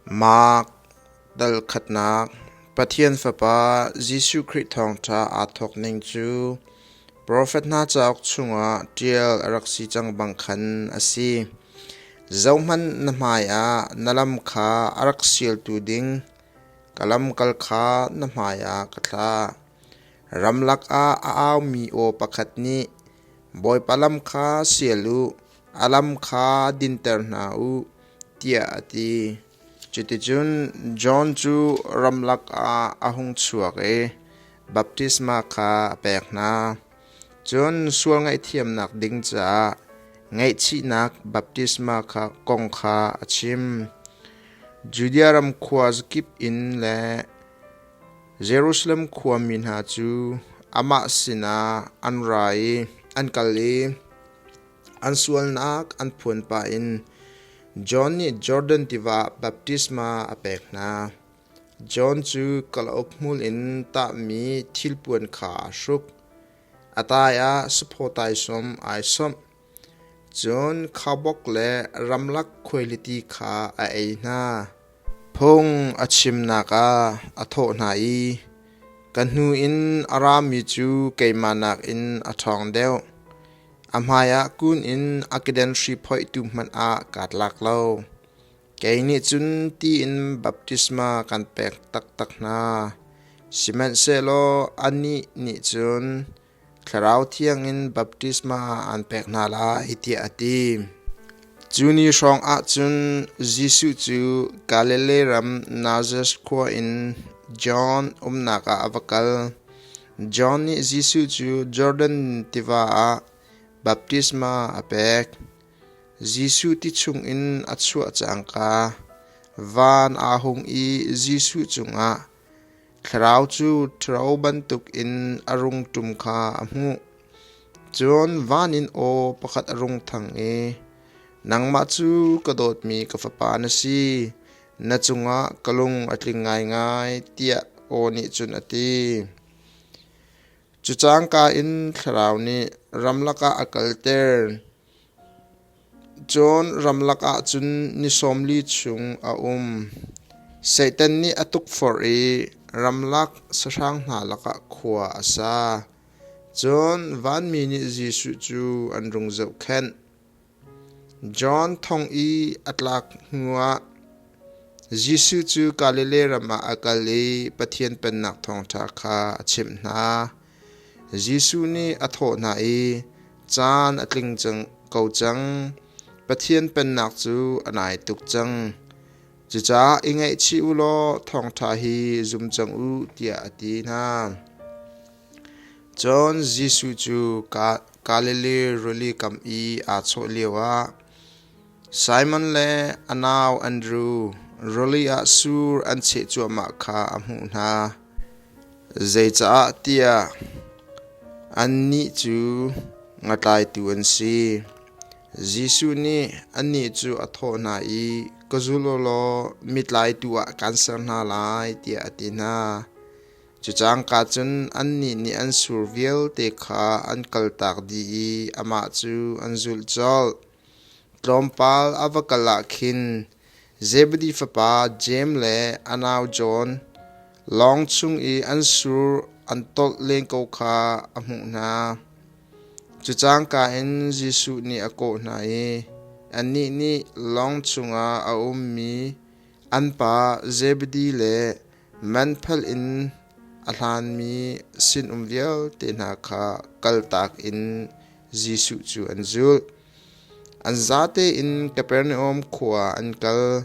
Mark dal khatnak Pathian Fapa Jesuh Khrih thawngṭha aa thawk ning cu profet hna cauk chungah ṭial a rak si cang bang khan a si. Zohhmanh na hmaiah na lam kha a rak sialtu ding ka lamkal kha na hmaiah ka thlah. Ramlak ah a aumi aw pakhat nih, Bawipa lam kha sial u, a lam kha dinter hna u, tiah a ti. Cuticun John cu ramlak ah a hung chuak i baptisma kha a pek hna. Cun sual ngaihthiamnak ding caah ngaihchihnak baptisma kha kong kha a chim. Judea ram khua zakip in le Jerusalem khuami hna cu amah sinah an ra i an kal i an sualnak an phuan pah in John nih Jordan tiva ah baptisma a pek hna. John cu kalauk hmul in tahmi thilpuan kha aa hruk. A tai ah saphaw taisawm ai sawmh. Cun khaubawk le ramlak khuailiti kha a ei hna. Phung a chimnak ah a thawh hna i, Ka hnu in a rami cu keimah nakin a ṭhawng deuh. A hmaiah kun in a keden hri phoihtu hmanh ah kaa tlak lo. Kei nih cun ti in baptisma kan pek taktak hna. Sihmanhsehlaw anih nih cun Thlarau Thiang in baptisma aan pek hna lai tiah a ti. Cu ni hrawng ah cun Jesuh cu Galilee ram Nazareth khua in John umnak ah a va kal. John nih Jesuh cu Jordan tiva ah baptisma a pek. Jesuh ti chungin a chuah cangka van aa hung i Jesuh cungah Thlarau cu ṭhuro bantukin a rung ṭum kha a hmuh. Cun van in aw pakhat a rung thang i, Nangmah cu ka dawtmi ka fapa na si, na cungah ka lung a tling ngaingai, tiah aw nih cun a ti. Cu cangka in Thlarau nih ramlak ah a kalter. Cun ramlak ah cun ni 40 chung a um. Satan nih a tukforh i ramlak sahrang hna lakah khua a sa. Cun vanmi nih Jesuh cu an rung zohkhenh. John thong i a tlak hnuah Jesuh cu Galilee ram ah a kal i Pathian Pennak thawngṭha kha a chimh hna. Jesuh nih a thawh hna i, Caan a tling cang ko cang. Pathian Pennak cu a nai tuk cang. Cucaah i ngaihchih u law thawngṭha hi zum cang u, tiah a ti hna. Cun Jesuh cu Galilee rili kam i aa chawh lioah Simon le a nau Andru rili ah sur an cheh cuahmah kha a hmuh hna. Zeicah tiah annih cu ngatlaitu an si. Jesuh nih annih cu a thawh hna i, Ka zul u law mitlaitu ah kaan ser hna lai, tiah a ti hna. Cu cangka cun annih nih an sur vialte kha an kaltak dih i amah cu an zulh colh. Tlawmpal a va kal ah khin Zebedi fapa Jeim le a nau John lawng chung i an sur an tolh len ko kha a hmuh hna. Cu cangka in Jesuh nih a kawh hna i annih nih lawng chungah a ummi an pa Zebedi le manphalh in a hlanmi sinum vialte hna kha kaltak in Jesuh cu an zulh. An zate in Kapernaum khua an kal.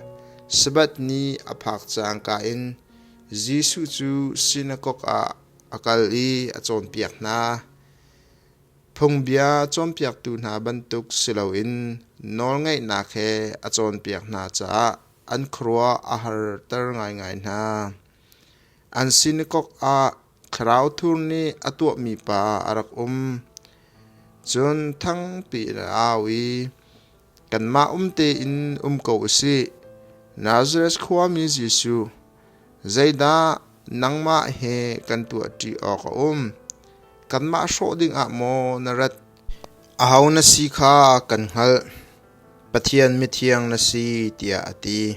Sabbath ni a phak cangka in Jesuh cu sinakok ah a kal i a cawnpiak hna. Phungbia cawnpiaktu hna bantuk si loin nawlngaihnak he a cawnpiak hna caah an khuaruah a harter ngaingai hna. An sinakok ah thlarau thur nih a tuahmi pa a rak um. Cun thangpi in a au i, Kanmah um tein um ko u sih. Nazareth khuami Jesuh, zeidah nangmah he kan tuahṭi awk a um? Kanmah hrawh dingah maw na rat? Aho na si kha kan hngalh. Pathian mithiang na si, tiah a ti.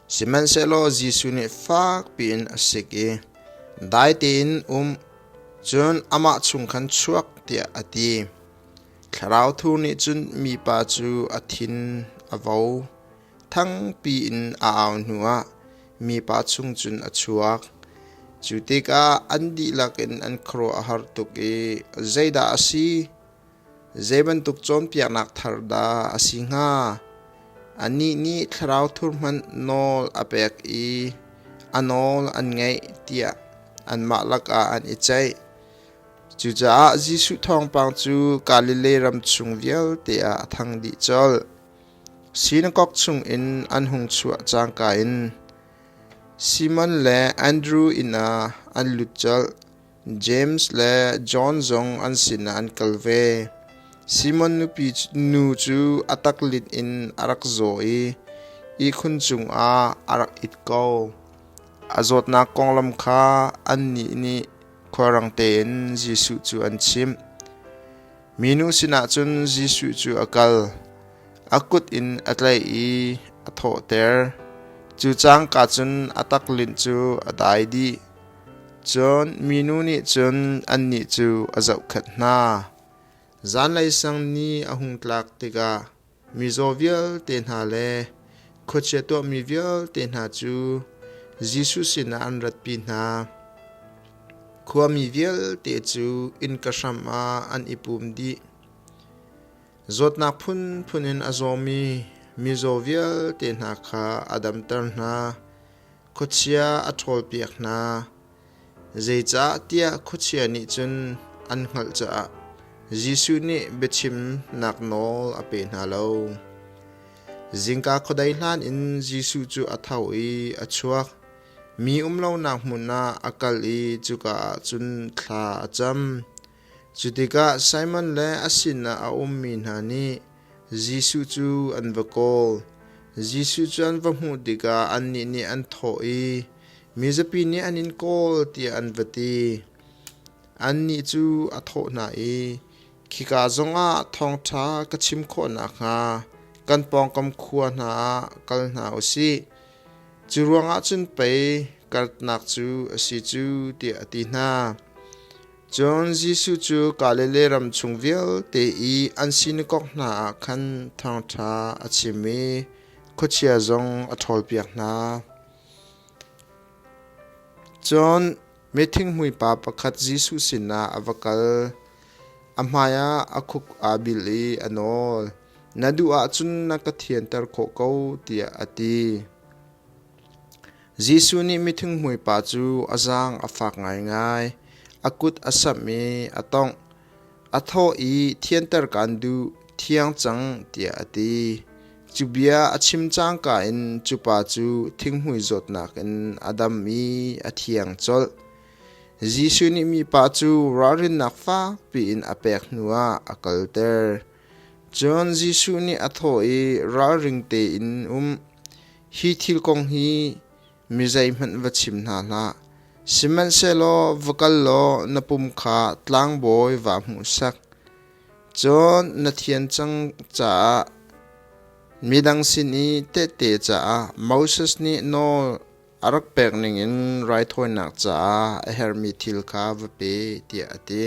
Sihmanhsehlaw Jesuh nih fak piin a sik i, Dai tein um, cun amah chung khan chuak, tiah a ti. Thlarau thur nih cun mipa cu a thin a vo. Thangpi in a au hnuah mipa chung cun a chuak. Cu tikah an dihlak in an khuaruah a har tuk i, Zeidah a si? Zei bantuk cawnpiaknak thar dah a si hnga? Anih nih thlarau thur hmanh nawl a pek i a nawl an ngaih tiah anmah lakah an i ceih. Cucaah Jesuh thawngpang cu Galilee ram chung vialte ah a thang dih colh. Sinakok chungin an hung chuah cangka in Simon le Andru inn ah an lut colh. James le John zong an sinah an kal ve. Simon nupi nu cu a taklit in a rak zaw i ihkhun cungah a rak it ko. A zawtnak konglam kha annih nih khualrang tein Jesuh cu an chimh. Minu sinah cun Jesuh cu a kal. A kut in a tlaih i a thawhter. Cu cangka cun a taklinh cu a dai dih. Cun minu nih cun annih cu a zohkhenh hna. Zanlei sang ni a hung tlak tikah mizaw vialte hna le khuachia tuahmi vialte hna cu Jesuh sinah an ratpi hna. Khuami vialte cu innka hram ah an i pum dih. Zawtnak phunphun in a zawmi mizaw vialte hna kha a damter hna. Khuachia a ṭhawlpiak hna. Zeicahtiah khuachia nih cun an hngalh caah Jesuh nih biachimnak nawl a pe hna lo. Zingka khuadei hlan in Jesuh cu a tho i a chuak. Mi um lonak hmun ah a kal i cuka ah cun thla a cam. Cu tikah Simon le a sinah a ummi hna nih Jesuh cu an va kawl. Jesuh cu an va hmuh tikah annih nih an thawh i, Mizapi nih an in kawl, tiah an va ti. Annih cu a thawh hna i, Khika zongah thawngṭha ka chim khawh nakhnga kan pawngkam khua hna ah kal hna u sih. Cu ruangah cun pei kartnak cu a si cu, tiah a ti hna. Cun Jesuh cu Galilee ram chung vialte i an sinakok hna ah khan thawngṭha a chim i khuachia zong a ṭhawlpiak hna. Cun mithinghmui pa pakhat Jesuh sinah a va kal. A hmaiah a khuk aa bil i a nawl. Na duh ahcun na ka thianter khawh ko, tiah a ti. Jesuh nih mithinghmui pa cu a zaang a fak ngaingai. A kut a samh i a tongh. A thawh i thianter kaan duh, thiang cang tiah a ti. Cu bia a chim cangka in cu pa cu thinghmui zawtnak in a dam i a thiang colh. Jesuh nih mipa cu ralrinnak fakpi in a pek hnuah a kalter. Cun Jesuh nih a thawh i ralring tein um. Hi thil kong hi mi zeihmanh va chim hna hlah. Sihmanhsehlaw va kal law na pum kha tlangbawi vaa hmuhsak. Cun na thian cang caah midang sin i tehte caah Moses nih nawl a rak pek ningin raithawinak caah a herhmi thil kha va pe tiah a ti.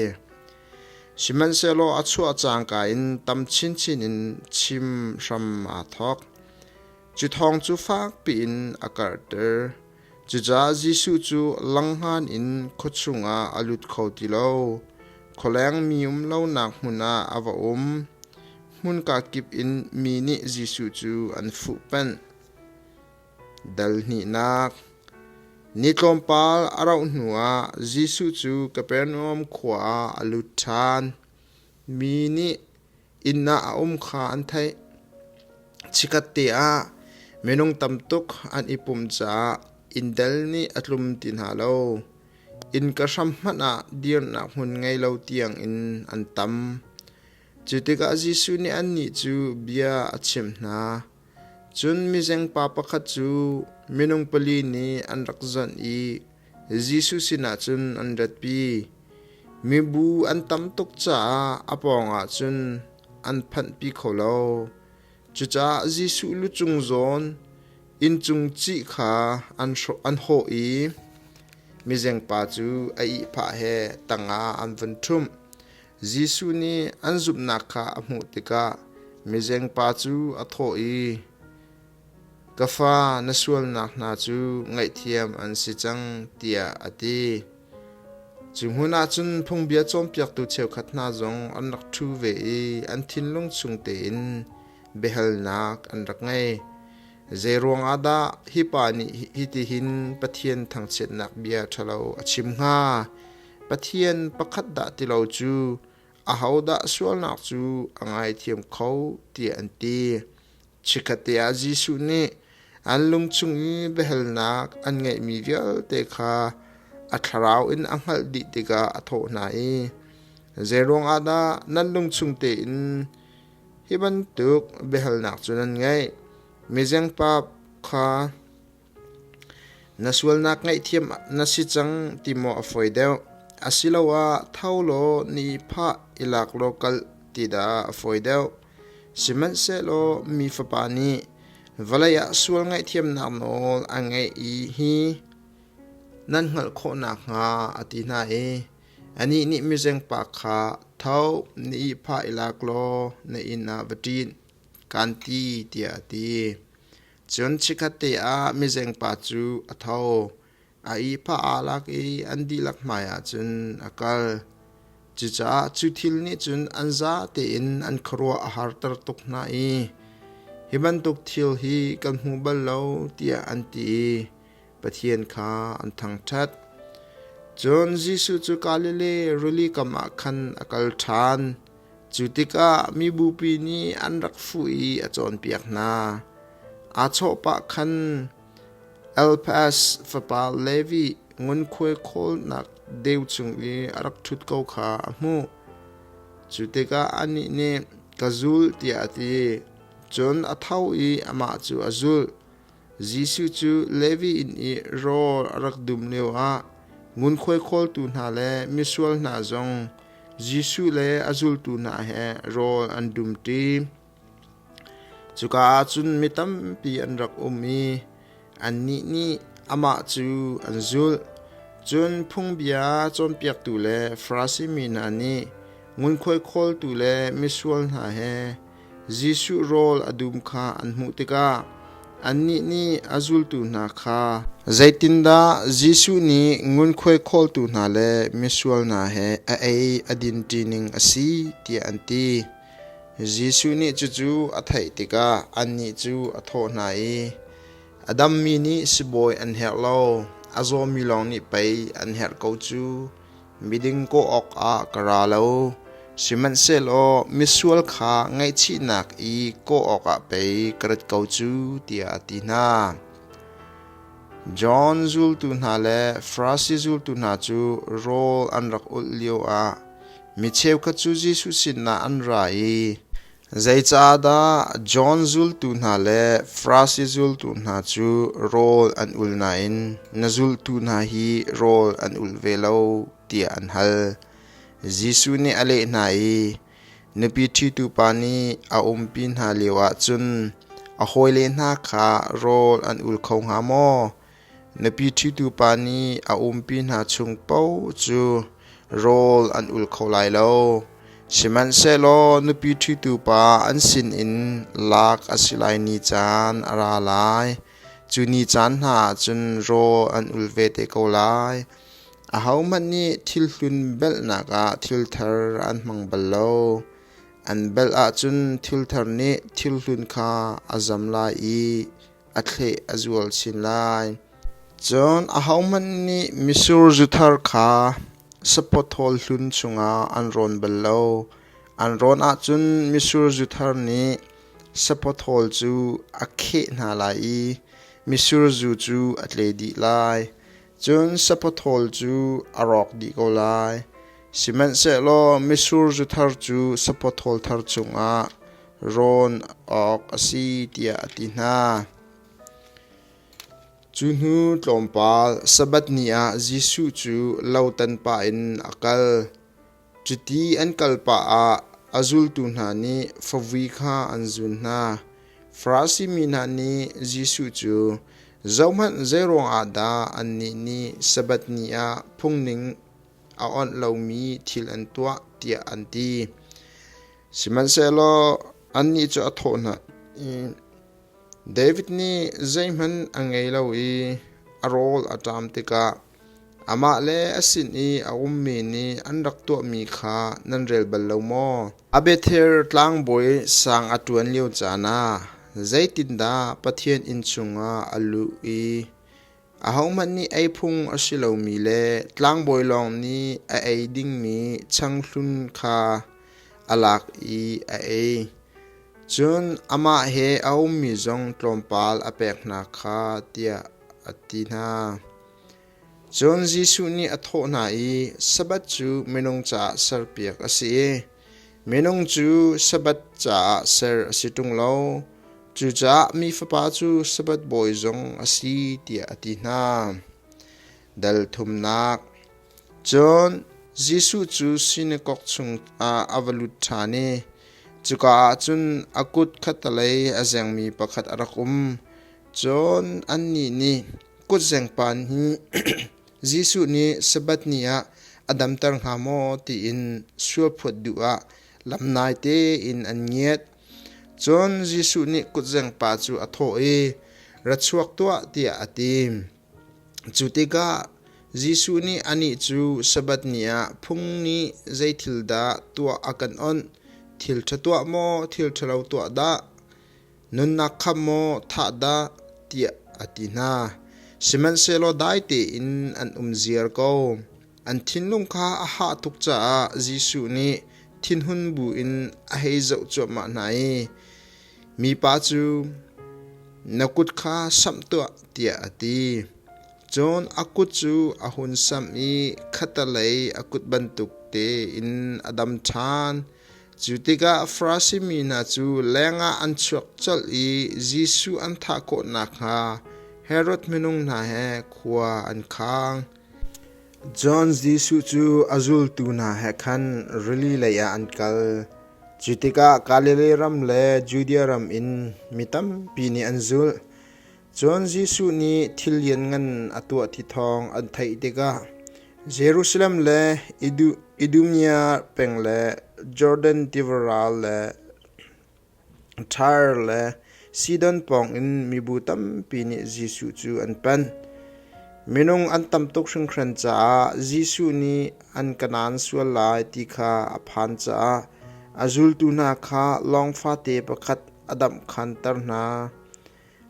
Sihmanhsehlaw a chuah cangka in tam chinchin in chim hram aa thawk. Cu thawng cu fak piin a karhter. Cucaah Jesuh cu langhngan in khua chungah a lut kho ti lo. Khualeng mi um lonak hmun ah a va um. Hmunka kip in mi nih Jesuh cu an fuhpanh. Dal hnihnak Ni tlawmpal a rauh hnuah Jesuh cu Kapernaum khua ah a lut ṭhan. Mi nih inn ah a um kha an theih. Chikkhatte ah minung tam tuk an i pumh caah inndel nih a tlum ti hna lo. Innka hram hmanh ah dirnak hmun ngei lo tiangin an tam. Cu tikah Jesuh nih annih cu bia a chimh hna. Cun mizengpa pakhat cu minung pali nih an rak zawnh i Jesuh sinah cun an ratpi. Mibu an tam tuk caah a pawngah cun an phanhpi kho lo. Cucaah Jesuh lucung zawn. Inncung cih kha an hawh i mizengpa cu a ihphah he tangah an vun ṭhumh. Jesuh nih an zumhnak kha a hmuh tikah mizengpa cu a thawh i, Ka fa, na sualnak hna cu ngaihthiam an si cang, tiah a ti. Cu hmun ah cun phungbia cawnpiaktu cheukhat hna zong an rak ṭhu ve i an thinlung chung tein biahalnak an rak ngei. Zeiruang ah dah hi pa nih hitihin Pathian thangchiatnak bia ṭhalo a chim hnga? Pathian pakhat dah ti lo cu ahodah sualnak cu a ngaithiam kho tiah an ti. Chikkhatte ah Jesuh nih an lung chung i biahalnak an ngeihmi vialte kha a thlarau in a hngalh dih tikah a thawh hna i, Zeiruang ah dah nan lung chung tein hi bantuk biahalnak cu nan ngeih? Mizengpa kha Na sualnak ngaihthiam na si cang ti maw a fawi deuh? Asiloah tho law na ihphah i lak law kal ti dah a fawi deuh? Sihmanhsehlaw mi Fapa nih vawlei ah sual ngaihthiamnak nawl a ngeih i hi nan hngalh khawh nakhnga a ti hna i anih nih mizengpa kha, Tho, na ihphah i lak law na inn ah va ṭin, kaan ti, tiah a ti. Cun chikkhatte ah mizengpa cu a tho, a ihphah aa lak i an dihlak hmaiah cun a kal. Cucaah cu thil nih cun an zate in an khuaruah a harter tuk hna i, Hi bantuk thil hi kan hmu bal lo, tiah an ti i Pathian kha an thangṭhat. Cun Jesuh cu Galilee rili kam ah khan a kal ṭhan. Cu tikah mibupi nih an rak fuh i a cawnpiak hna. Aa chawh pah khan Alpaeus fapa Levi ngunkhuai khawlnak deu chung i a rak ṭhut ko kha a hmuh. Cu tikah anih nih, Ka zul, tiah a ti. Cun a tho i amah cu a zulh. Jesuh cu Levi inn i rawl a rak dum lioah ngunkhuai khawltu hna le misual hna zong Jesuh le a zultu hna he rawl an dumṭi. Cuka ah cun mi tampi an rak um i annih nih amah cu an zulh. Cun phungbia cawnpiaktu le Farasi mi hna nih ngunkhuai khawltu le misual hna he Jesuh rawl a dum kha an hmuh tikah annih nih a zultu hna kha, Zeitindah Jesuh nih ngunkhuai khawltu hna le misual hna he a ei a dinṭi ning a si tiah an ti. Jesuh nih cucu a theih tikah annih cu a thawh hna i, A dammi nih sibawi an herh lo, a zawmi lawng nih pei an herh ko cu. Miding kawh awkah ka ra lo, sihmanhsehlaw misual kha ngaihchihnak i kawh awkah pei ka rat ko cu, tiah a ti hna. John zultu hna le Farasi zultu hna cu rawl an rak ulh lioah mi cheukhat cu Jesuh sinah an ra i, Zeicahdah John zultu hna le Farasi zultu hna cu rawl an ul nain na zultu hna hi rawl an ul ve lo tiah an hal. Jesuh nih a leh hna i, Nupi ṭhitu pa nih a umpi hna lioah cun a hawile hna kha rawl an ul kho hnga maw? Nupi ṭhitu pa nih a umpi hna chung paoh cu rawl an ul kho lai lo. Sihmanhsehlaw nupi ṭhitu pa an sinin lak a si lai ni caan a ra lai. Cu ni caan hna ah cun rawl an ul ve te ko lai. Ahohmanh nih thil hlun belhnak ah thil thar an hmang bal lo. An belh ahcun thil thar nih thil hlun kha a zam lai i a thleh a zual chin lai. Cun ahohmanh nih mitsur zu thar kha sapawthawl hlun chungah an rawn bal lo. An rawn ahcun mitsur zu thar nih sapawthawl cu a kheh hna lai i mitsur zu cu a tle dih lai. Cun sapawthawl cu a rawk dih ko lai. Sihmanhsehlaw mitsur zu thar cu sapawthawl thar chungah rawn awk a si tiah a ti hna. Cu hnu tlawmpal Sabbath ni ah Jesuh cu lo tan pah in a kal. Cuti an kal pah ah a zultu hna nih favui kha an zun hna. Farasi mi hna nih Jesuh cu, “Zohhmanh, zeiruang ah dah annih nih Sabbath ni ah phungning a awnh lomi thil an tuah?” tiah an ti. Sihmanhsehlaw annih cu a thawh hna i, David nih zeihmanh a ngei lo i a rawl a ṭam tikah amah le a sin i a ummi nih an rak tuahmi kha nan rel bal lo maw? Abiathar tlangbawi sang a ṭuan lio caan ah zeitindah Pathian inn chungah a luh i ahohmanh nih ei phung a si lomi le tlangbawi lawng nih a ei dingmi changhlun kha a lak i a ei. Cun amah he a ummi zong tlawmpal a pek hna kha tiah a ti hna. Cun Jesuh nih a thawh hna i Sabbath cu minung caah serpiak a si i minung cu Sabbath caah ser a si ṭung lo. Cucaah mi Fapa cu Sabbath bawi zong a si tiah a ti hna. Dal thumnak. Cun Jesuh cu sinakok chungah a va lut ṭhan i cuka ah cun a kut khattelei a zengmi pakhat a rak um. Cun annih nih kutzengpa hi Jesuh nih Sabbath ni ah a damter hnga maw tiin sualphawt duh ah lamnai tein an ngiat. Cun Jesuh nih kutzengpa cu a thawh i, Ra chuak tuah, tiah a ti. Cu tikah Jesuh nih anih cu Sabbath ni ah phung nih zei thil dah tuah a kan awnh? Thil ṭha tuah maw, thil ṭhalo tuah dah? Nunnak khamh maw, thah dah? tiah a ti hna. Sihmanhsehlaw dai tein an um ziar ko. An thinlung kha a hah tuk caah Jesuh nih thinhun buin a hei zoh cuahmah hna i, Mipa cu na kut kha samh tuah, tiah a ti. Cun a kut cu a hun samh i khattelei a kut bantuk tein a dam ṭhan. Cu tikah Farasi mi hna cu lengah an chuak colh i Jesuh an thah khawh nakhnga Herod minung hna he khua an khang. John Jesuh cu a zultu hna he khan rili leiah an kal. Cu tikah Galilee ram le Judea ram in mi tampi nih an zulh. Cun Jesuh nih thil lianngan a tuah ti thawng an theih tikah Jerusalem le Idumea peng le Jordan tiva ral le Tyre le Sidon pawngin mibu tampi nih Jesuh cu an panh. Minung an tam tuk hringhran caah Jesuh nih an ka naan sual lai ti kha a phan caah a zultu hna kha lawng fate pakhat a damhkhanter hna.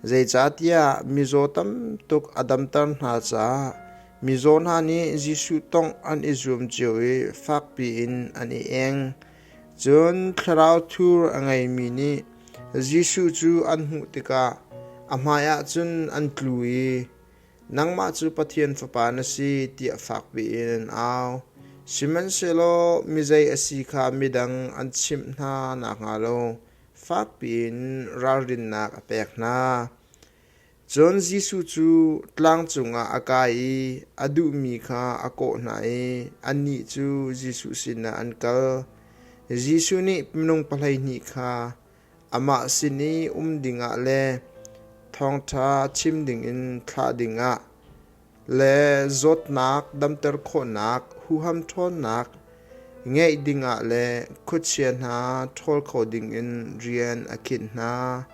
Zeicahtiah mizaw tam tuk a damter hna caah mizaw hna nih Jesuh tongh an i zuam cio i fakpi in an i eng. Cun thlarau thur a ngeimi nih Jesuh cu an hmuh tikah a hmaiah cun an tlu i, Nangmah cu Pathian Fapa na si, tiah fakpi in an au. Sihmanhsehlaw mizei a si kha midang an chimh hna nakhnga lo fakpi in ralrinnak a pek hna. Cun Jesuh cu tlang cungah a kai i a duhmi kha a kawh hna i annih cu Jesuh sinah an kal. Jesuh nih minung 12 kha amah sin i um dingah le thawngṭha chim dingin thlah dingah le zawtnak damter khawhnak huham ṭhawnnak ngeih dingah le khuachia hna ṭhawl kho dingin rian a khinh hna.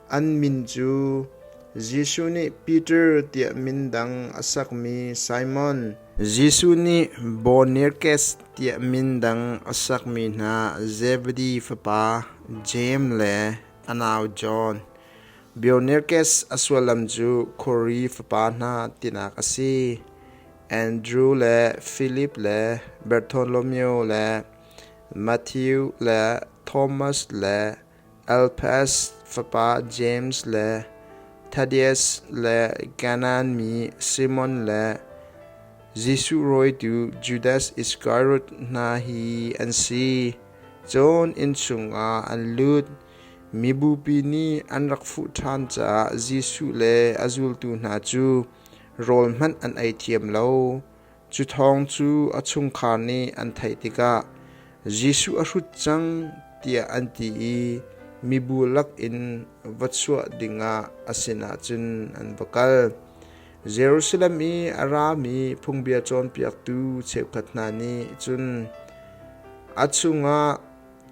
An min cu Jesuh nih Peter tiah min dang a sakmi Simon, Jesuh nih Boanerges tiah min dang a sakmi hna Zebedi fapa Jeim le a nau John. Boanerges a sullam cu Khuari fapa hna tinak a si. Andrew le Filip le Bartholomew le Matthew le Thomas le Alphaeus fapa James le Thaddeus le Kanaan mi Simon le Jesuh rawitu Judas Iskariot hna hi an si. Cun innchung ah an lut. Mibupi nih an rak fuh ṭhan caah Jesuh le a zultu hna cu rawl hmanh an ei thiam lo. Cu thawng cu a chungkhar nih an theih tikah Jesuh a hrut cang tiah an ti i mibu lakin va chuah dingah a sinah cun an va kal. Jerusalem i a rami phungbia cawnpiaktu cheukhat hna nih cun a chungah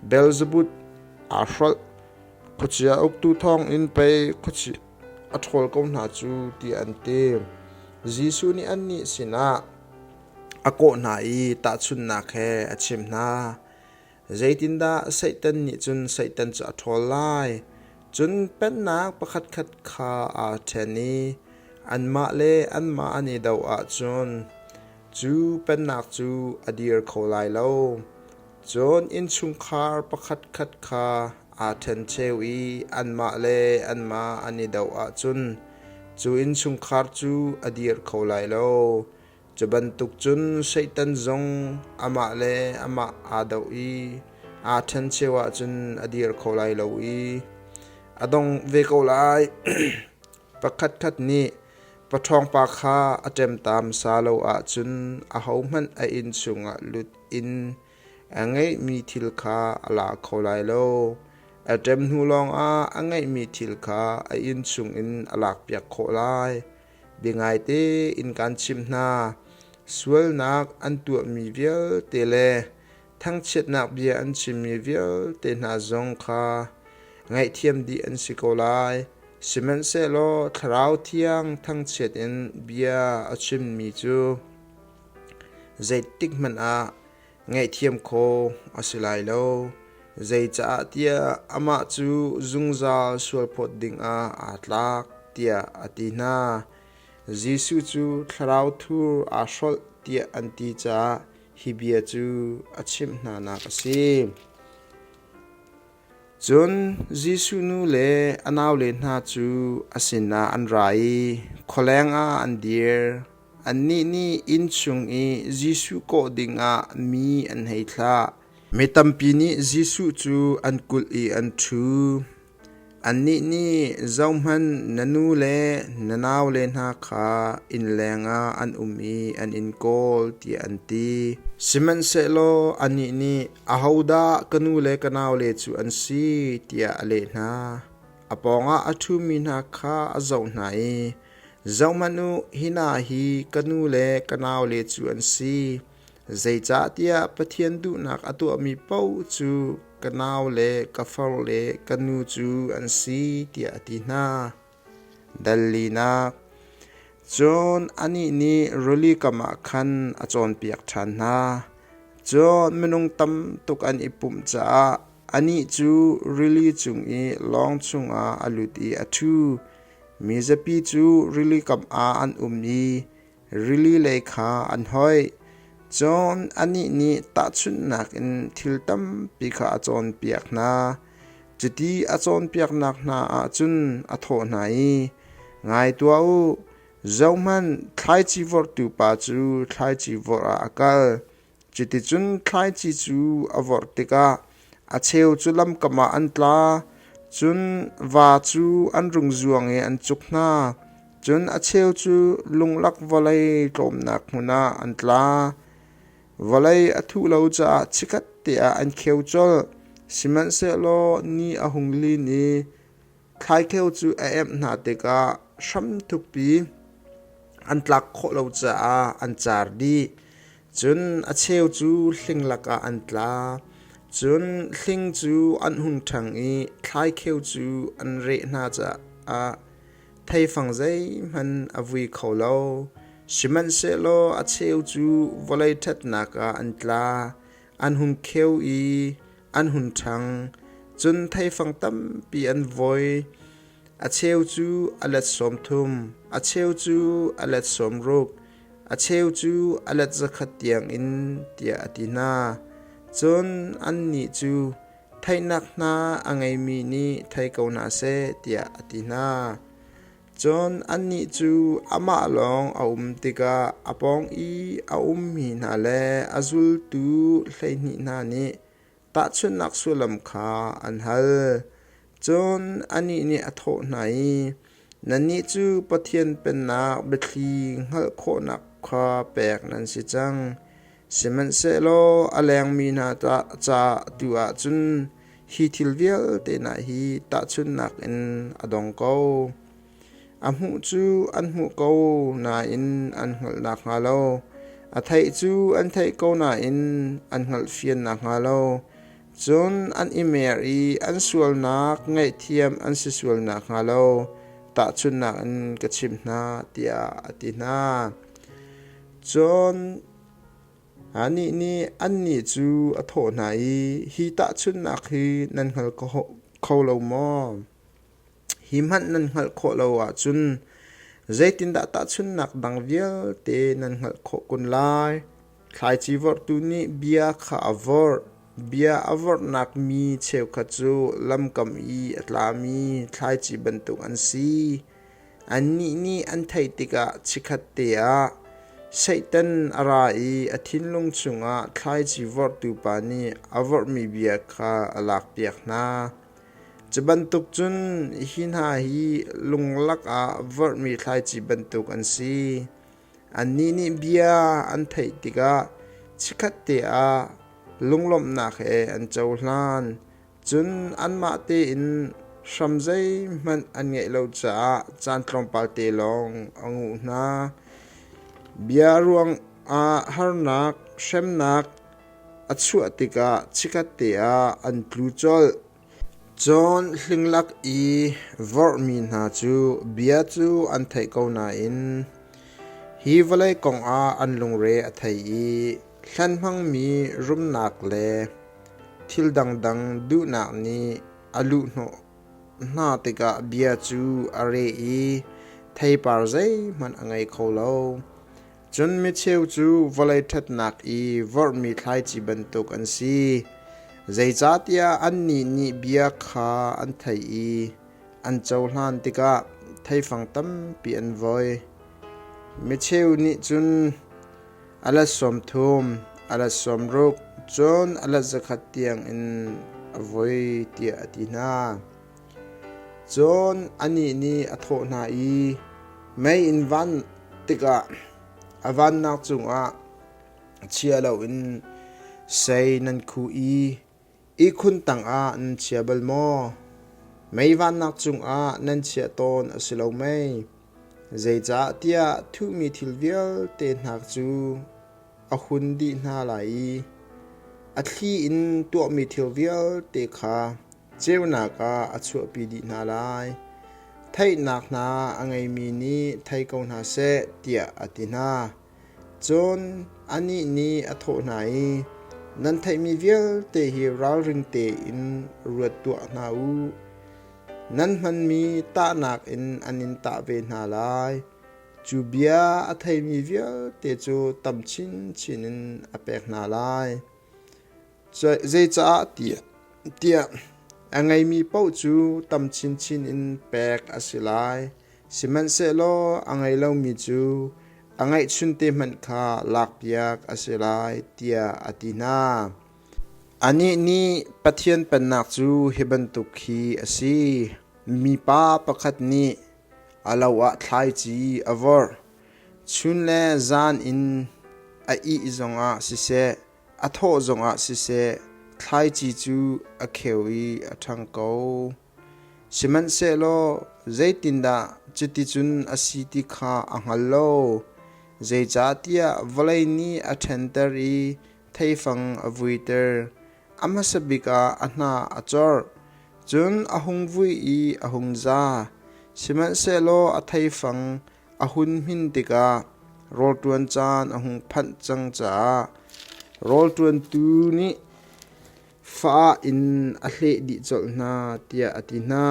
Beelzebub aa hrolh, khuachia uktu thawngin pei khuachia a ṭhawl ko hna cu tiah an ti. Jesuh nih annih sinah a kawh hna i tahchunhnak he a chimh hna. Zeitindah Satan nih cun Satan cu a ṭhawl lai? Cun pennak pakhatkhat kha aa ṭhen i anmah le anmah an i doh ahcun cu pennak cu a dir kho lai lo. Cun innchungkhar pakhatkhat kha aa ṭhencheu i anmah le anmah an i doh ahcun cu innchungkhar cu a dir kho lai lo. Cu bantuk cun Satan zong amah le amah aa doh i aa ṭhencheu ahcun a dir kho lai lo i a dong ve ko lai. Pakhatkhat nih paṭhawngpa kha a ṭemta hmasa lo ahcun ahohmanh a inn chungah lut in a ngeihmi thil kha a la kho lai lo. A ṭem hnu lawngah a ngeihmi thil kha a inn chungin a lakpiak khawh lai. Biangaite in kaan chimh hna, sualnak an tuahmi vialte le thangchiatnak bia an chimmi vialte hna zong kha ngaihthiam dih an si ko lai. Sihmanhsehlaw Thlarau Thiang thangchiat in bia a chimmi cu zeitikhmanh ah ngaihthiam khawh a si lai lo. Zeicaah tiah amah cu zungzal sualphawt dingah aa tlak, tiah a ti hna. Jesuh cu thlarau thur aa hrolh tiah an ti caah hi bia cu a chimh hnanak a si. Cun Jesuh nu le a naule hna cu a sinah an ra i khualeng ah an dir. Annih nih inn chung i Jesuh kawh dingah mi an hei thlah. Mi tampi nih Jesuh cu an kulh i an ṭhu. Annih nih, “Zohhmanh, na nu le na naule hna kha innleng ah an um i an in kawl,” tiah an ti. Sihmanhsehlaw anih nih, “Ahodah ka nu le ka naule cu an si?” tiah a leh hna. A pawngah a ṭhumi hna kha a zoh hna i, “Zohhmanh u, hi hna hi ka nu le ka naule cu an si. Zeicahtiah Pathian duhnak a tuahmi paoh cu ka nau le ka far le ka nu cu an si, tiah a ti hna. Dal linak. Cun anih nih rili kam ah khan a cawnpiak ṭhan hna. Cun minung tam tuk an i pumh caah anih cu rili cung i lawng chungah a lut i a ṭhu. Mizapi cu rili kam ah an um i rili lei kha an hoih. Cun anih nih tahchunhnak in thil tampi kha a cawnpiak hna. Cuti a cawnpiaknak hna ah cun a thawh hna i, Ngai tuah u, zohhmanh, thlaici vorhtu pa cu thlaici vorh ah a kal. Cuticun thlaici cu a vorh tikah a cheu cu lamkam ah an tla, cun va cu an rung zuang i an cuk hna. Cun a cheu cu lunglak vawlei tlawmnak hmun ah an tla. Vawlei a thuh lo caah chikkhat te ah an kheu colh. Sihmanhsehlaw ni a hung lin i Thlaikheu cu a emh hna tikah hram thukpi an tlak khawh lo caah an car dih. Cun a cheu cu hling lakah an tla. Cun hling cu an hung ṭhang i thlaikheu cu an reh hna caah theifang zeihmanh a vui kho lo. Sihmanhsehlaw a cheu cu vawlei ṭhatnak ah an tla. An hung kheu i an hun ṭhang, cun theifang tampi an voi. A cheu cu a let 30, a cheu cu a let 60, a cheu cu a let 100 tiangin, tiah a ti hna. Cun annih cu theihnak hna a ngeimi nih thei ko hna seh, tiah a ti hna. Cun annih cu amah lawng a um tikah a pawng i a ummi hna le a zultu 12 hna nih tahchunhnak sullam kha an hal. Cun anih nih a thawh hna i, Nannih cu Pathian Pennak biathli hngalh khawhnak kha pek nan si cang. Sihmanhsehlaw a lengmi hna ca tu ah cun. Hi thil vialte hna hi tahchunhnak in a dong ko. A hmuh cu an hmuh ko nain an hngalh nakhnga lo, a theih cu an theih ko nain an hngalhfian nakhnga lo, cun an i mer i an sualnak ngaihthiam an si sual nakhnga lo tahchunhnak in ka chimh hna, tiah a ti hna. Cun Anih nih annih cu a thawh hna i, “Hi tahchunhnak hi nan hngal kho lo maw? Hi hmanh nan hngalh khawh lo ahcun zeitindah tahchunhnak dang vialte nan hngalh khawh kun lai? Thlaici vorhtu nih bia kha a vorh. Bia a vorhnak mi cheukhat cu lamkam i a tlami thlaici bantuk an si. Annih nih an theih tikah chikkhatte ah Satan a ra i a thinlung chungah thlaici vorhtu pa nih a vorhmi bia kha a lakpiak hna. Cu bantuk cun hi hna hi lunglak ah vorhmi thlaici bantuk an si. Annih nih bia an theih tikah chikkhatte ah lunglawmhnak he an cohlan. Cun anmah tein hram zeihmanh an ngeih lo caah caan tlawmpal te lawng a nguh hna. Bia ruangah harnak, hremnak a chuah tikah chikkhatte ah an tlu colh. Cun hlinglak i vorhmi hna cu bia cu an theih ko nain hi vawlei kongah an lungre a thei i hlan hmangmi rumnak le Thil dangdang duhnak nih a luhhnawh hna tikah bia cu a reh i theipar zeihmanh a ngei kho lo. Cun micheu cu vawlei ṭhatnak i vorhmi thlaici bantuk an si. Zeicahtiah annih nih bia kha an theih i an cohlan tikah theifang tampi an voi. Micheu nih cun A let 30, a let 60, cun a let 100 tiangin a voi tiah a ti hna. Cun anih nih a thawh hna i, Mei in van tikah a vannak cungah chia loin sei nan khuh i Ihkhun tangah nan chia bal maw? Mei vannak cungah nan chiah tawn a si lo mei? Zeicahtiah thuhmi thil vialte hna cu a hun dih hna lai i a thli in tuahmi thil vialte kha ceunak ah a chuahpi dih hna lai. Theihnak hna a ngeimi nih thei ko hna seh, tiah a ti hna. Cun anih nih a thawh hna i, Nan theihmi vialte hi ralring tein ruat tuah hna u. Nan hmanmi tahnak in an in tah ve hna lai. Cu bia a theimi vialte cu tam chinchin in a pek hna lai. Zeicah tiah a ngeimi paoh cu tam chinchin in pek a si lai, sihmanhsehlaw a ngei lomi cu a ngeihchunte hmanh kha lakpiak a si lai, tiah a ti hna. Anih nih Pathian Pennak cu hi bantuk hi a si: Mipa pakhat nih a lo ah thlaici a vorh. Chun le zan in a ih zongah siseh, A thawh zongah siseh, thlaici cu a kheu i a ṭhang ko. Sihmanhsehlaw zeitindah cuticun a si ti kha a hngal lo, zeicahtiah vawlei nih a ṭhenter i theifang a vuiter. A hmasa bik ah a hnah a corh, cun a hung vui i a hung za. Sihmanhsehlaw a theifang A hun hmin tikah rawlṭuan caan a hung phanh cang caah rawlṭuantu nih fa in a hleh dih colh hna tiah a ti hna.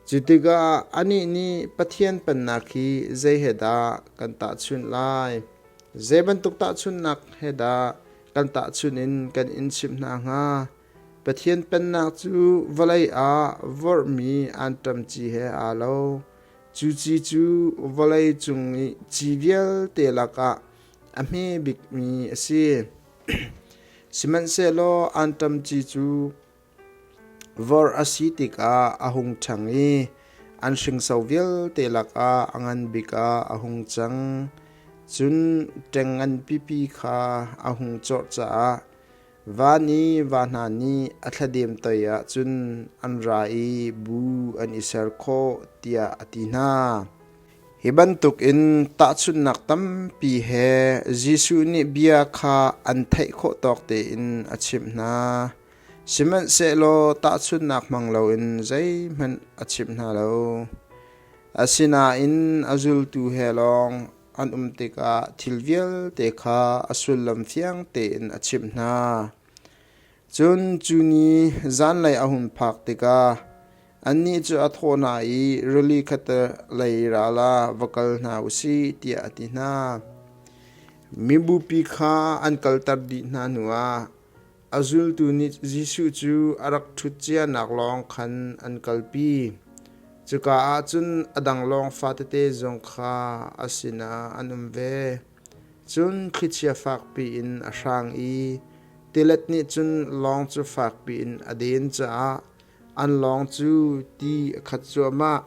Cu tikah anih nih Pathian Pennak hi zei he dah kan tahchunh lai? Zei bantuk tahchunhnak he dah kan tahchunh in kan in chimh hna hnga? Pathian Pennak cu vawlei ah vorhmi anṭam ci he aa lo. Cu ci cu vawlei cung i ci vialte lakah a hme bikmi a si. Sihmanhsehlaw anṭam ci cu vorh a si tikah a hung ṭhang i an hringso vialte lakah a ngan bik ah a hung cang. Cun ṭeng ngan pipi kha a hung corh caah. Van i va hna nih a thladem toiah cun an ra i bu an i ser khawh, tiah a ti hna. Hi bantukin tahchunhnak tampi he Jesuh nih bia kha an theih khawh tawk tein a chimh hna. Sihmanhsehlaw tahchunhnak hmang loin zeihmanh a chimh hna lo. Asinain a zultu he lawng an um tikah thil vialte kha a sullam fiang tein a chimh hna. Cun cu ni zanlei a hun phak tikah annih cu a thawh hna i rili khattelei ral ah va kal hna u sih tiah a ti hna. Mibupi kha an kalter dih hna hnuah A zultu nih Jesuh cu a rak ṭhut cianak lawng khan an kalpi. Cuka ah cun a dang lawng fatete zong kha a sinah an um ve. Cun thlichia fakpi in a hrang i tilet nih cun lawng cu fakpi in a den caah an lawng cu ti a khat cuahmah.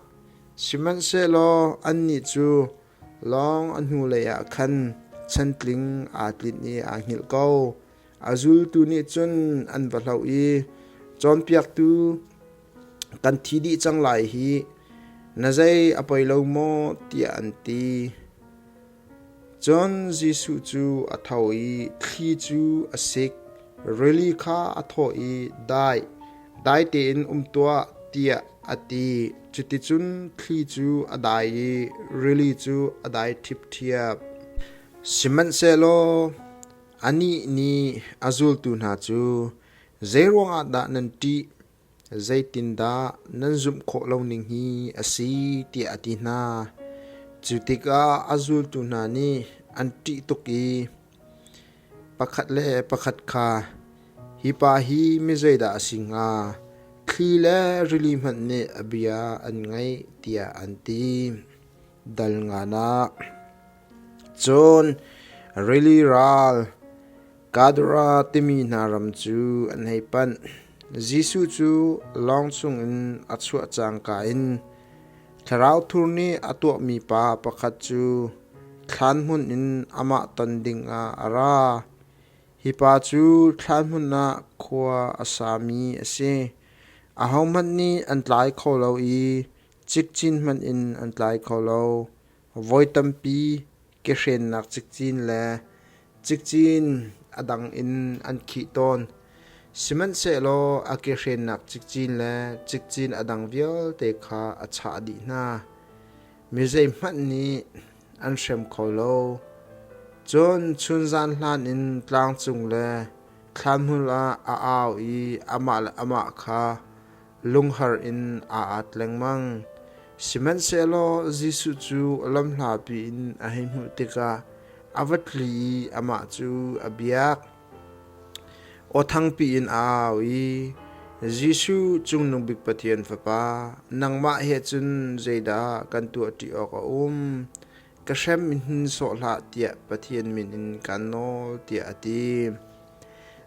Sihmanhsehlaw annih cu lawng a hnulei ah khan chantling aa tlinh i aa hngilh ko. A zultu nih cun an va hloh i cawnpiaktu kan thi dih cang lai hih, na zei a poi lo maw tiah an ti. Cun Jesuh cu a tho i thli cu a sik, rili kha a thawh i dai, dai tein um tuah tiah a ti. Cuticun thli cu a dai i rili cu a dai ṭhipṭhiap. Sihmanhsehlaw Anih nih a zultu hna cu, “Zeiruang ah dah nan ṭih? Zeitindah nan zumh khawh lo ning hi a si?” tiah a ti hna. Cu tikah a zultu hna nih an ṭih tuk i pakhat le pakhat kha, “Hi pa hi mi zeidah a si hnga? Thli le rili hmanh nih a bia an ngaih,” tiah an ti. Dal nganak. Cun rili ral Gadara timi hna ram cu an hei panh. Jesuh cu lawng chungin a chuah cangka in thlarau thur nih a tuahmi pa pakhat cu thlan hmun in amah ton dingah a ra. Hi pa cu thlan hmun ah khua a sami a si. Ahohmanh nih an tlai kho lo i cikcin hmanh in an tlai kho lo. Voi tampi kehrennak cikcin le cikcin a dang in an khih tawn. Sihmanhsehlaw a kehrennak cikcin le cikcin a dang vialte kha a chah dih hna. Mi zeihmanh nih an hrem kho lo. Cun chunzan hlan in tlangcung le thlanhmul ah a au i amah le amah kha lunghar in aa at lengmang. Sihmanhsehlaw Jesuh cu lamhlapi in a hei hmuh tikah a va tli i amah cu a biak. Aw thangpi in a au i, Jesuh Cungnung Bik Pathian Fapa, nangmah he cun zeidah kan tuahṭi awk a um? Ka hrem in hin sawh hlah tiah Pathian min in kaan nawl, tiah a ti.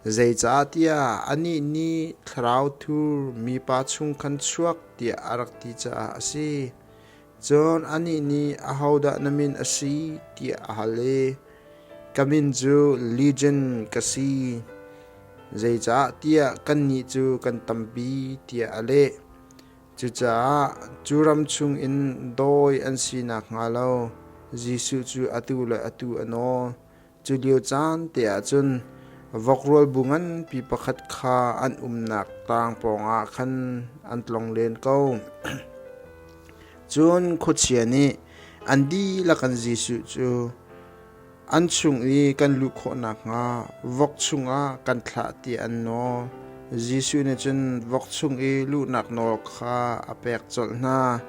Zeicahtiah anih nih thlarau thur mipa chung khan chuak tiah a rak ti caah a si. Cun anih nih ahodah na min a si tiah a hal i ka min cu Legion ka si. Zeicahtiah kannih cu kan tampi tiah a leh. Cucaah cu ram chungin dawi an si nakhnga lo Jesuh cu atu le atu a nawl. Cu lio caan te ah cun vokrual bu nganpi pakhat kha an umnak tlang pawngah khan an tlong len ko. Cun khuachia nih an dihlak in Jesuh cu an chung i kan luh khawh nakhnga vok chungah kan thlah tiah an nawl. Jesuh nih cun vok chung i luhnak nawl kha a pek colh hna.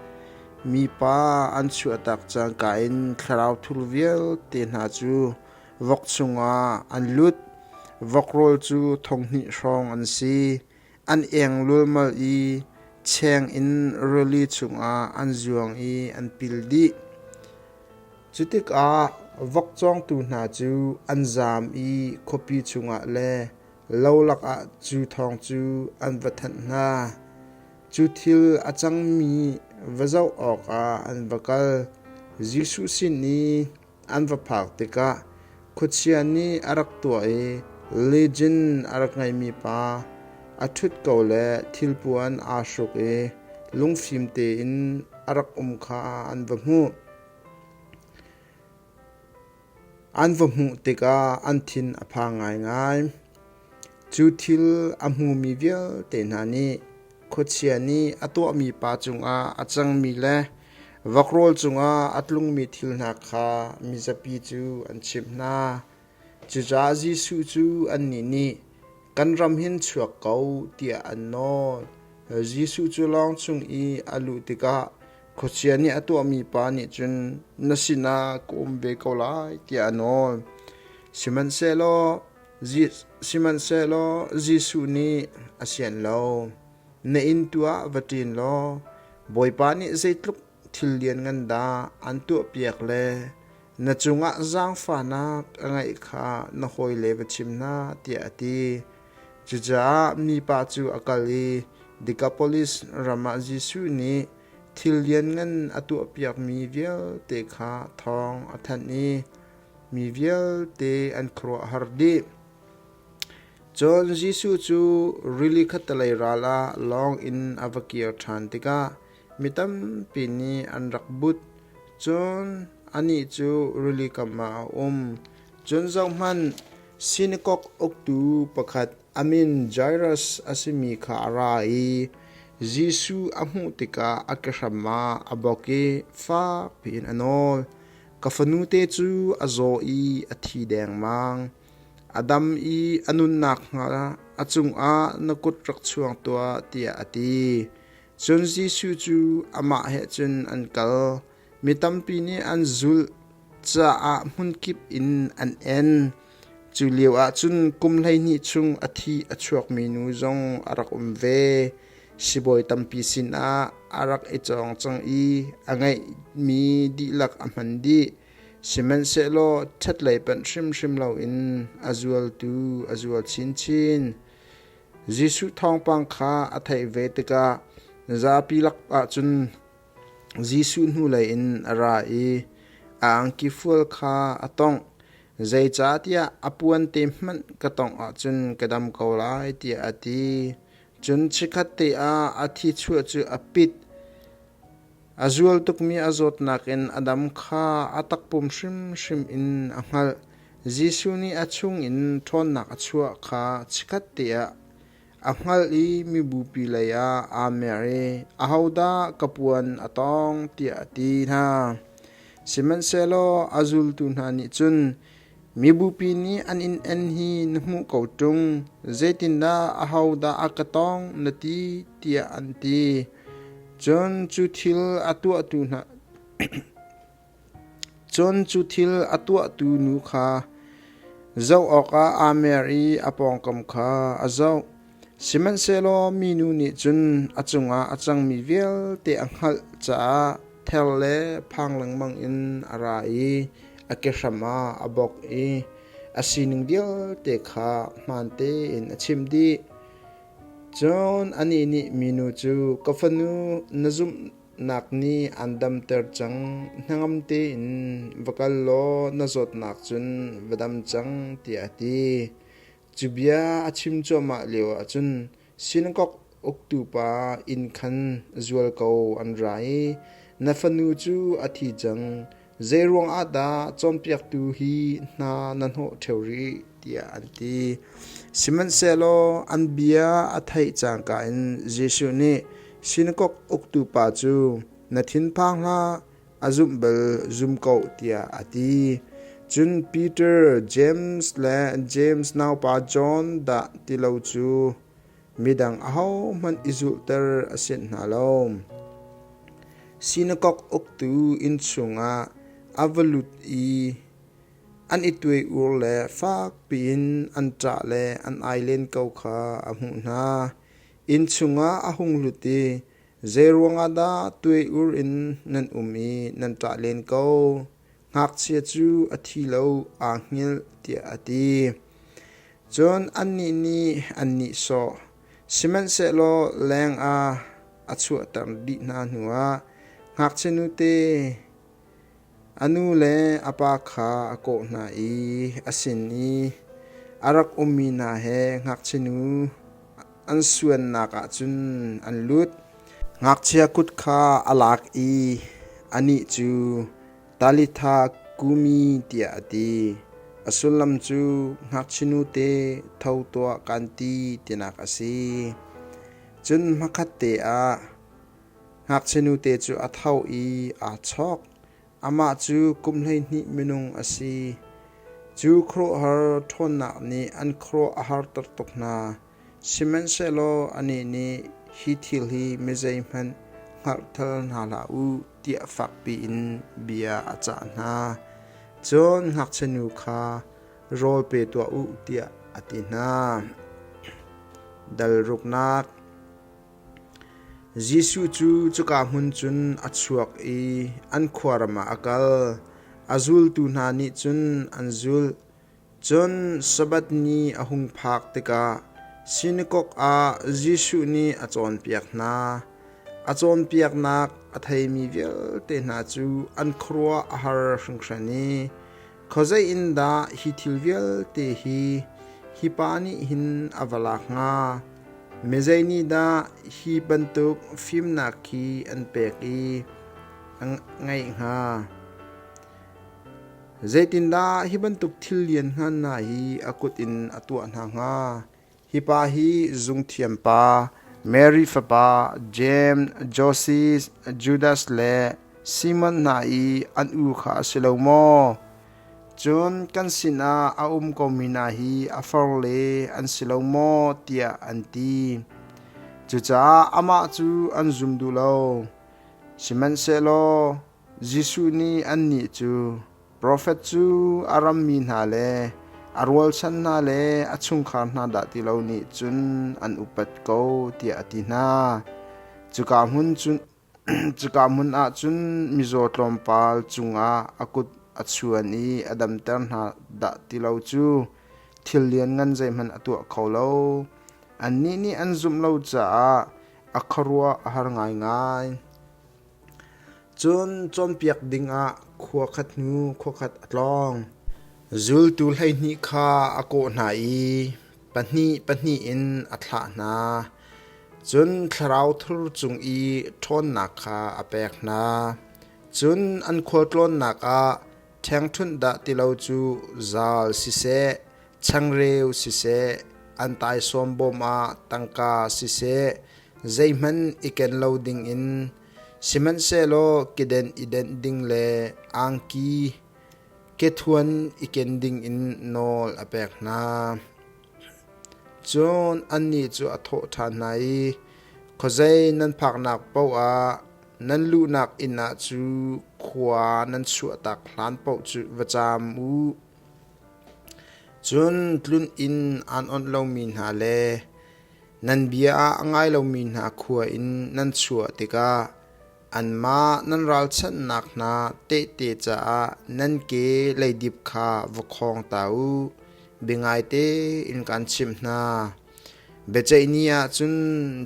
Mipa an chuahtak cangka in thlarau thur vialte hna cu vok chungah an lut. Vok rawl cu thonghnih hrawng an si. An eng lulmal i cheng in rili chungah an zuang i an pil dih. Cu tikah vok cawngtu hna cu an zaam i khuapi chungah le lo lakah cu thawng cu an va thanh hna. Cu thil a cangmi va zoh awkah an va kal. Jesuh sin i an va phak tikah khuachia nih a rak tuah i Legion a rak ngeimi pa a ṭhut ko le thilpuan aa hruk i lungfim tein a rak um kha an va hmuh. An va hmuh tikah an thin a phang ngaingai. Cu thil a hmumi vialte hna nih khuachia nih a tuahmi pa cungah a cangmi le vakrawl cungah a tlungmi thil hna kha mizapi cu an chimh hna. Cucaah Jesuh cu annih nih, Kan ram hin chuak ko, tiah an nawl. Jesuh cu lawng chung i a luh tikah Khuachia nih a tuahmi pa nih cun na sinah ka um ve ko lai tiah a nawl. Sihmanhsehlaw Jesuh nih a sianh lo. Na inn tu ah va ṭin law Bawipa nih zeitluk thil lianngan dah an tuahpiak le na cungah zaangfahnak a ngeih kha na hawile va chim hna tiah a ti. Cucaah mipa cu a kal i Dekapolis ram ah Jesuh nih thil lianngan a tuahpiakmi vialte kha thawng a thanh i mi vialte an khuaruahhar dih. Cun Jesuh cu rili khattelei ral ah lawng in a va kir ṭhan tikah mi tampi nih an rak but. Cun anih cu rili kam ah a um. Cun zohhmanh, sinakok uktu pakhat a min Jairus a simi kha a ra i Jesuh a hmuh tikah a kehram ah a bawk i fakpi in a nawl. Ka fanute cu a zaw i a thi dengmang. A dam i a nun nakhnga a cungah na kut rak chuang tuah tiah a ti. Cun Jesuh cu amah he cun an kal. Mi tampi nih an zulh caah hmunkip in an en. Cu lio ahcun kum 12 chung a thi a chuakmi nu zong a rak um ve. Sibawi tampi sinah a rak i cawng cang i a ngeihmi dihlak a hman dih. Sihmanhsehlaw ṭhatlei panh hrimhrim loin a zualtu a zual chinchin. Jesuh thawngpang kha a theih ve tikah zapi lak ahcun Jesuh hnulei in a ra i a angki fual kha a tongh. Zeicahtiah a puante hmanh ka tongh ahcun ka dam ko lai tiah a ti. Cun chikkhatte ah a thichuah cu a pit. A zual tukmi a zawtnak in a dam kha a takpum hrimhrim in a hngalh. Jesuh nih a chungin ṭhawnnak a chuah kha chikkhatte ah A hngalh i mibupi lei ah aa mer i, “Ahodah ka puan a tawng?” tiah a ti hna. Sihmanhsehlaw a zultu hna nih cun, “Mibupi nih an in en hi na hmuh ko ṭung, zeitindah ahodah a ka tawng na ti?” tiah an ti. Cun cu thil a tuahtu hna Cun cu thil a tuahtu nu kha zoh awkah aa mer i a pawngkam kha a zoh. Sihmanhsehlaw minu nih cun a cungah a cangmi vialte a hngalh caah ther le phang lengmang in a ra i a kehram ah a bawk i a sining vialte kha hmaan tein a chimh dih. Cun anih nih minu cu, Ka fanu, na zumh nak nih aan damter cang. Hnangam tein va kal law na zawtnak cun va dam cang, tiah a ti. Cu bia a chim cuahmah lioah cun sinakok uktu pa inn khan zualko an ra i na fanu cu a thi cang. Zeiruang ah dah cawnpiaktu hi hna na hnawh ṭheo rih? tiah an ti. Sihmanhsehlaw an bia a theih cangka in Jesuh nih sinakok uktu pa cu, Na thinphang hlah, a zumh bal zum ko, tiah a ti. Cun Peter, James le James naupa John dah ti lo cu midang ahohmanh i zulhter a sianh hna lo. Sinakok uktu inn chungah a va lut i an i tuai-ur le fak piin an ṭah le an ai len ko kha a hmuh hna. Inn chungah a hung lut i, Zeiruang ah dah tuai-ur in nan um i nan ṭah len ko? Ngakchia cu a thi lo, aa hngilh, tiah a ti. Cun annih nih an nihsawh. Sihmanhsehlaw leng ah a chuahter dih hna hnuah ngakchia nute a nu le a pa kha a kawh hna i a sin i. A rak ummi hna he ngakchia nu an suannak ah cun an lut. Ngakchia kut kha a lak i anih cu Talitha kumi tiah a ti. A sullam cu ngakchia nute tho tuah kan ti tinak a si. Cun hmakhatte ah ngakchia nute cu a tho i aa chawk. Amah cu kum 12 minung a si. Cu khuaruahhar ṭhawnnak nih an khuaruah a harter tuk hna. Sihmanhsehlaw anih nih hi thil hi mi zeihmanh hngalhter hna hlah u tiah fakpi in bia a cah hna. Cun ngakchia nu kha rawl pe tuah u tiah a ti hna. Dal ruknak Jesuh cu cuka hmun cun a chuak i an khuaram ah a kal. A zultu hna nih cun an zulh. Cun Sabbath ni a hung phak tikah sinakok ah Jesuh nih a cawnpiak hna. A cawnpiaknak a theimi vialte hna cu an khuaruah a har hringhran i khuazei in dah hi thil vialte hi hi pa nih hin a va lak hnga? Mizei nih dah hi bantuk fimnak hi an pek i a ngeih hnga? Zeitindah hi bantuk thil lianngan hna hi a kut in a tuah hna hnga? Hi pa hi zungthiam pa, Mary fapa, Jeim, Joses, Judas le Simon hna i an u kha a si lo maw? Cun kan sinah a um komi hna hi a farle an si lo maw? tiah an ti. Cucaah amah cu an zum duh lo. Sihmanhsehlaw Jesuh nih annih cu profet cu a rammi hna le a rualchan hna le a chungkhar hna dah ti lo nih cun an upat ko tiah a ti hna. Cuka hmun ah cun mizaw tlawmpal cungah a kut a chuan i a damter hna dah ti lo cu thil lianngan zeihmanh a tuah kho lo. Annih nih an zumh lo caah a khuaruah a har ngaingai. Cun cawnpiak dingah khua khat hnu khua khat a tlawng. Zultu 12 kha a kawh hna i pahnih pahnih in a thlah hna. Cun thlarau thur cung i ṭhawnnak kha a pek hna. Cun an khualtlawnnak ah ṭhengṭhunh dah ti lo cu zal siseh, changreu siseh, an taisawm bawm ah tangka siseh, zeihmanh i ken lo dingin sihmanhsehlaw keden i denh ding le angki kethuan i ken dingin nawl a pek hna. Cun annih cu a thawh ṭhan hna i, Khuazei nan phaknak paoh ah nan luhnak inn ah cu khua nan chuahtak hlan paoh cu va caam u. Cun tlun inn aan onh lomi hna le Nan bia ah a ngai lomi hna khua in nan chuah tikah anmah nan ralchanhnak hna tehte caah nan ke leidip kha va khawng ta u. Biangaite in kaan chimh hna. Biaceih ni ah cun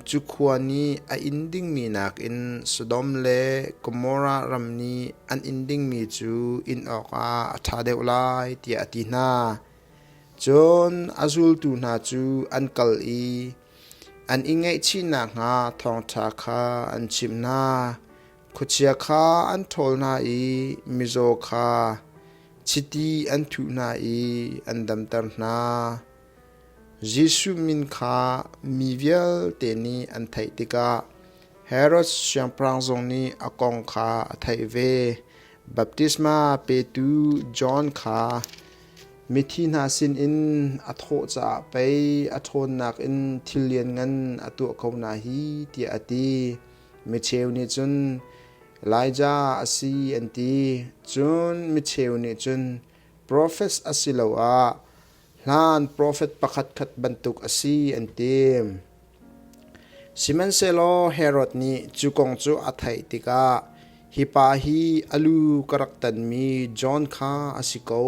cu khua nih a inn dingmi nakin Sodom le Gomorrah ram nih an inn dingmi cu inn awkah a ṭha deuh lai, tiah a ti hna. Cun a zultu hna cu an kal i an i ngaihchih nakhnga thawngṭha kha an chimh hna. Khuachia kha an ṭhawl hna i mizaw kha chiti an thuh hna i an damter hna. Jesuh min kha mi vialte nih an theih tikah Herod siangpahrang zong nih a kong kha a theih ve. Baptisma petu John kha Mithi hna sinin a thawh caah pei a ṭhawnnak in thil lianngan a tuah ko hna hi, tiah a ti. Micheu nih cun, Elijah a si, an ti. Cun micheu nih cun, Profet asiloah hlan profet pakhatkhat bantuk a si, an ti. Sihmanhsehlaw Herod nih cu kong cu a theih tikah, Hi pa hi a lu ka rak tanmi John kha a si ko,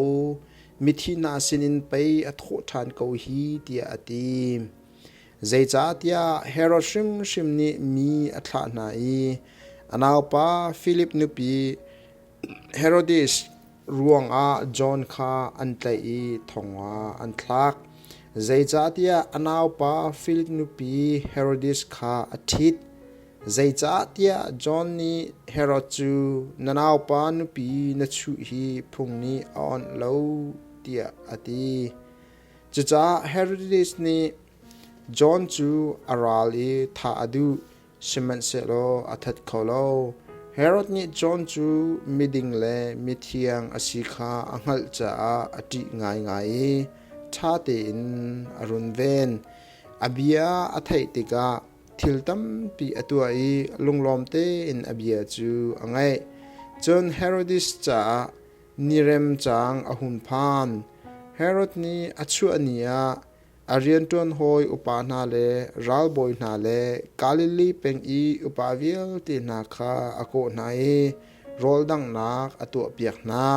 mithi hna sinin pei a thawh ṭhan ko hi, tiah a ti. Zeicahtiah Herod hrimhrim nih mi a thlah hna i a naupa Filip nupi Herodes ruangah John kha an tlaih i thong ah an thlak. Zeicahtiah a naupa Filip nupi Herodis kha a ṭhit. Zeicahtiah John nih Herod cu na naupa nupi na chuh hi phung nih a awnh lo tiah a ti. Cucaah Herodes nih John cu a ral i thah a duh, sihmanhsehlaw a that kho lo. Herod nih John cu miding le mithiang a si kha a hngalh caah a ṭih ngaingai i ṭha tein a runven. A bia a theih tikah thil tampi a tuah i lunglawm tein a bia cu a ngaih. Cun Herodes caah ni remcaang a hun phan. Herod nih a chuah ni ah a rianṭuan hawi upa hna le ralbawi hna le Galilee peng i upa vialte hna kha a kawh hna i rawldanghnak a tuahpiak hna.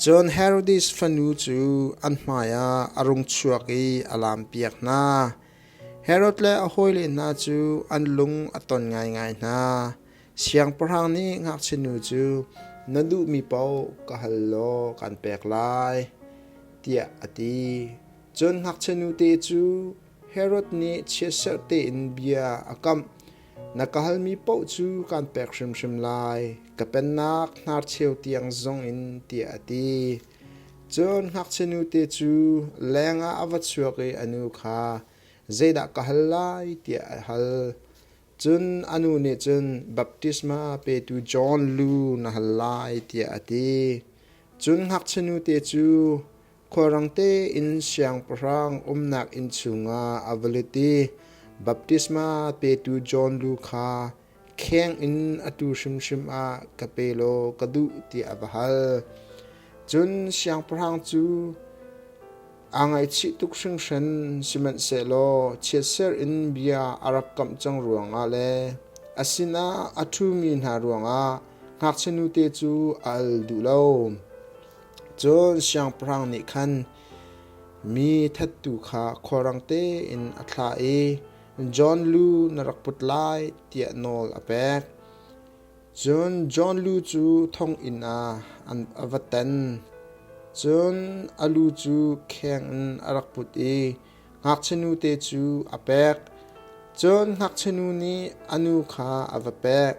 Cun Herodes fanu cu an hmaiah a rung chuak i a laampiak hna. Herod le a hawile hna cu an lung a ton ngaingai hna. Siangpahrang nih ngakchianu cu na duhmi paoh ka hal law kan pek lai, tiah a ti. Cun ngakchia nute cu Herod nih chiatserh tein bia a kamh. Na ka halmi paoh cu kan pek hrimhrim lai, ka pennak hnarcheu tiang zongin, tiah a ti. Cun ngakchia nute cu lengah a va chuak i a nu kha, Zeidah ka hal lai? tiah a hal. Cun a nu nih cun baptisma petu John lu na hal lai tiah a ti. Cun ngakchia nute cu khualrang tein siangpahrang umnak inn chungah a va lut i baptisma petu John lu kha kheng in atu hrimhrim ah ka pe law ka duh tiah a va hal. Cun siangpahrang cu aa ngaihchih tuk hringhran, sihmanhsehlaw chiatser in bia a rak kamh cang ruangah le a sinah a ṭhumi hna ruangah ngakchia nute cu a al duh lo. Cun siangpahrang nih khan mi thattu kha khualrang tein a thlah i John lu na rak put lai tiah nawl a pek. Cun John lu cu thonginn ah a va tan. Cun a lu cu kheng in a rak put i ngakchia nute cu a pek. Cun ngakchia nu nih a nu kha a va pek.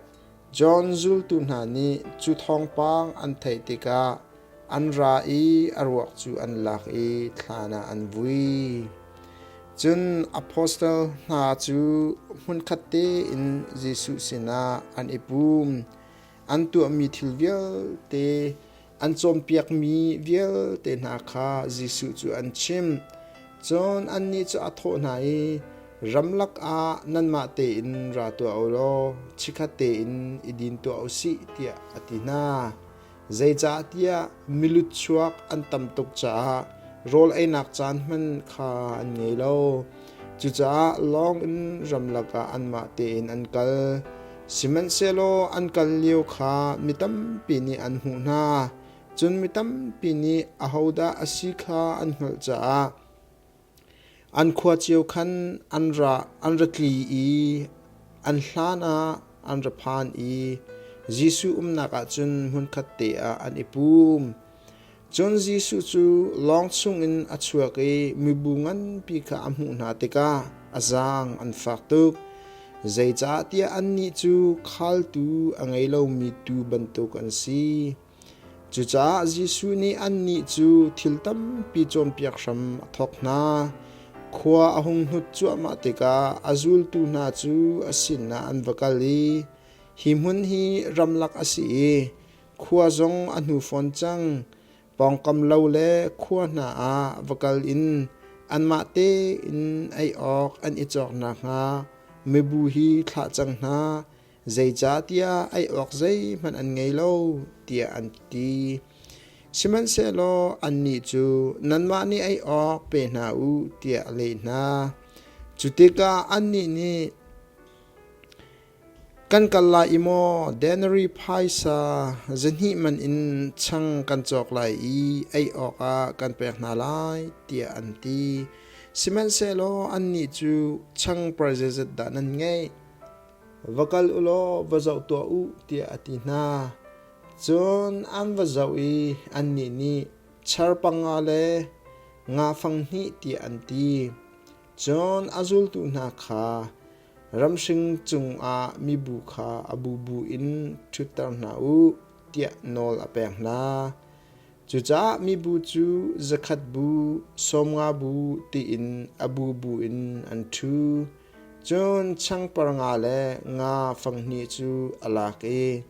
John zultu hna nih cu thawngpang an theih tikah an ra i a ruak cu an lak i thlan ah an vui. Cun apostle hna cu hmunkhat tein Jesuh sinah an i pum. An tuahmi thil vialte, an cawnpiakmi vialte hna kha Jesuh cu an chimh. Cun annih cu a thawh hna i, Ramlak ah nanmah tein ra tuah u law chikkhat tein i din tuah u sih, tiah a ti hna. Zeicahtiah milut chuak an tam tuk caah rawl einak caan hmanh kha an ngei lo. Cucaah lawng in ramlak ah anmah tein an kal. Sihmanhsehlaw an kal lio kha mi tampi nih an hmuh hna. Cun mi tampi nih ahodah a si kha an hngalh caah An khua cio khan an ra tli i an hlan ah an ra phan i Jesuh umnak ah cun hmunkhat te ah an i pum. Cun Jesuh cu lawng chungin a chuak i mibu nganpi kha a hmuh hna tikah a zaang an fak tuk. Zeicahtiah annih cu khaltu a ngei lomi tuu bantuk an si. Cucaah Jesuh nih annih cu thil tampi cawnpiak hram a thawk hna. Khua a hung hnut cuahmah tikah a zultu hna cu a sinah an va kal i, Hi hmun hi ramlak a si i khua zong a hnu fawn cang. Pawngkam lo le khua hna ah va kal in anmah tein ei awk an i cawk nakhnga mibu hi thlah cang hna. Zeicahtiah ei awk zeihmanh an ngei lo, tiah an ti. Sihmanhsehlaw annih cu nanmah nih ei awk pe hna u, tiah a leh hna. Cu tikah annih nih, Kan kal lai i maw denari phaisa zahnih man in chang kan cawk lai i ei awkah kan pek hna lai, tiah an ti. Sihmanhsehlaw annih cu chang per zeizat dah nan ngeih? Va kal u law va zoh tuah u, tiah a ti hna. Cun an va zoh i annih nih char panga le nga fang hnih tiah an ti. Cun a zultu hna kha ramhring cungah mibu kha a bubu in ṭhutter hna u tiah nawl a pek hna. Cucaah mibu cu zakhat bu, 50 bu tiin a bubu in an ṭhu. Cun changpar nga le nga fang hnih cu a lak i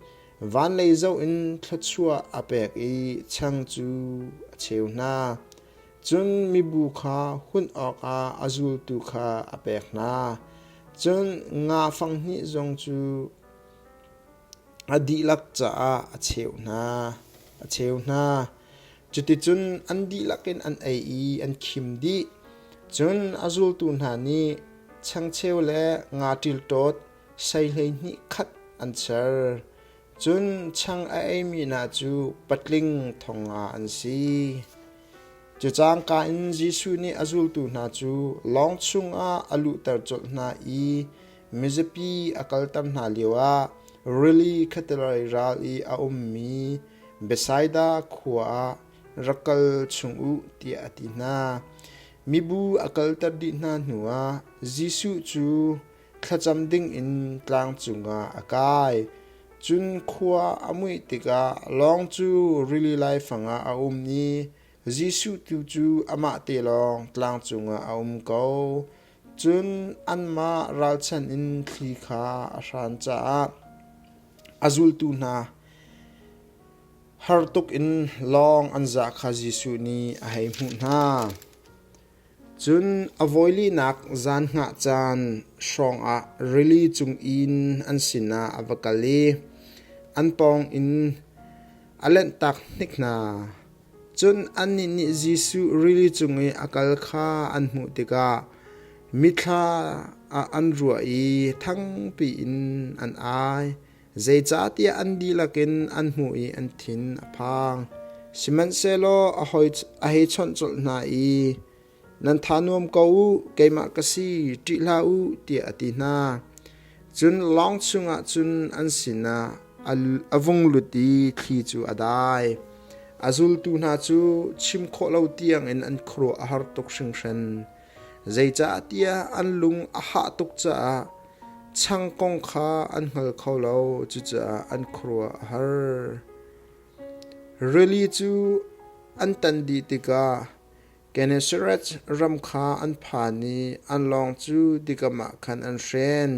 van lei zoh in thluachuah a pek i chang cu a cheu hna. Cun mibu kha hunh awkah a zultu kha a pek hna. Cun nga fang hnih zong cu a dihlak caah a cheuh hna. A cheu hna. Cuticun an dihlak in an ei i an khim dih. Cun a zultu hna nih changcheu le nga ṭilṭawt sei 12 khat an ser. Cun chang a eimi hna cu patling thong nga an si. Cu cangka in Jesuh nih a zultu hna cu lawng chungah a luhter colh hna i mizapi a kalter hna lioah rili khatalei ral i a ummi Bethsaida khua ah rak kal chung u tiah a ti hna. Mibu a kalter dih hna hnuah Jesuh cu thlacam dingin tlang cungah a kai. Cun khua a muih tikah lawng cu rili laifang ah a um i Jesuh tu cu amah te lawng tlang cungah a um ko. Cun anmah ralchanh in thli kha a hran caah a zultu hna har tuk in lawng an zah kha Jesuh nih a hei hmuh hna. Cun a voilinak zan hngah caan hrawngah rili cung in an sinah a va kal i an pawng in a lenhtak hnik hna. Cun annih nih Jesuh rili cung i a kal kha an hmuh tikah mithla ah an ruah i thangpi in an ai. Zeicahtiah an dihlak in an hmuh i an thin a phang. Sihmanhsehlaw a hei chawnh colh hna i, Nan tha nuam ko u, keimah ka si, ṭih hlah u, tiah a ti hna. Cun lawng chungah cun an sinah a vung lut i thli cu a dai. A zultu hna cu chim khawh lo tiangin an khuaruah a har tuk hringhran. Zeicahtiah an lung a hah tuk caah chang kong kha an hngal kho lo, cucaah an khuaruah a har. Rili cu an tan dih tikah Gennesaret ram kha an phan i an lawng cu tikam ah khan an hren.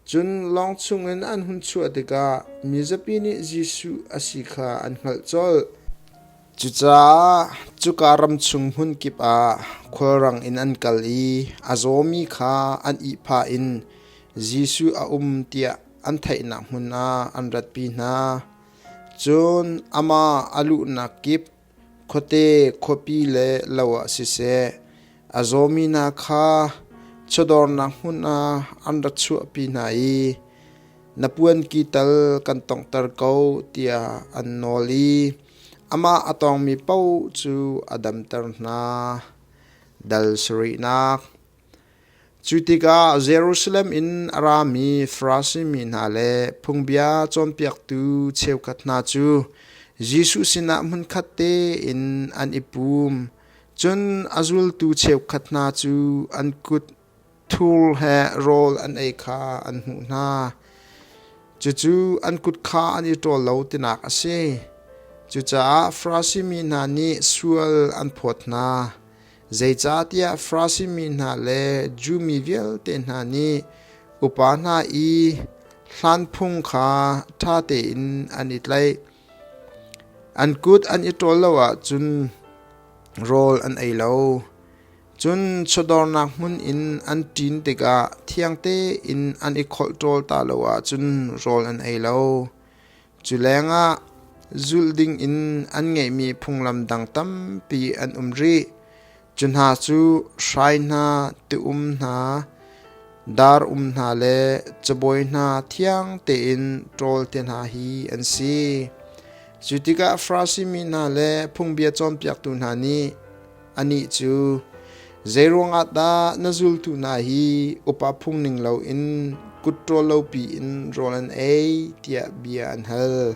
Cun lawng chungin an hun chuah tikah mizapi nih Jesuh a si kha an hngalh colh. Cucaah cuka ram chung hmunkip ah khualrang in an kal i a zawmi kha an ihphah in Jesuh a um tiah an theihnak hmun ah an ratpi hna. Cun amah a luhnak kip Khuate khuapi le lo ah siseh, a zawmi hna kha chawdawrnak hmun ah an ra chuahpi hna i na puanki tal kan tawnghter ko tiah an nawl i amah a tawngmi paoh cu a damter hna. Dal sarihnak. Cu tikah Jerusalem in a rami Farasi mi hna le phungbia cawnpiaktu cheukhat hna cu Jesuh sinah hmunkhat tein an i pum. Cun a zultu cheukhat hna cu an kut thur he rawl an ei kha an hmuh hna. Cucu an kut kha an i ṭawl lo tinak a si. Cucaah Farasi mi hna nih sual an phawt hna. Zeicahtiah Farasi mi hna le Jew mi vialte hna nih upa hna i hlanphung kha ṭha tein an i tlaih. An kut an i ṭawl lo ahcun rawl an ei lo. Cun chawdawrnak hmun in an ṭin tikah thiang tein an i kholh ṭawl ta lo ahcun rawl an ei lo. Cu lengah zulh dingin an ngeihmi phunglam dang tampi an um rih. Cu hna cu hrai hna, ti-um hna, dar um hna le cabuai hna thiang tein ṭawl te hna hi an si. Cu tikah Farasi mi hna le phungbia cawnpiaktu hna nih Anih cu, Zeiruangah dah na zultu hna hi upa phung ning loin kut ṭawl lopi in rawl an ei tiah bia an hal.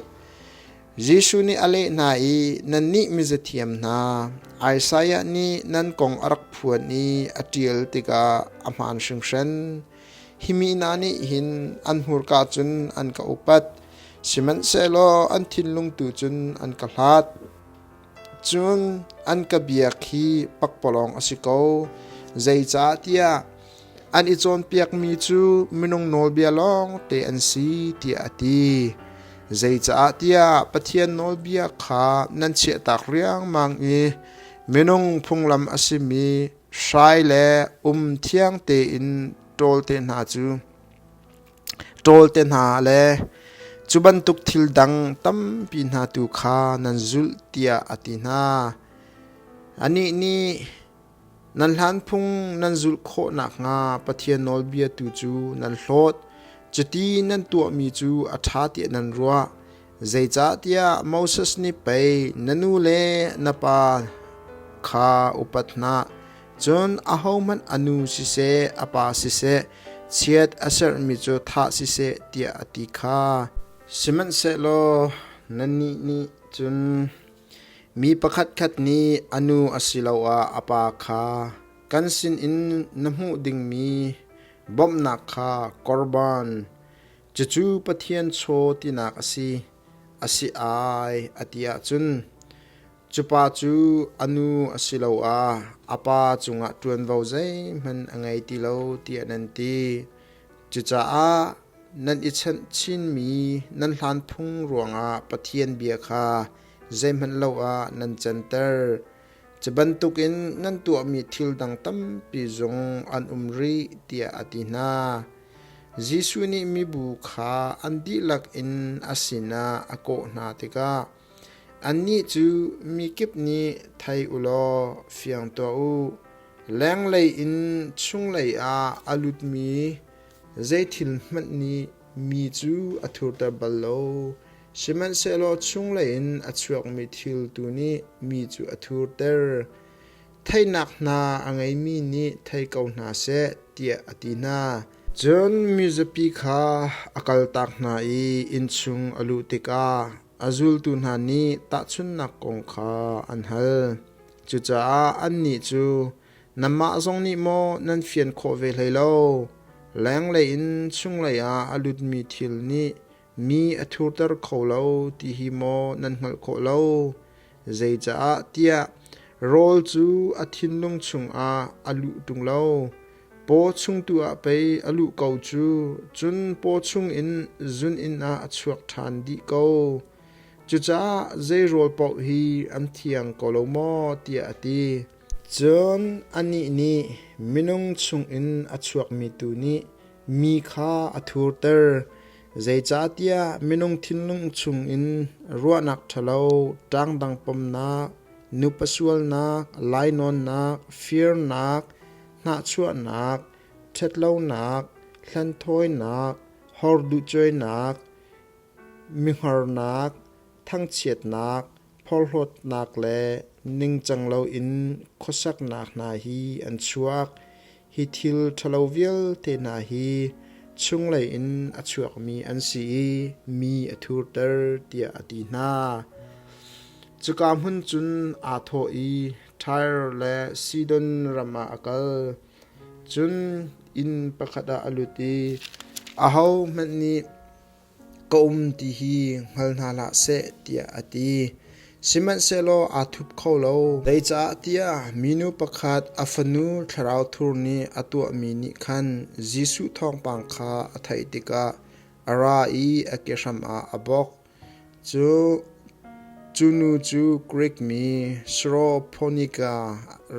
Jesuh nih a leh hna i, Nannih mizathiam hna, Isaiah nih nan kong a rak phuan i a ṭial tikah a hmaan hringhran. Hi mi hna nih hin an hmurka cun an ka upat, sihmanhsehlaw an thinlung tu cun an ka hlat. Cun an ka biak hi pakpalawng a si ko, zeicahtiah an i cawnpiakmi cu minung nawlbia lawngte an si, tiah a ti. Zeicahtiah Pathian nawlbia kha nan chiahtak riangmang i minung phunglam a simi hrai le um thiang tein ṭawl te hna cu ṭawl te hna le cu bantuk thil dang tampi hna tu kha nan zulh tiah a ti hna. Anih nih nan hlanphung nan zulh khawh nakhnga Pathian nawlbia tu cu nan hlawt. Cuti nan tuahmi cu a ṭha tiah nan ruah. Zeicahtiah Moses nih pei na nu le na pa kha upat hna, cun ahohmanh a nu siseh a pa siseh chiat a serhmi cu thah siseh tiah a ti kha. Sihmanhsehlaw nannih nih cun mi pakhatkhat nih a nu asiloah a pa kha kan sinin na hmuh dingmi bawmhnak kha korban Cucu Pathian chaw tinak a si. A si ai a ti ahcun cu pa cu a nu asiloah a pa cungah ṭuanvo zeihmanh a ngei ti lo tiah nan ti. Cucaah nan i chanh chinmi nan hlan phung ruangah Pathian bia kha zeihmanh lo ah nan canter. Cu bantukin nan tuahmi thil dang tampi zong an um rih tiah a ti hna. Jesuh nih mibu kha an dihlak in a sinah a kawh hna tikah annih cu mikip nih thei u law fiang tuah u. Lenglei in chunglei ah a lutmi zei thil hmanh nih mi cu a thurter bal lo, sihmanhsehlaw chunglei in a chuakmi thil tu nih mi cu a thurter. Theihnak hna a ngeimi nih thei ko hna seh, tiah a ti hna. Cun mizapi kha a kaltak hna i innchung a luh tikah a zultu hna nih tahchunhnak kong kha an hal. Cucaah annih cu, Nanmah zong nih maw nan fian khawh ve hlei lo? Lenglei in chunglei ah a lutmi thil nih mi a thurter kho lo ti hi maw nan hngalh khawh lo? Zeicaah tiah rawl cu a thinlung chungah a luh ṭung lo. Paw chung tu ah pei a luh ko cu, cun paw chungin zuninn ah a chuak ṭhan dih ko. Cucaah zei rawl paoh hi an thiang ko lo maw tiah a ti. Cun anih nih minung chungin a chuakmi tu nih mi kha a thurter. Zeicahtiah minung thinlung chungin ruahnak ṭhalo, ṭangdang pomnak, nupa sualnak, lainawnnak, firnak, hnahchuahnak, ṭhatlonak, hlenthawinak, horduhcuainak, mihngarnak, thangchiatnak, phorhlawtnak le ningcang loin khuasaknak hna hi an chuak. Hi thil ṭhalo vialte hna hi chunglei in a chuakmi an si i mi a thurter tiah a ti hna. Cuka hmun cun aa thawh i Tyre le Sidon ram ah a kal. Cun inn pakhat ah a lut i ahohmanh nih ka um ti hi hngal hna hlah seh tiah a ti. Sihmanhsehlaw aa thup kho lo. Zeicahtiah minu pakhat a fanu thlarau thur nih a tuahmi nih khan Jesuh thawngpang kha a theih tikah a ra i a kehram ah a bawk. Cu nu cu Grik mi Syrophoenika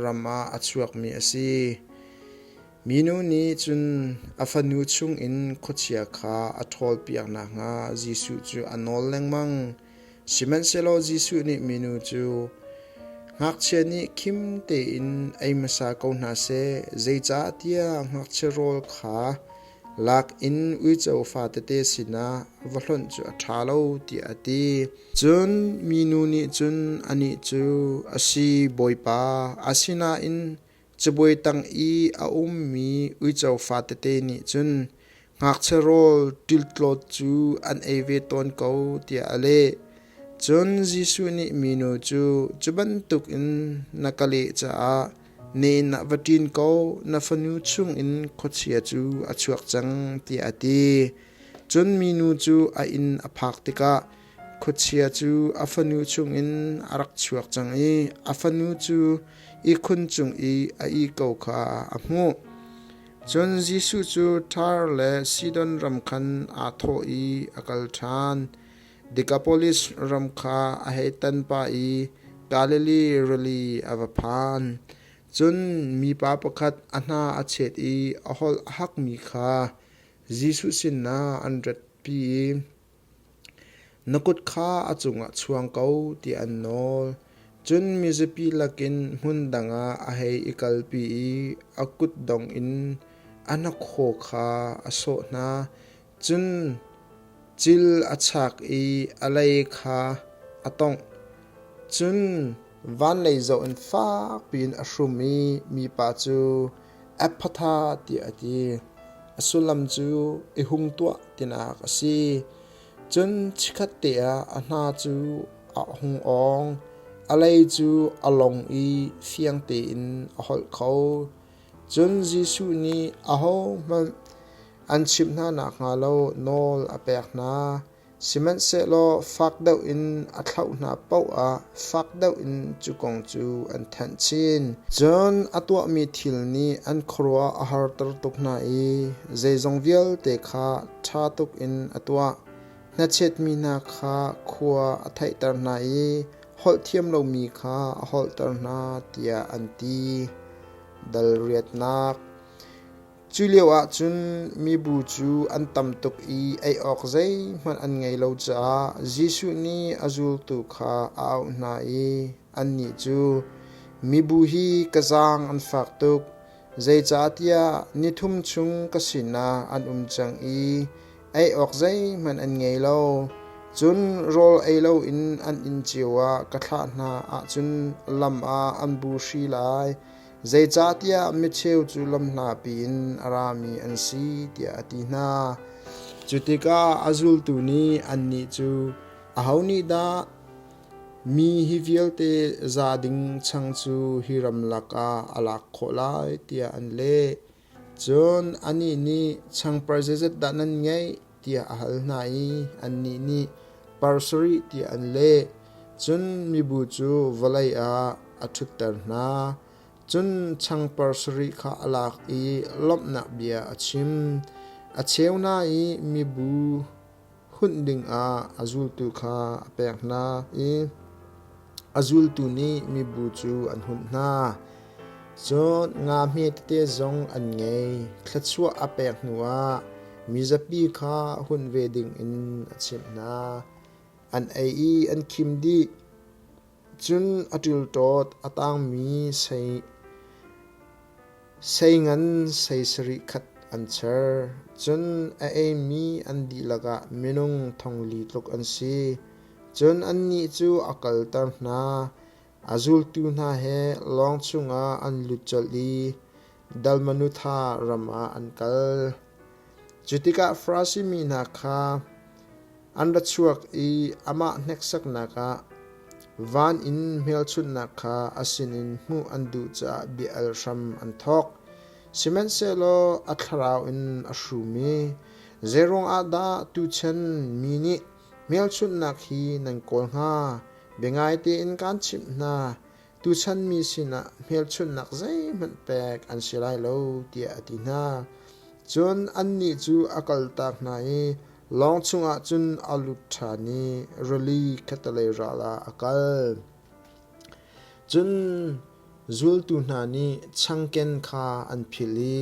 ram ah a chuakmi a si. Minu nih cun a fanu chungin khuachia kha a ṭhawlpiak nakhnga Jesuh cu a nawl lengmang. Sihmanhsehlaw Jesuh nih minu cu, Ngakchia nih khim tein ei hmasa ko hna seh, zeicahtiah ngakchia rawl kha lak in uico fatete sinah va hlonh cu a ṭha lo, tiah a ti. Cun minu nih cun anih cu, A si, Bawipa, asinain Cabuai tang i a ummi uico fatete nih cun ngakchia rawl ṭiltlawt cu an ei ve tawn ko tiah a leh. Cun Jesuh nih minu cu, cu bantukin na ka leh caah na inn ah va ṭin ko, na fanu chungin khuachia cu a chuak cang, tiah a ti. Cun minu cu a inn a phak tikah khuachia cu a fanu chungin a rak chuak cang i a fanu cu ihkhun cung i a ih ko kha a hmuh. Cun Jesuh cu Tair le Sidon ram khan aa thawh i a kal ṭhan. Dekapolis ram kha a hei tan pah i Galilee rili a va phan. Cun mipa pakhat a hna a chet i a holh a hakmi kha Jesuh sinah an ratpi i, Na kut kha a cungah chuang ko, tiah an nawl. Cun mizapi lakin hmun dang ah a hei i kalpi i a kutdong in a hnakhaw kha a sawh hna. Cun cil a chak i a lei kha a tawngh. Cun van lei zoh in fak piin a hrum i mipa cu Ephatha tiah a ti. A sullam cu i hung tuah tinak a si. Cun chikkhatte ah a hna cu a hung awng, a lei cu a long i fiang tein a holh kho. Cun Jesuh nih ahohmanh an chimh hna nakhnga lo nawl a pek hna. Sihmanhsehlaw fak deuh in a thlauh hna paoh ah fak deuh in cu kong cu an thanh chin. Cun a tuahmi thil nih an khuaruah a harter tuk hna i zeizong vialte kha ṭha tuk in a tuah. Hnachetmi hna kha khua a theihter hna i holh thiam lomi kha a holhter hna, tiah an ti. Dal riatnak. Cu lioah cun mibu cu an tam tuk i ei awk zeihmanh an ngei lo caah Jesuh nih a zultu kha a auh hna i annih cu, Mibu hi ka zaang an fak tuk, zeicahtiah nithum chung ka sinah an um cang i ei awk zeihmanh an ngei lo. Cun rawl ei loin an inn cio ah ka thlah hna ahcun lam ah an buhri lai. Zeicahtiah micheu cu lamhlapi in a rami an si, tiah a ti hna. Cu tikah a zultu nih annih cu, Aho nih dah mi hi vialte za ding chang cu hi ramlak ah a lak khawh lai, tiah an leh. Cun anih nih, Changpar zeizat dah nan ngeih? tiah a hal hna i annih nih, Par sarih tiah an leh. Cun mibu cu vawlei ah a ṭhutter hna. Cun changpar sarih kha a lak i lawmhnak bia a chim. A cheu hna i mibu hunh dingah a zultu kha a pek hna i a zultu nih mibu cu an hunh hna. Cun nga hme tete zong an ngei. Thluachuah a pek hnuah mizapi kha hunh ve dingin a chimh hna. An ei i an khim dih. Cun a ṭilṭawt a tangmi sei ngan sei sarih khat an cher. Cun a eimi an dihlak ah minung thong li tluk an si. Cun annih cu a kalter hna. A zultu hna he lawng chungah an lut colh i Dalmanutha ram ah an kal. Cu tikah Farasi mi hna kha An ra chuak i amah hneksaknak ah van in hmelchunhnak kha a sinin hmuh an duh caah bia al hram an thawk. Sihmanhsehlaw a thlarau in a hrum i, Zeiruang ah dah tuchan mi nih hmelchunhnak hi nan kawl hnga? Biangai tein kaan chimh hna, tuchan mi sinah hmelchunhnak zeihmanh pek an si lai lo, tiah a ti hna. Cun annih cu a kaltak hna i Lawng chungah cun a lut ṭhan i rili khattelei ral ah a kal. Cun zultu hna nih changken kha an philh i